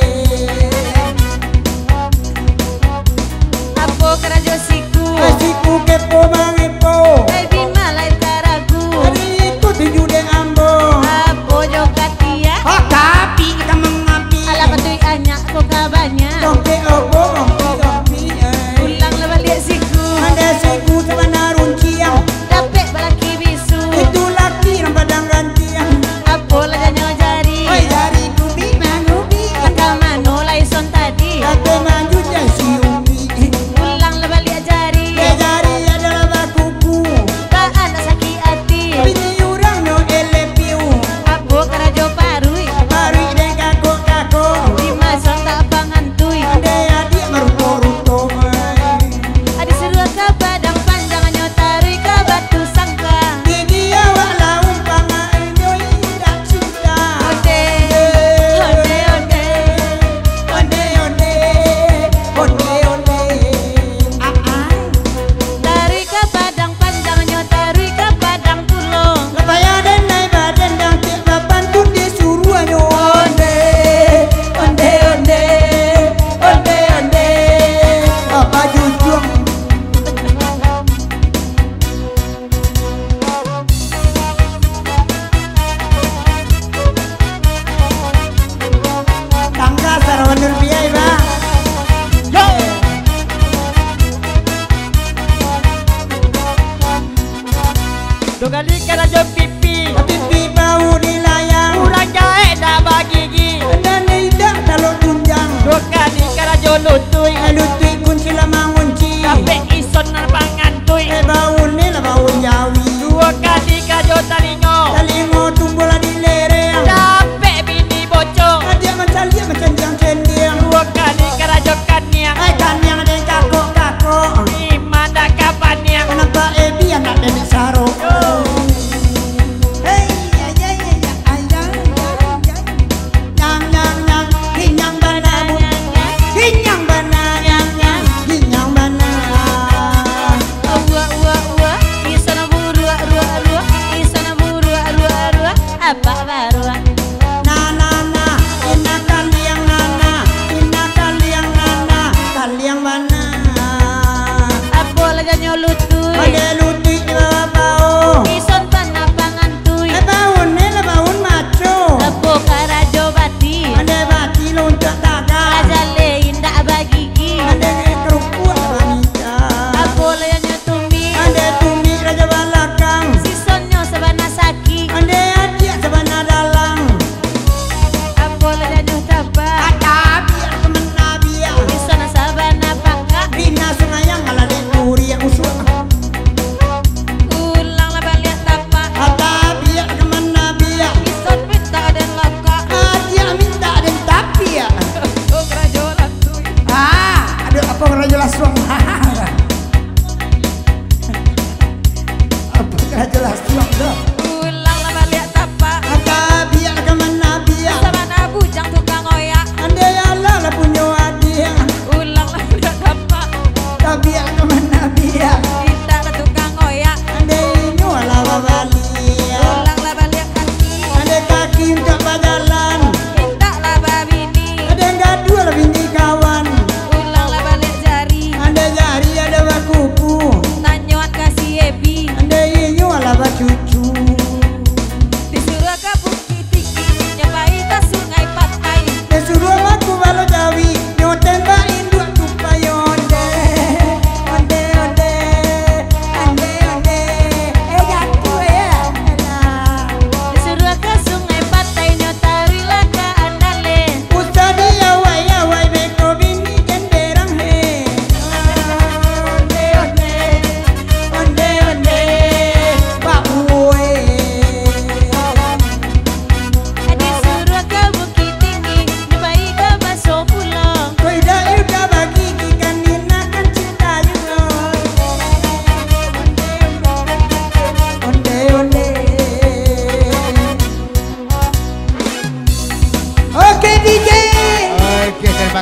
Apo karajo siku? Siku kepo mangepo. Lai bima lai taragu. Ari itu tuju dek ambo. Apo jo katia? Oh, tapi ka mangapi. Alah, patuik anyak ko ka banyak. Tongkek opo, ompi-ompi, eh. Pulang lah baliak siku. Ande siku sabana runciang. Dapek balaki bisu. Itu laki nan padang gantiang. Apo lah janyo jari? Oi, jari kubi mangubi. Ka mano lai son tadi? Ate manjujai si umi. Pulang lah baliak jari. Dek jari adalah bakuku. Baa nak sakik ati? Bini urang nyo elepiu. Apo karajo paruik? Paruik dek kakok-kakok. Dima son tak pangantui? Ande adiak maruto-ruto, eh. Adi suruah ka Padang Panjang, nyo taruih ka Batu Sangka. Bini awak laung pangainyo indak cinta. Onde, onde, onde. Onde, onde, onde, onde. Ah, ah. Taruih ka Padang Panjang, nyo taruih ka Padang Pulo. Lah payah den nai badendang, cek bapantun disuruahnyo. Onde, onde, onde, onde, onde. Apa jujung? Tangga sarawa Nurbiah, Bang. Yo. Duo kali karajo pipi. Pipi bau dilayang. Urang jahek dak bagigi. Dan indak talok tunjang. Duo kali karajo lutuik. Eh, lutuik kunci lah mangunci. Dapek ison nan pangantui. Eh, baun ni lah baun jawi. Duo kali karajo talingo. Talingo tumbuah lah di lereng. Dapek bini bocok. Adiak mancaliak mancandiang-candiang. Duo kali karajo kaniang. Eh, kaniang dek kakok-kakok. Iman dak ka paniang. Nampak ebi anak nenek sarok. Yo. Hei, ayah, ayah, ayah, ayah, ayah. Nyang, nyang, nyang, hinyang bana, Bu. Hinyang bana, nyang, nyang, hinyang bana. Uwa, uwa, uwa, isana buruak, ruak, ruak, isana buruak, ruak, ruak, apak baruak. Na, na, na, ina kaliang, na, na, ina kaliang, na, na, kaliang bana. Apo lah janyo lutuik? Ade lutuik di bawah bao. Ison panah pangan Tui. Eh, baun ni lah baun maco. Apo karajo bati? Ande bati lo untuak tagah. Raja le indak bagigi. Ande kerupuk lah bamica. Apo lah yang nyo tumik? Ande tumik raja balakang. Sisonyo sabana sakik. Ande adiak sabana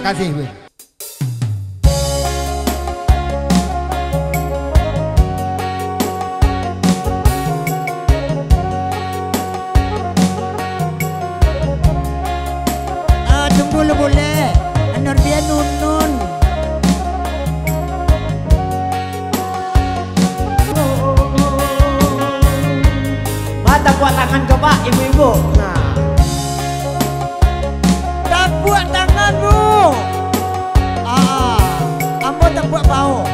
Kasih, weh. Ah, tunggu lu bulek. Anor dia nunun. Ba, tapuak tangan ko, Pak, ibu-ibu. Nah. Tapuak tangan, Bu. Ah, ambo tapuak paho.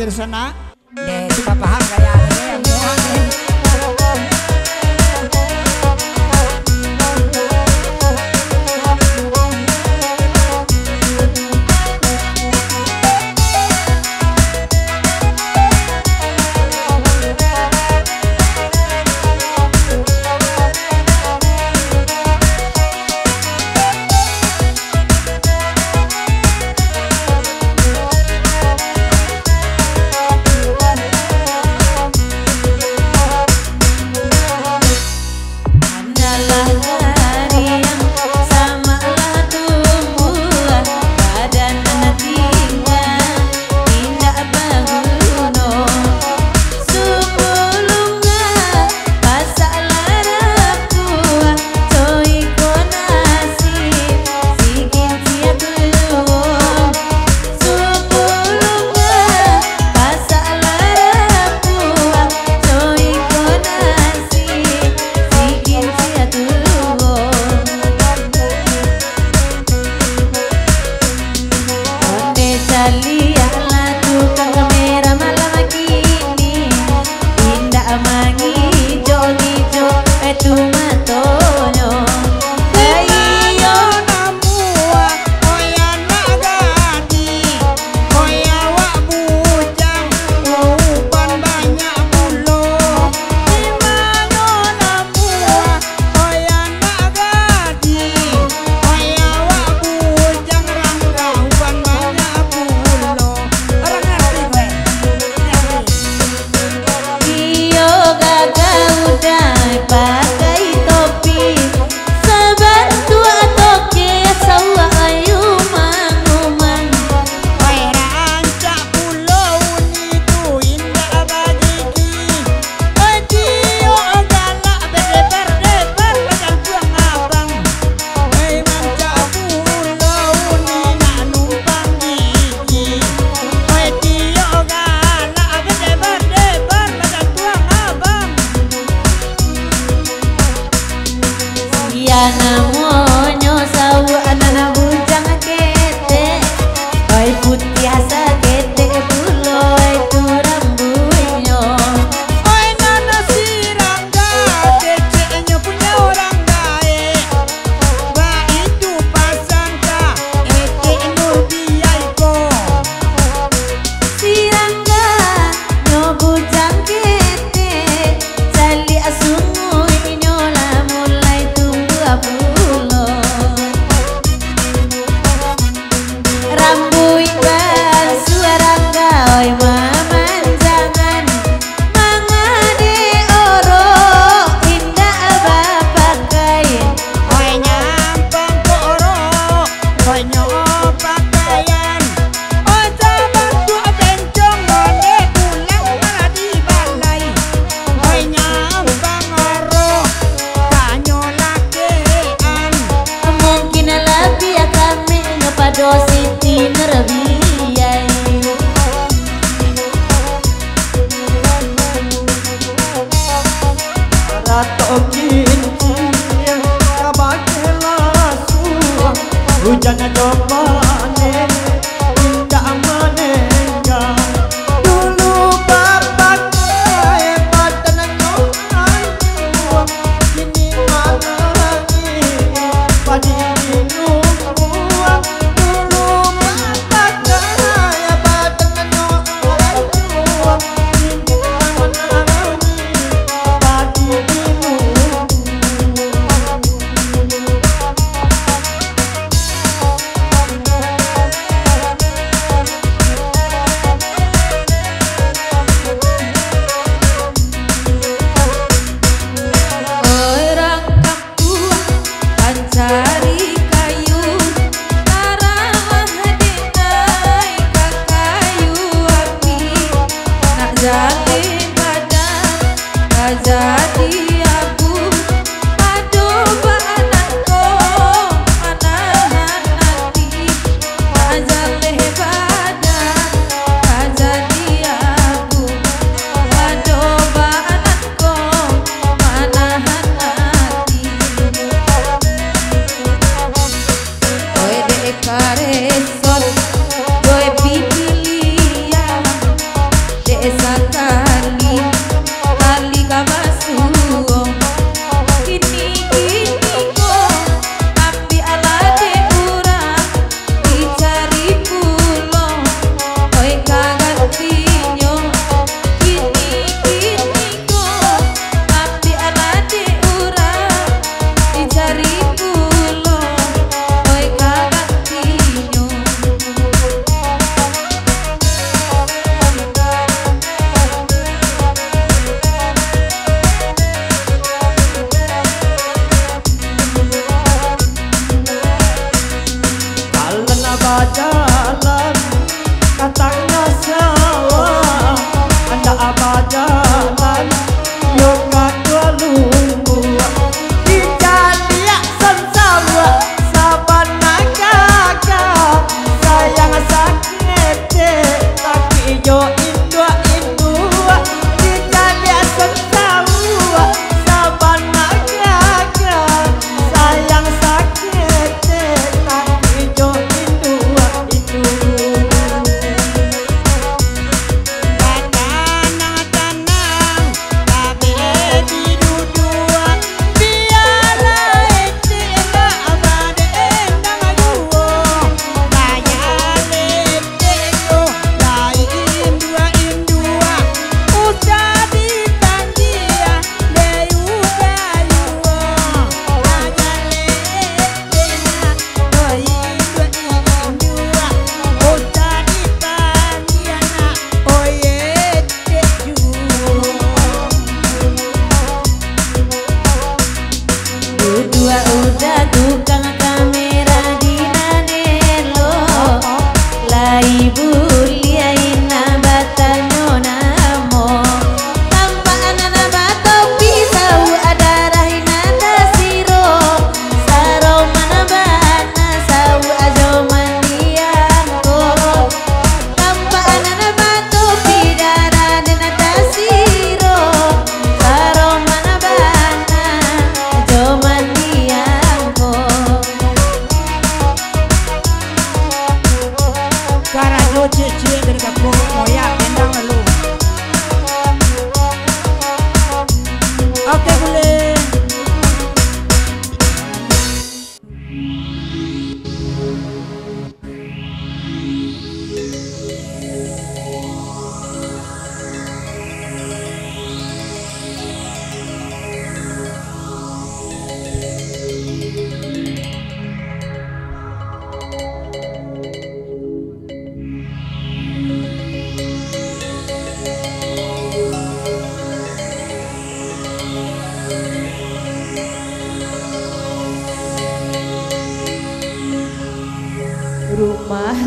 Di sana. Deh, sudah paham gaya ni, yang murah ni.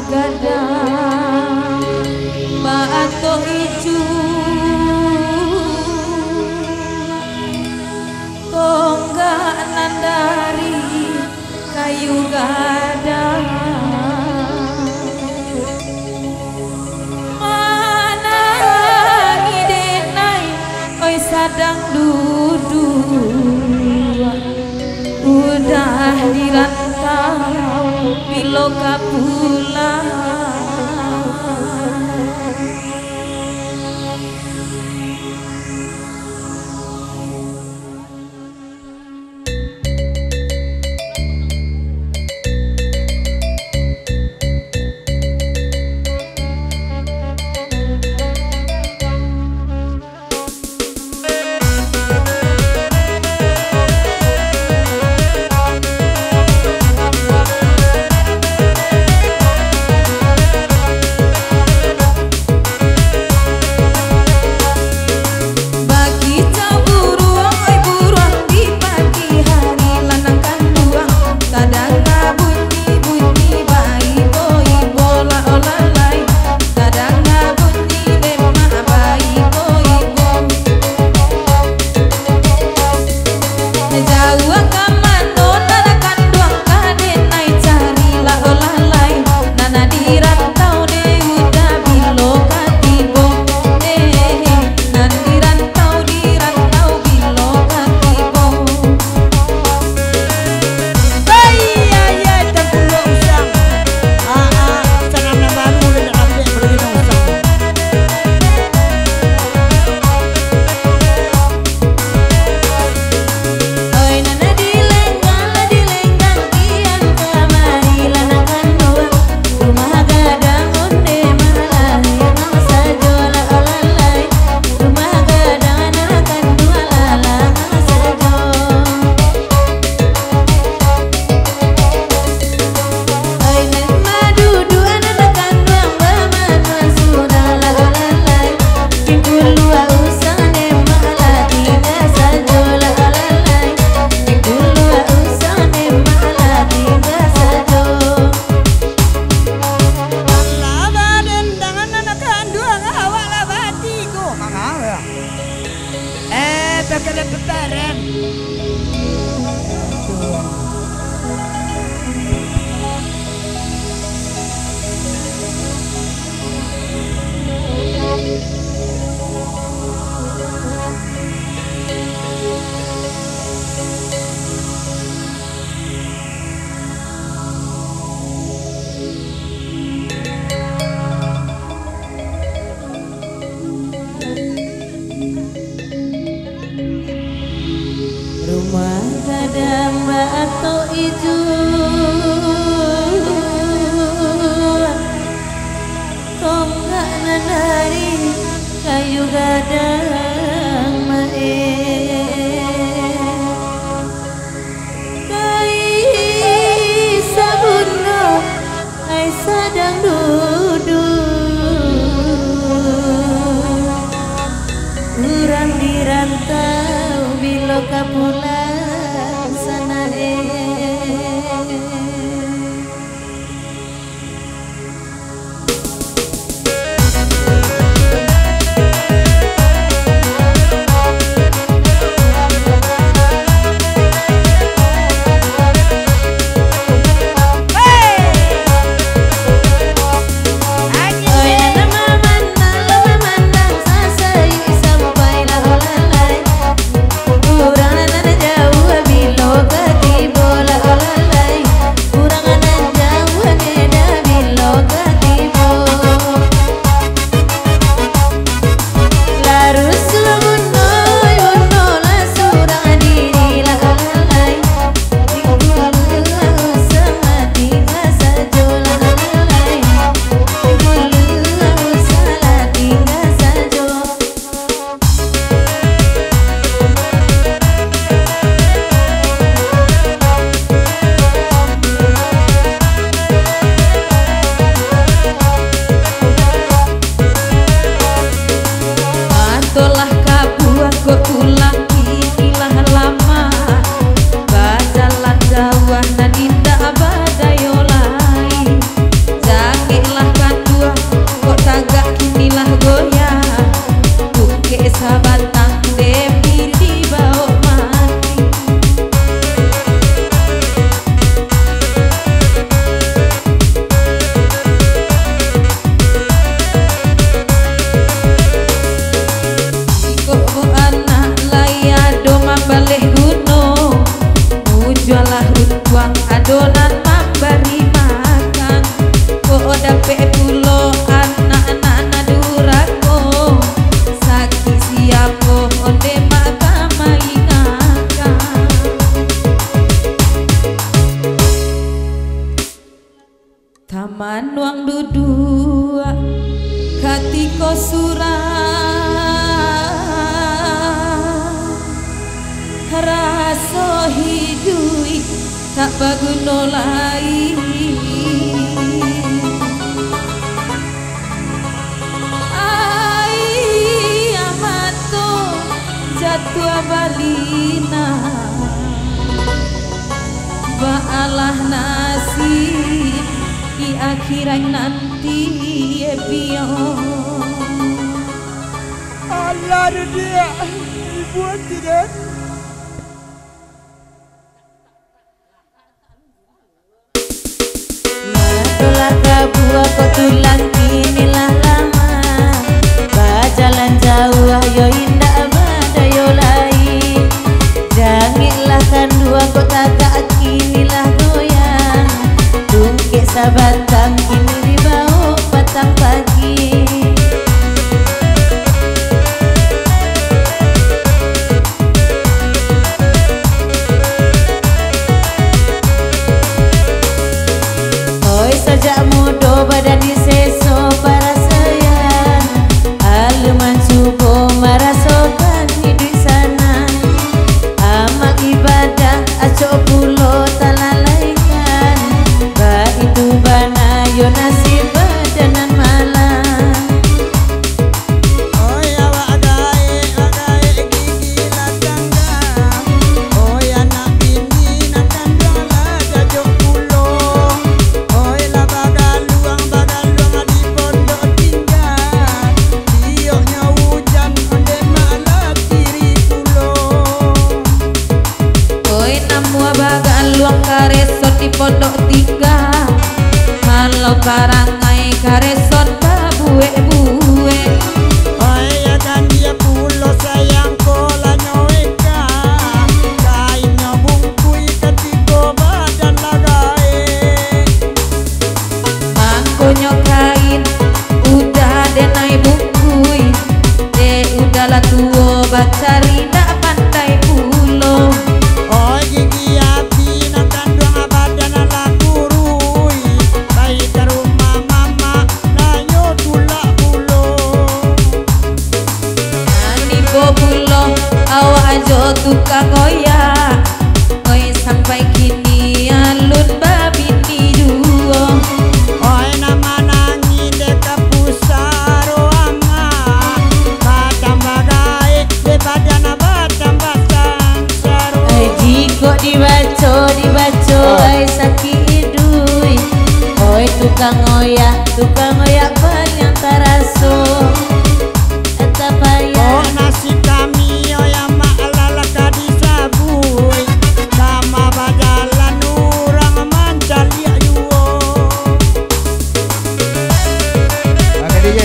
gadang, baatok ijuak, tonggak nan dari kayu gadang. Manangi denai, oi sadang duduak, udah di rantau, bilo ka pulang. Bakicau buruang, oi buruang, di pagi hari lanang kanduang. Tadanga bunyi-bunyi baibo-ibo lah olah lai. Tadanga bunyi demak baibo-ibo. Jauah ka mano nan kanduang ka denai cari lah olah lai. Nan di rantau dek udah bilo ka tibo. Eh, nan di rantau, di rantau bilo ka tibo. Hei, ayah, tangkuluak usang. Ah, ah, sanam nan baru, indak rapek, apolai nan usang. Oi, nan dilenggang, dilenggang kian kamari, lanang kanduang. Rumah gadang onde malah, emang sajo lah olah lai. Rumah gadang anak kanduang lah, lanang sajo. Ai, nan maduduak anak kanduang, bamanuang surang lah olah lai. Pingkuluak usang demak lah tingga sajo lah olah lai. Pingkuluak usang demak lah tingga sajo. Lah badendangan anak kanduang, awak lah batigo. Mangawak. Eh, takada petarang. Rumah gadang baatok ijuak, tonggak nan dari kayu gadang maeh. Kai sabuno, ai sadang duduak. Urang di rantau, bilo ka pulang sana, eh. Urang nan jauah bilo ka tibo lah olah lai. Urang nan jauah neda bilo ka tibo. Laruih lah buno, buno lah surang diri lah olah lai. Tingga usah mati lah sajo lah olah lai. Tingga usah lah tingga sajo. Mato lah kabuah kok tulang gigi lah lamah. Bajalan jauah nan indak badayo lai. Jangek Demak ka maingakan. Tamanuang duduak katiko surang, raso hiduik tak baguno lai. Aia mato jatuah balinang. Baalah nasib di akhirat nanti, eh, piyo. Alah, Diak, ibu hati den. Lah tu lah kabua kok tulang kini lah lama. Bajalan jauah yo indak badayo lai. Jangiklah kanduang kok tagak kini lah goyang. Tungkek sabatang kini dibaok patang pagi. Oi, sajak mudo badan diseso parasaian, alun mancubo marasokan iduik sanang. Amal ibadah acok pulo talalaikan, baitu bana yo nasib badan nan malang. Oi, awak gaek, awak gaek gigi lah tanggam. Oi, anak bini nan kanduang lah jajok pulo. Oi, lah bagaluang, bagaluang di pondok tingga. Tioknyo ujan, onde mak lah ciri pulo. Oi, namuah bagaluang kareson di pondok tingga. Kalau parangai kareson babuek-buek. Oi, ya kan dia pulo sayang kolanyo eka. Kainnyo bungkui katiko badan lah gaek. Mangkonyo kain udah denai bungkui, dek udah lah tuo bacari ndak pandai pulo. Oi, gigi api nan kanduang badan lah kurui, pai ka rumah mamak nanyo tulak pulo. Nibo pulo awak jo tukang oyak. Oi, sampai kini alun babini juo. Oi, nan manangih dek ka pusaro amak, batambah gaek dek badan batambah sansaro. Oi, jikok dibaco, dibaco, oi, sakik iduik. Oi, tukang oyak, tukang oyak paliang taraso. Eta payah. Oh, nasib kami, oi, amak, alah lah ka disabuik. Lama bajalan urang mancaliak juo. Oke, D J.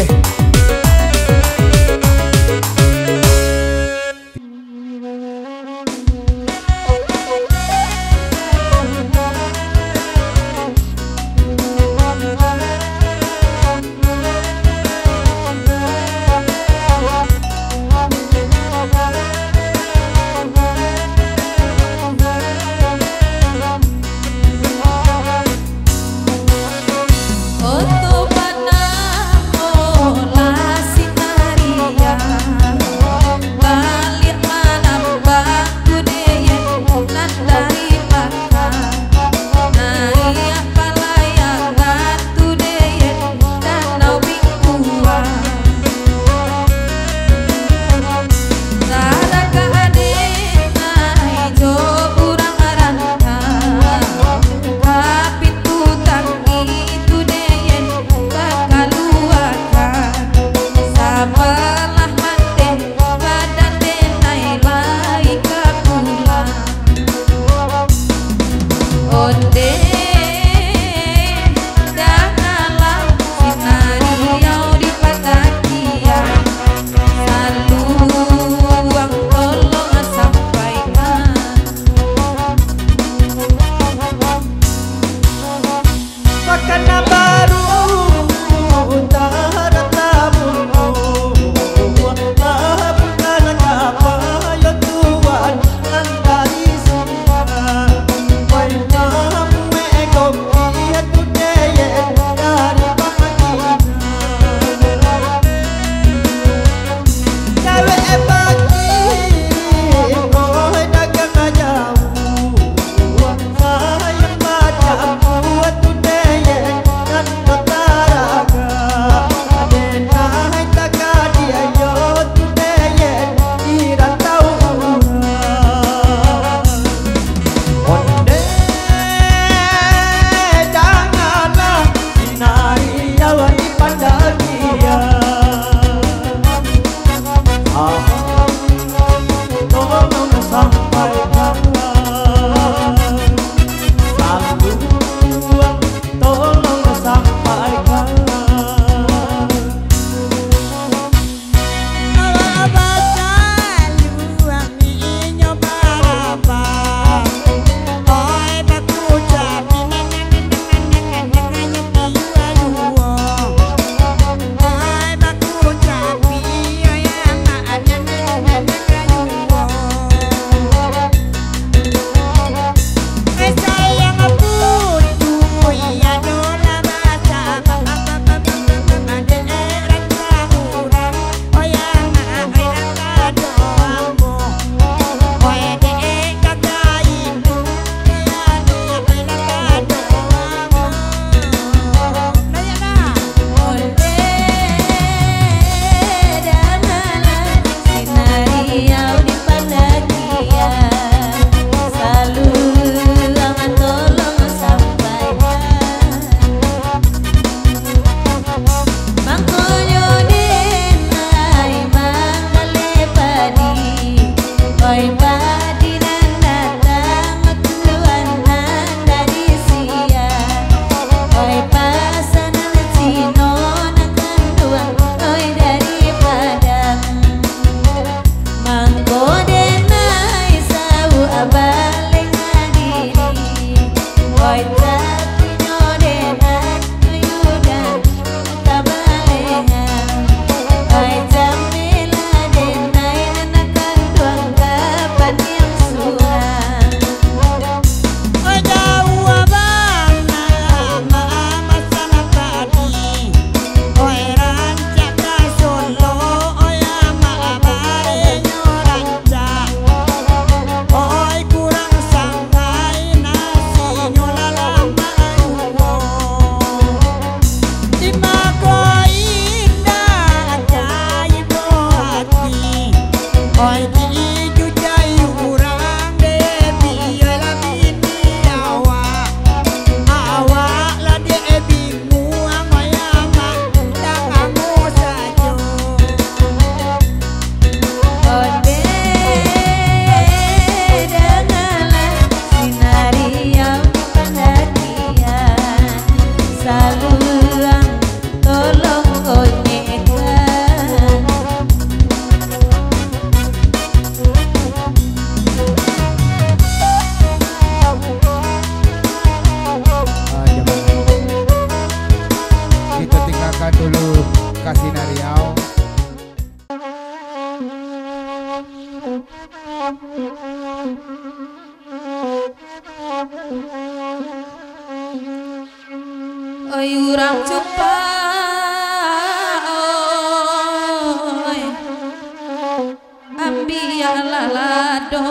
Onde, janganlah sinariau dipandakian. Ah, tolong sampaikan. Saluang, tolong sampaikan. Mangkonyo den ai manggaleh padi, oi padi nan datang tuan nan dari Siak, oi pasanan Cino nan kanduang, oi dari Padang. Mangko den ai sauak baleh ngadiri, oi tapinyo den ai tuyudan ka balehan, oi jambela den ai nan kanduang ka paniang surang. Oi jauah bana mamasan padi, oi rancak ka Solo, oi amak barenyo rancak, oi kurang sangkai nasinyo lah lamak juo. Di mako indak ka ibo ati, oi di ijujai urang dek bialah bini awak, awak lah dek bingung, oi amak, ndak amuah sajo. Onde, dangalah sinariau pandakian, saluang tolong onyekkan. Ah, jangan. Kita tinggalkan dulu ka sinariau. Oi urang Cupak, oi, ambiaklah lado,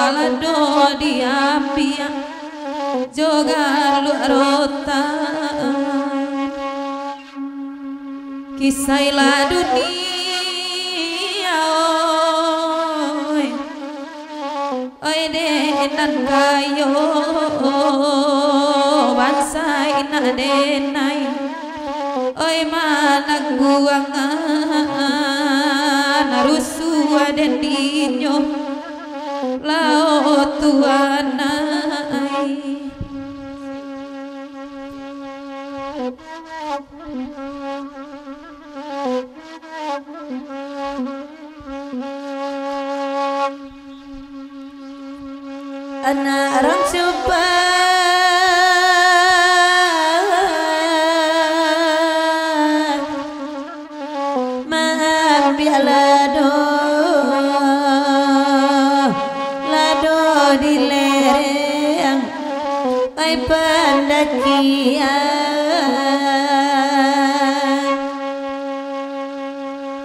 lado diambiak jo galuak rotan. Kisailah dunia, oi. Oi dek nan kayo, bansaik nak denai. Oi manangguangan, rusuah den dinyo, lao tuanai. Anak urang Cupak, maambiak lado, lado di lereng, ai pandakian.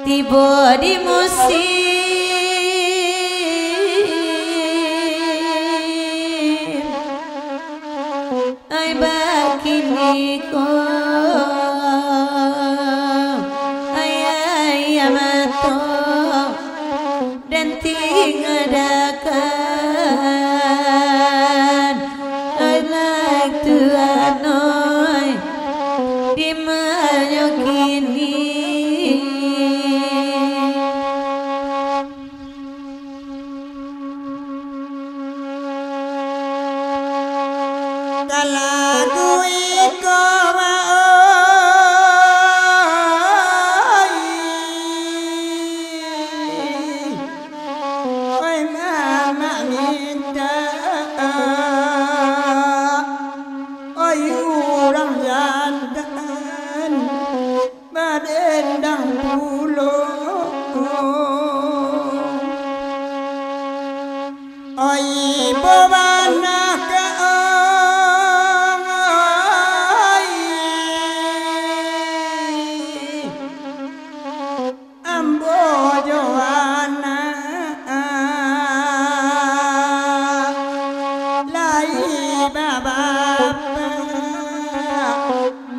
Tibo di musim ai bakini ko, ai, ai, mato dan tingadakan, ai, lai tuanoi, di manyo kini. Kalagu iko, oi, oi, mamak mintak, oi, urang jantan badendang pulo. Oi, bo bana ka, oi, ambo jo anak lai babapak.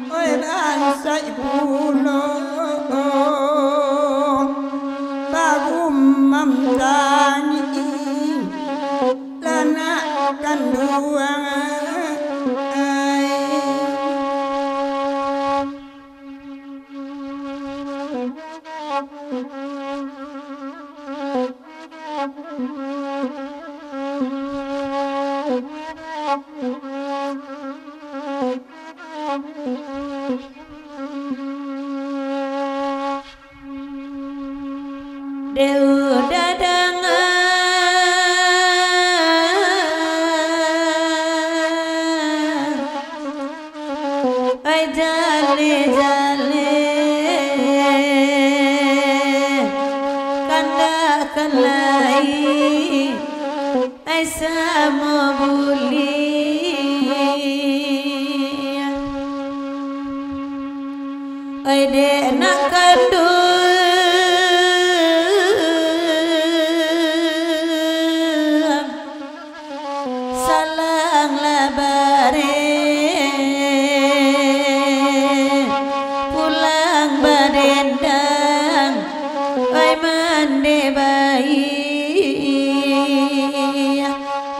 Oi, bansaik pulo bagumam tangih, lah nak kanduang ai. Dek uda dangan, ai jaleh-jaleh, kandakkan lai, ai samo buliah. Ai dek nak kanduang, salang lah bareh, pulang badendang, ai mandeh baiak,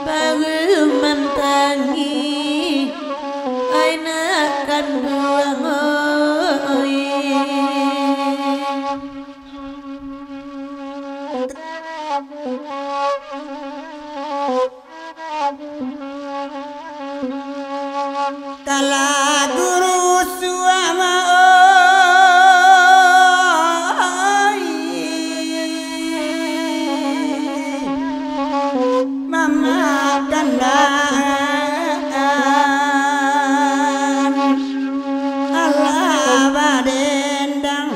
baru mantangih, ai nak kanduang oi. Kalagu rusuah ma oi, mamakan daan, alah badendang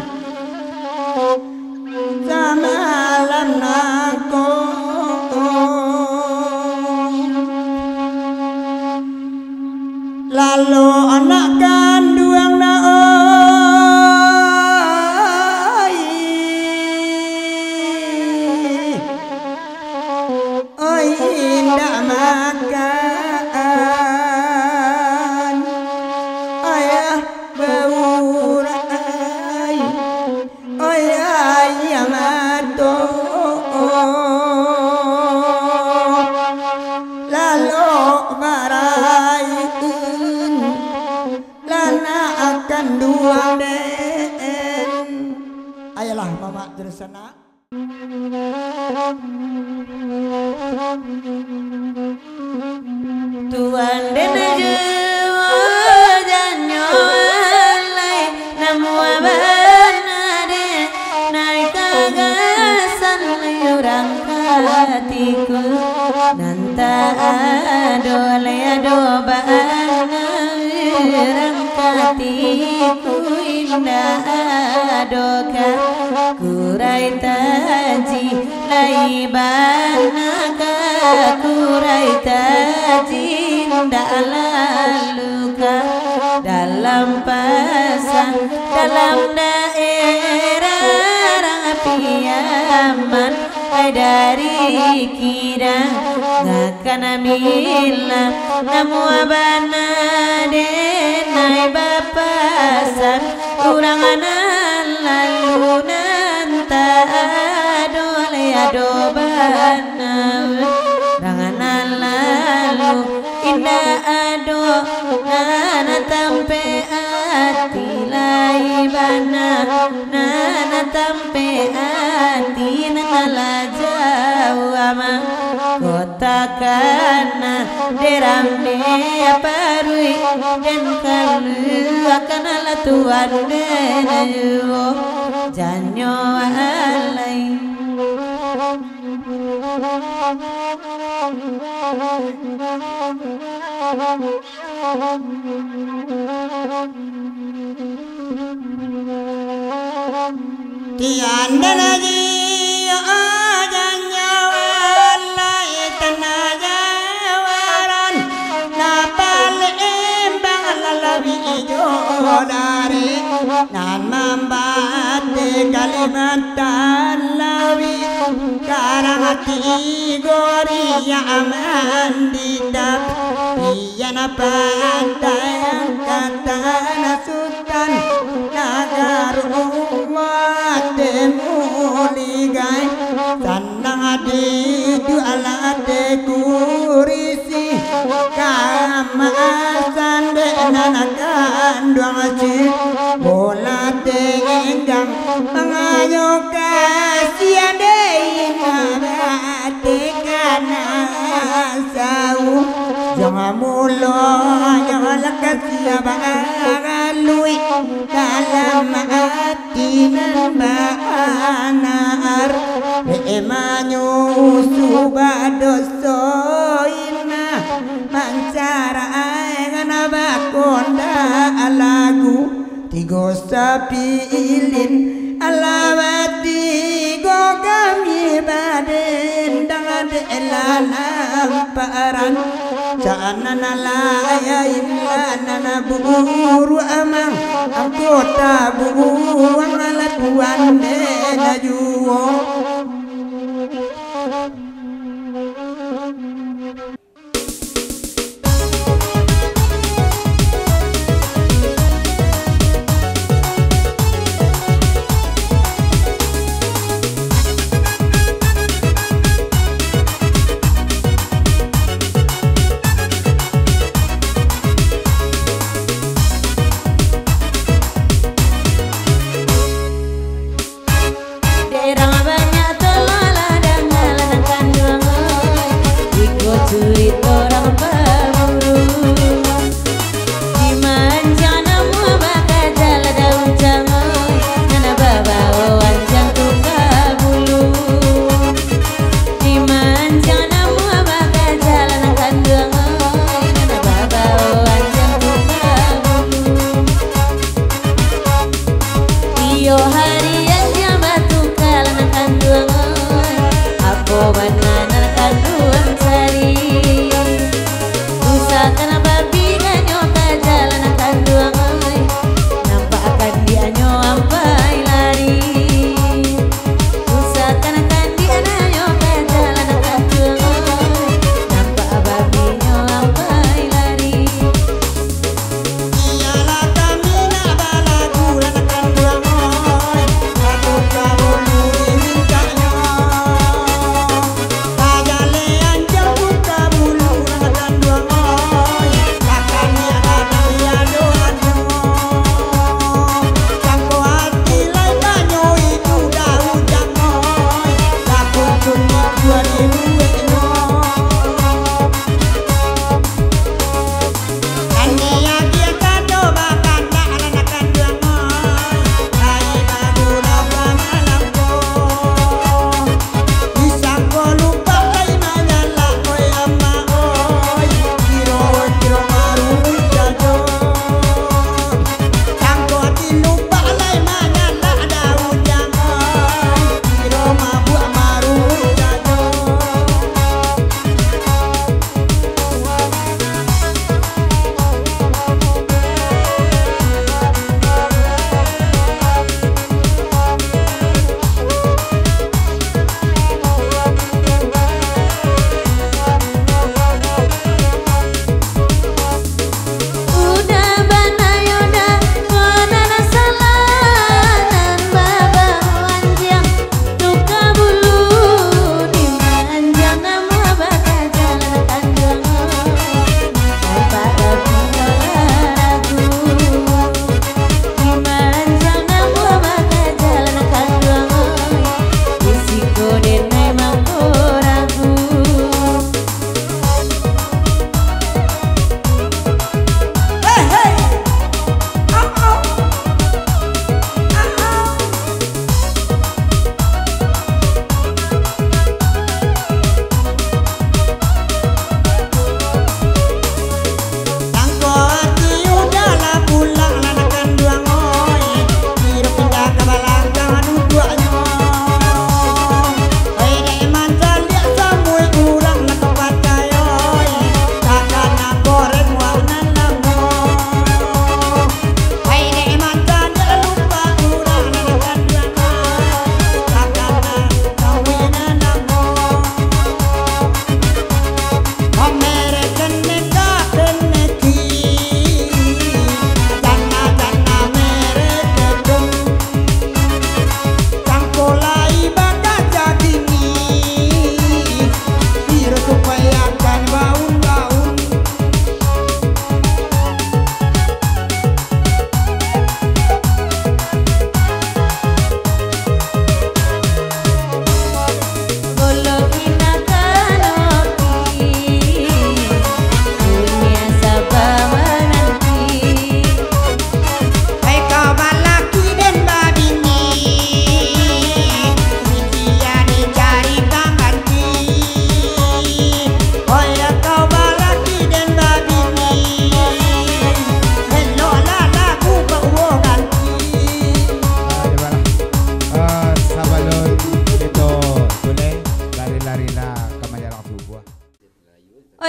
samalam nangko. Lalu anak kanduang na oi, oi indak makan, ayah baurai. Oi, ai, mato lalok barain, lah nak kanduang den. Ayolah, mamak, terus sana. Tuan den juo janyo alai, namuah bana den nai kagasan urang katiku. Nan tak ado lai ado bana urang katiku, indak ado ka kurai taji. Lai bana ka kurai taji, ndak lalu ka dalam pasar, dalam daerah Yaman, ai dari kira, ngakan amila, namuah bana den ai bapasan, urang nan lalu nan tak ado lai ado bana, urang nan lalu indak ado nan tampek ati lai bana. Nan tampek ati nan lah jauah mah. Kota kana derame paruik, den kaluakan lah tuan den juo janyo alai. Tian den aji, oh, janyawa lai tanah jawaran, na palembang lalabi ijo dari, nan mambati Kalimantan lawi, karang ati gori yang aman di tapi. Iyan pantai angkatan Sutan, nagaro umat muligai, sanang di dualah kurisi, kamaasan dek nan kanduang ci, bola tenggang mangayo kasian dek inabati kana sau. Jangan mulo, jangan lakasi bagalui dalam ati nan banar. Emanyo subah doso inah, mancarai nan bakondak lagu. Tigo sapilin, alah batigo kami badendang dek lalam paran. Cak nan lain lah nan buruak amang, angko tabuang lah tuan dek juo. Dek urang banyak tu lah danga lah nan kanduang, oi. Iko curito urang baburu. Di manjang namuah bakaja lah daun jang, oi. Nan babao anjang tu ka bulu. Di manjang namuah bakaja lah nan kanduang, oi. Nan babao anjang tu ka bulu. Iyo hari anjang batuka lah nan kanduang.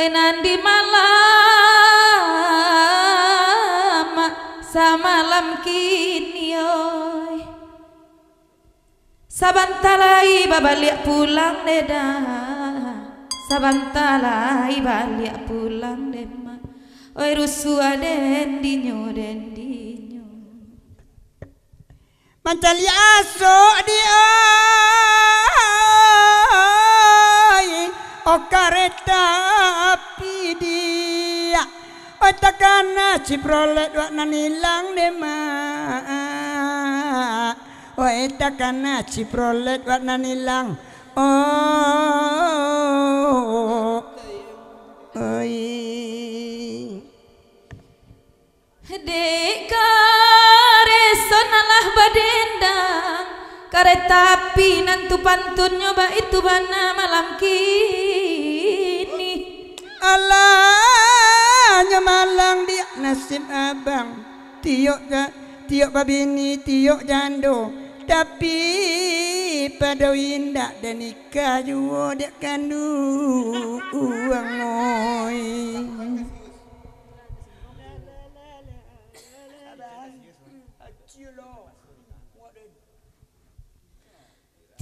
Nan di malam samalam kini, oi. Sabanta lai babaliak pulang deh dah. Sabanta lai baliak pulang deh, Mak. Oi, rusuah den dinyo, den dinyo. Mancaliak asok di, oi, o kareta api diak. Oi, takana Ciprolet wak nan ilang deh, Mak. Oi, takana Ciprolet wak nan ilang. Oh, oi. Dek kareso nan lah badendang, kareta api nan tu pantunnyo baitu bana malam kini. Alah, nyo malang diak nasib abang. Tiok ja-, tiok babini, tiok jando, tapi pado indak den nikah juo dek kanduang, oi.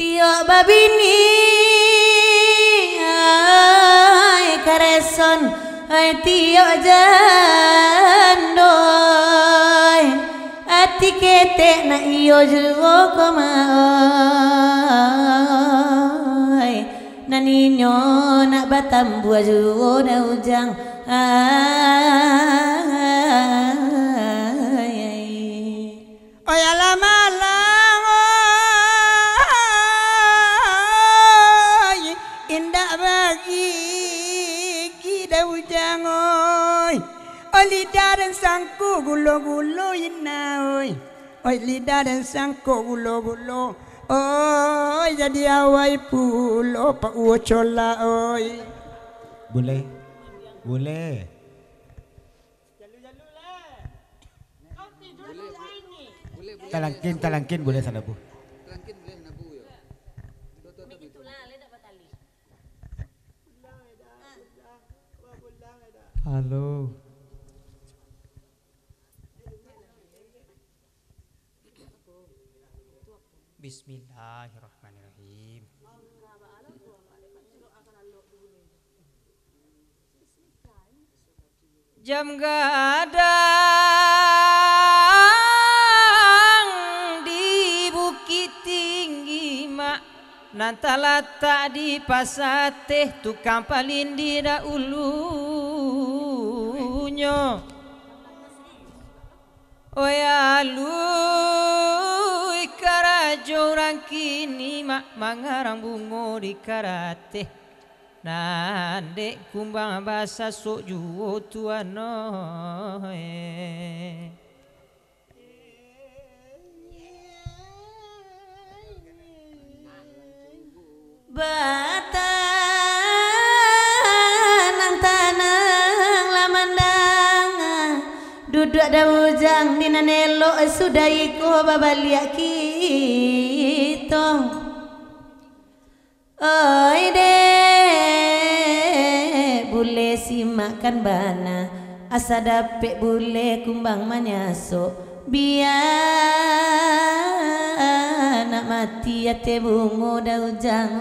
Tiok babini, ai kareson, ai tiok jando, ai ati ketek nak iyo juo ko, Mak, oi. Nan inyo nak batambua juo Da Ujang, ai. Oi, alah malang, oi, indak bagigi Da Ujang, oi. Oi, lidah den sangko gulo-gulo, Ina, oi. Oi, lidah den sangko gulo-gulo, oi, jadi awai pulo Pak Uwo Cola, oi. Buleh. Buleh. Talangkin, talangkin buleh sanabu. Halo. Bismillahirrahmanirrahim. Jam gadang di Bukittinggi, Mak, nan talatak di Pasateh, tukang palindih daulunyo. Oi, aluih karajo urang kini, Mak, mangarang bungo di karateh. Nan dek kumbang basasok juo tu ano, eh. Batanang-tanang lah mandanga, duduak Da Ujang di nan elok, sudah iko babaliak kito. Oi dek, buleh simakkan bana, asa dapek buleh kumbang manyasok, bia nak mati ateh bungo Da Ujang.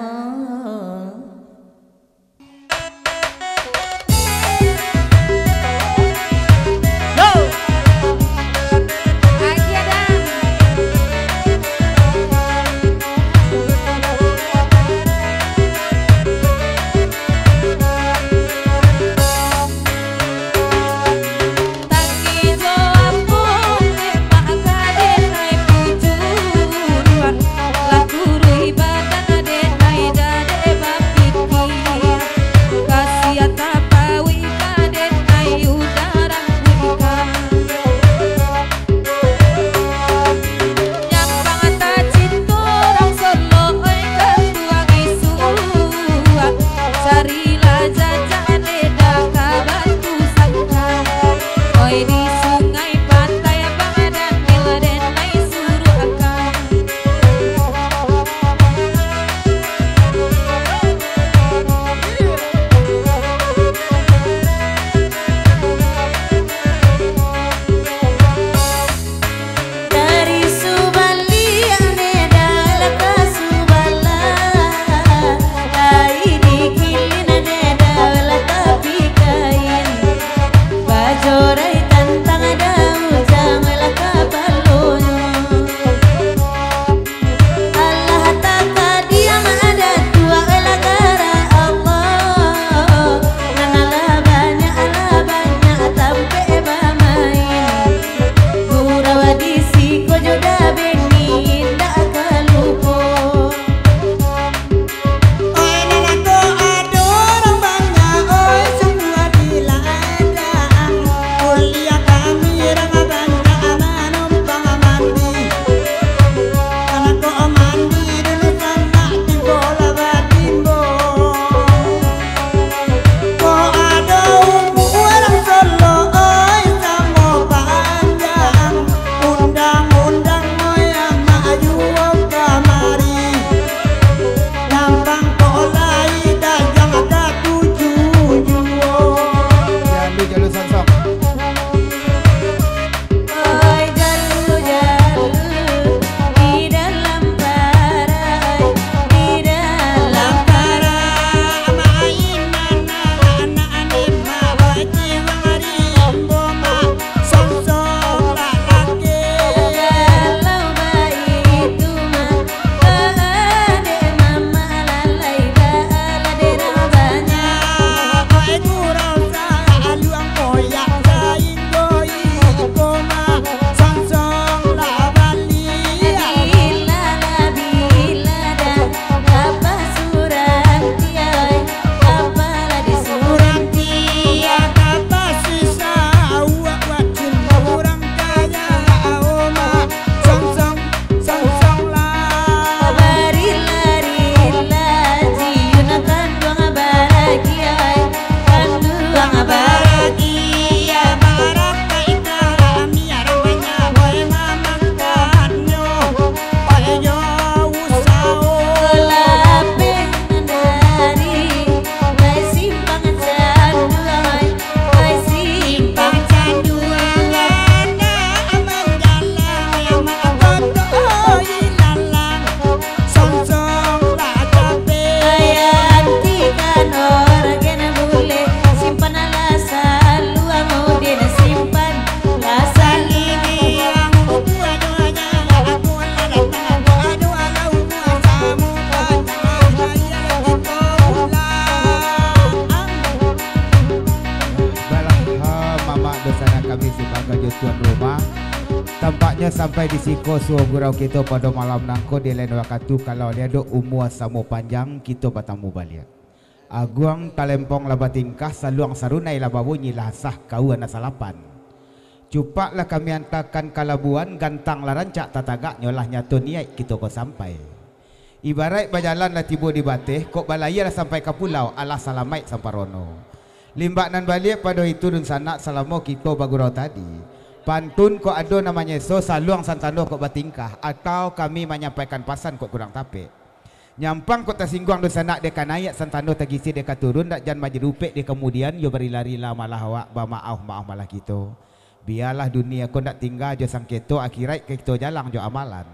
Nyo sampai di siko suo gurau kito pado malam nangko, di lain wakatu kalau lai ado umua samo panjang kito batamu baliak. Aguang talempong lah batingkah, saluang sarunai lah babunyi, lah sah kaua nan salapan. Cupak lah kami antakan ka labuan, gantang lah rancak tatagaknyo, lah nyato niaik kito ko sampai. Ibaraik bajalan lah tibo di bateh, kok balayia lah sampai ka pulau, alah salamaik samparono. Limbak nan baliak pado itu dunsanak, salamo kito bagurau tadi, pantun kok ado nan manyeso, saluang santano kok batingkah, atau kami manyampaikan pasan kok kurang tapek. Nyampang kok tasingguang dunsanak, dek ka naiak santano tagisi dek ka turun, dak jan majerupek di kamudian, yo barila-rila malah awak, bamaoh-maoh malah kito. Bialah dunia ko ndak tingga jo sangketo, akiraik ka kito jalang jo amalan.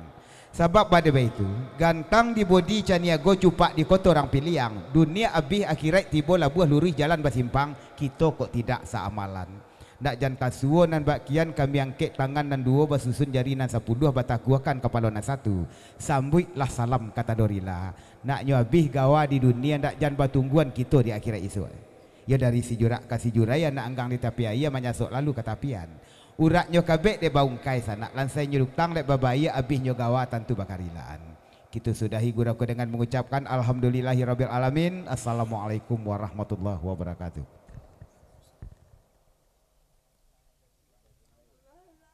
Sabab bade baitu, gantang di bodi caniago, cupak di koto urang piliang, dunia abih akiraik tibo, labuah luruih jalan basimpang, kito kok tidak saamalan. Ndak jan tasuo nan bak kian, kami angkek tangan nan duo, basusun jari nan sapuluah, batakuahkan kapalo nan satu, sambuiklah salam ka tando rila. Naknyo abih gawa di dunia, ndak jan batungguan kito di akiraik isuak. Yo dari sijurak ka sijurai, anak anggang di tapi aia, manyasok lalu ka tapian. Uraknyo kabek dek baungkai sanak, lansainyo utang dek babayia, abihnyo gawa tantu bakarilaan. Kito sudahi gurau ko dengan mangucapkan alhamdulillahirabbil alamin. Assalamualaikum warahmatullahi wabarakatuh.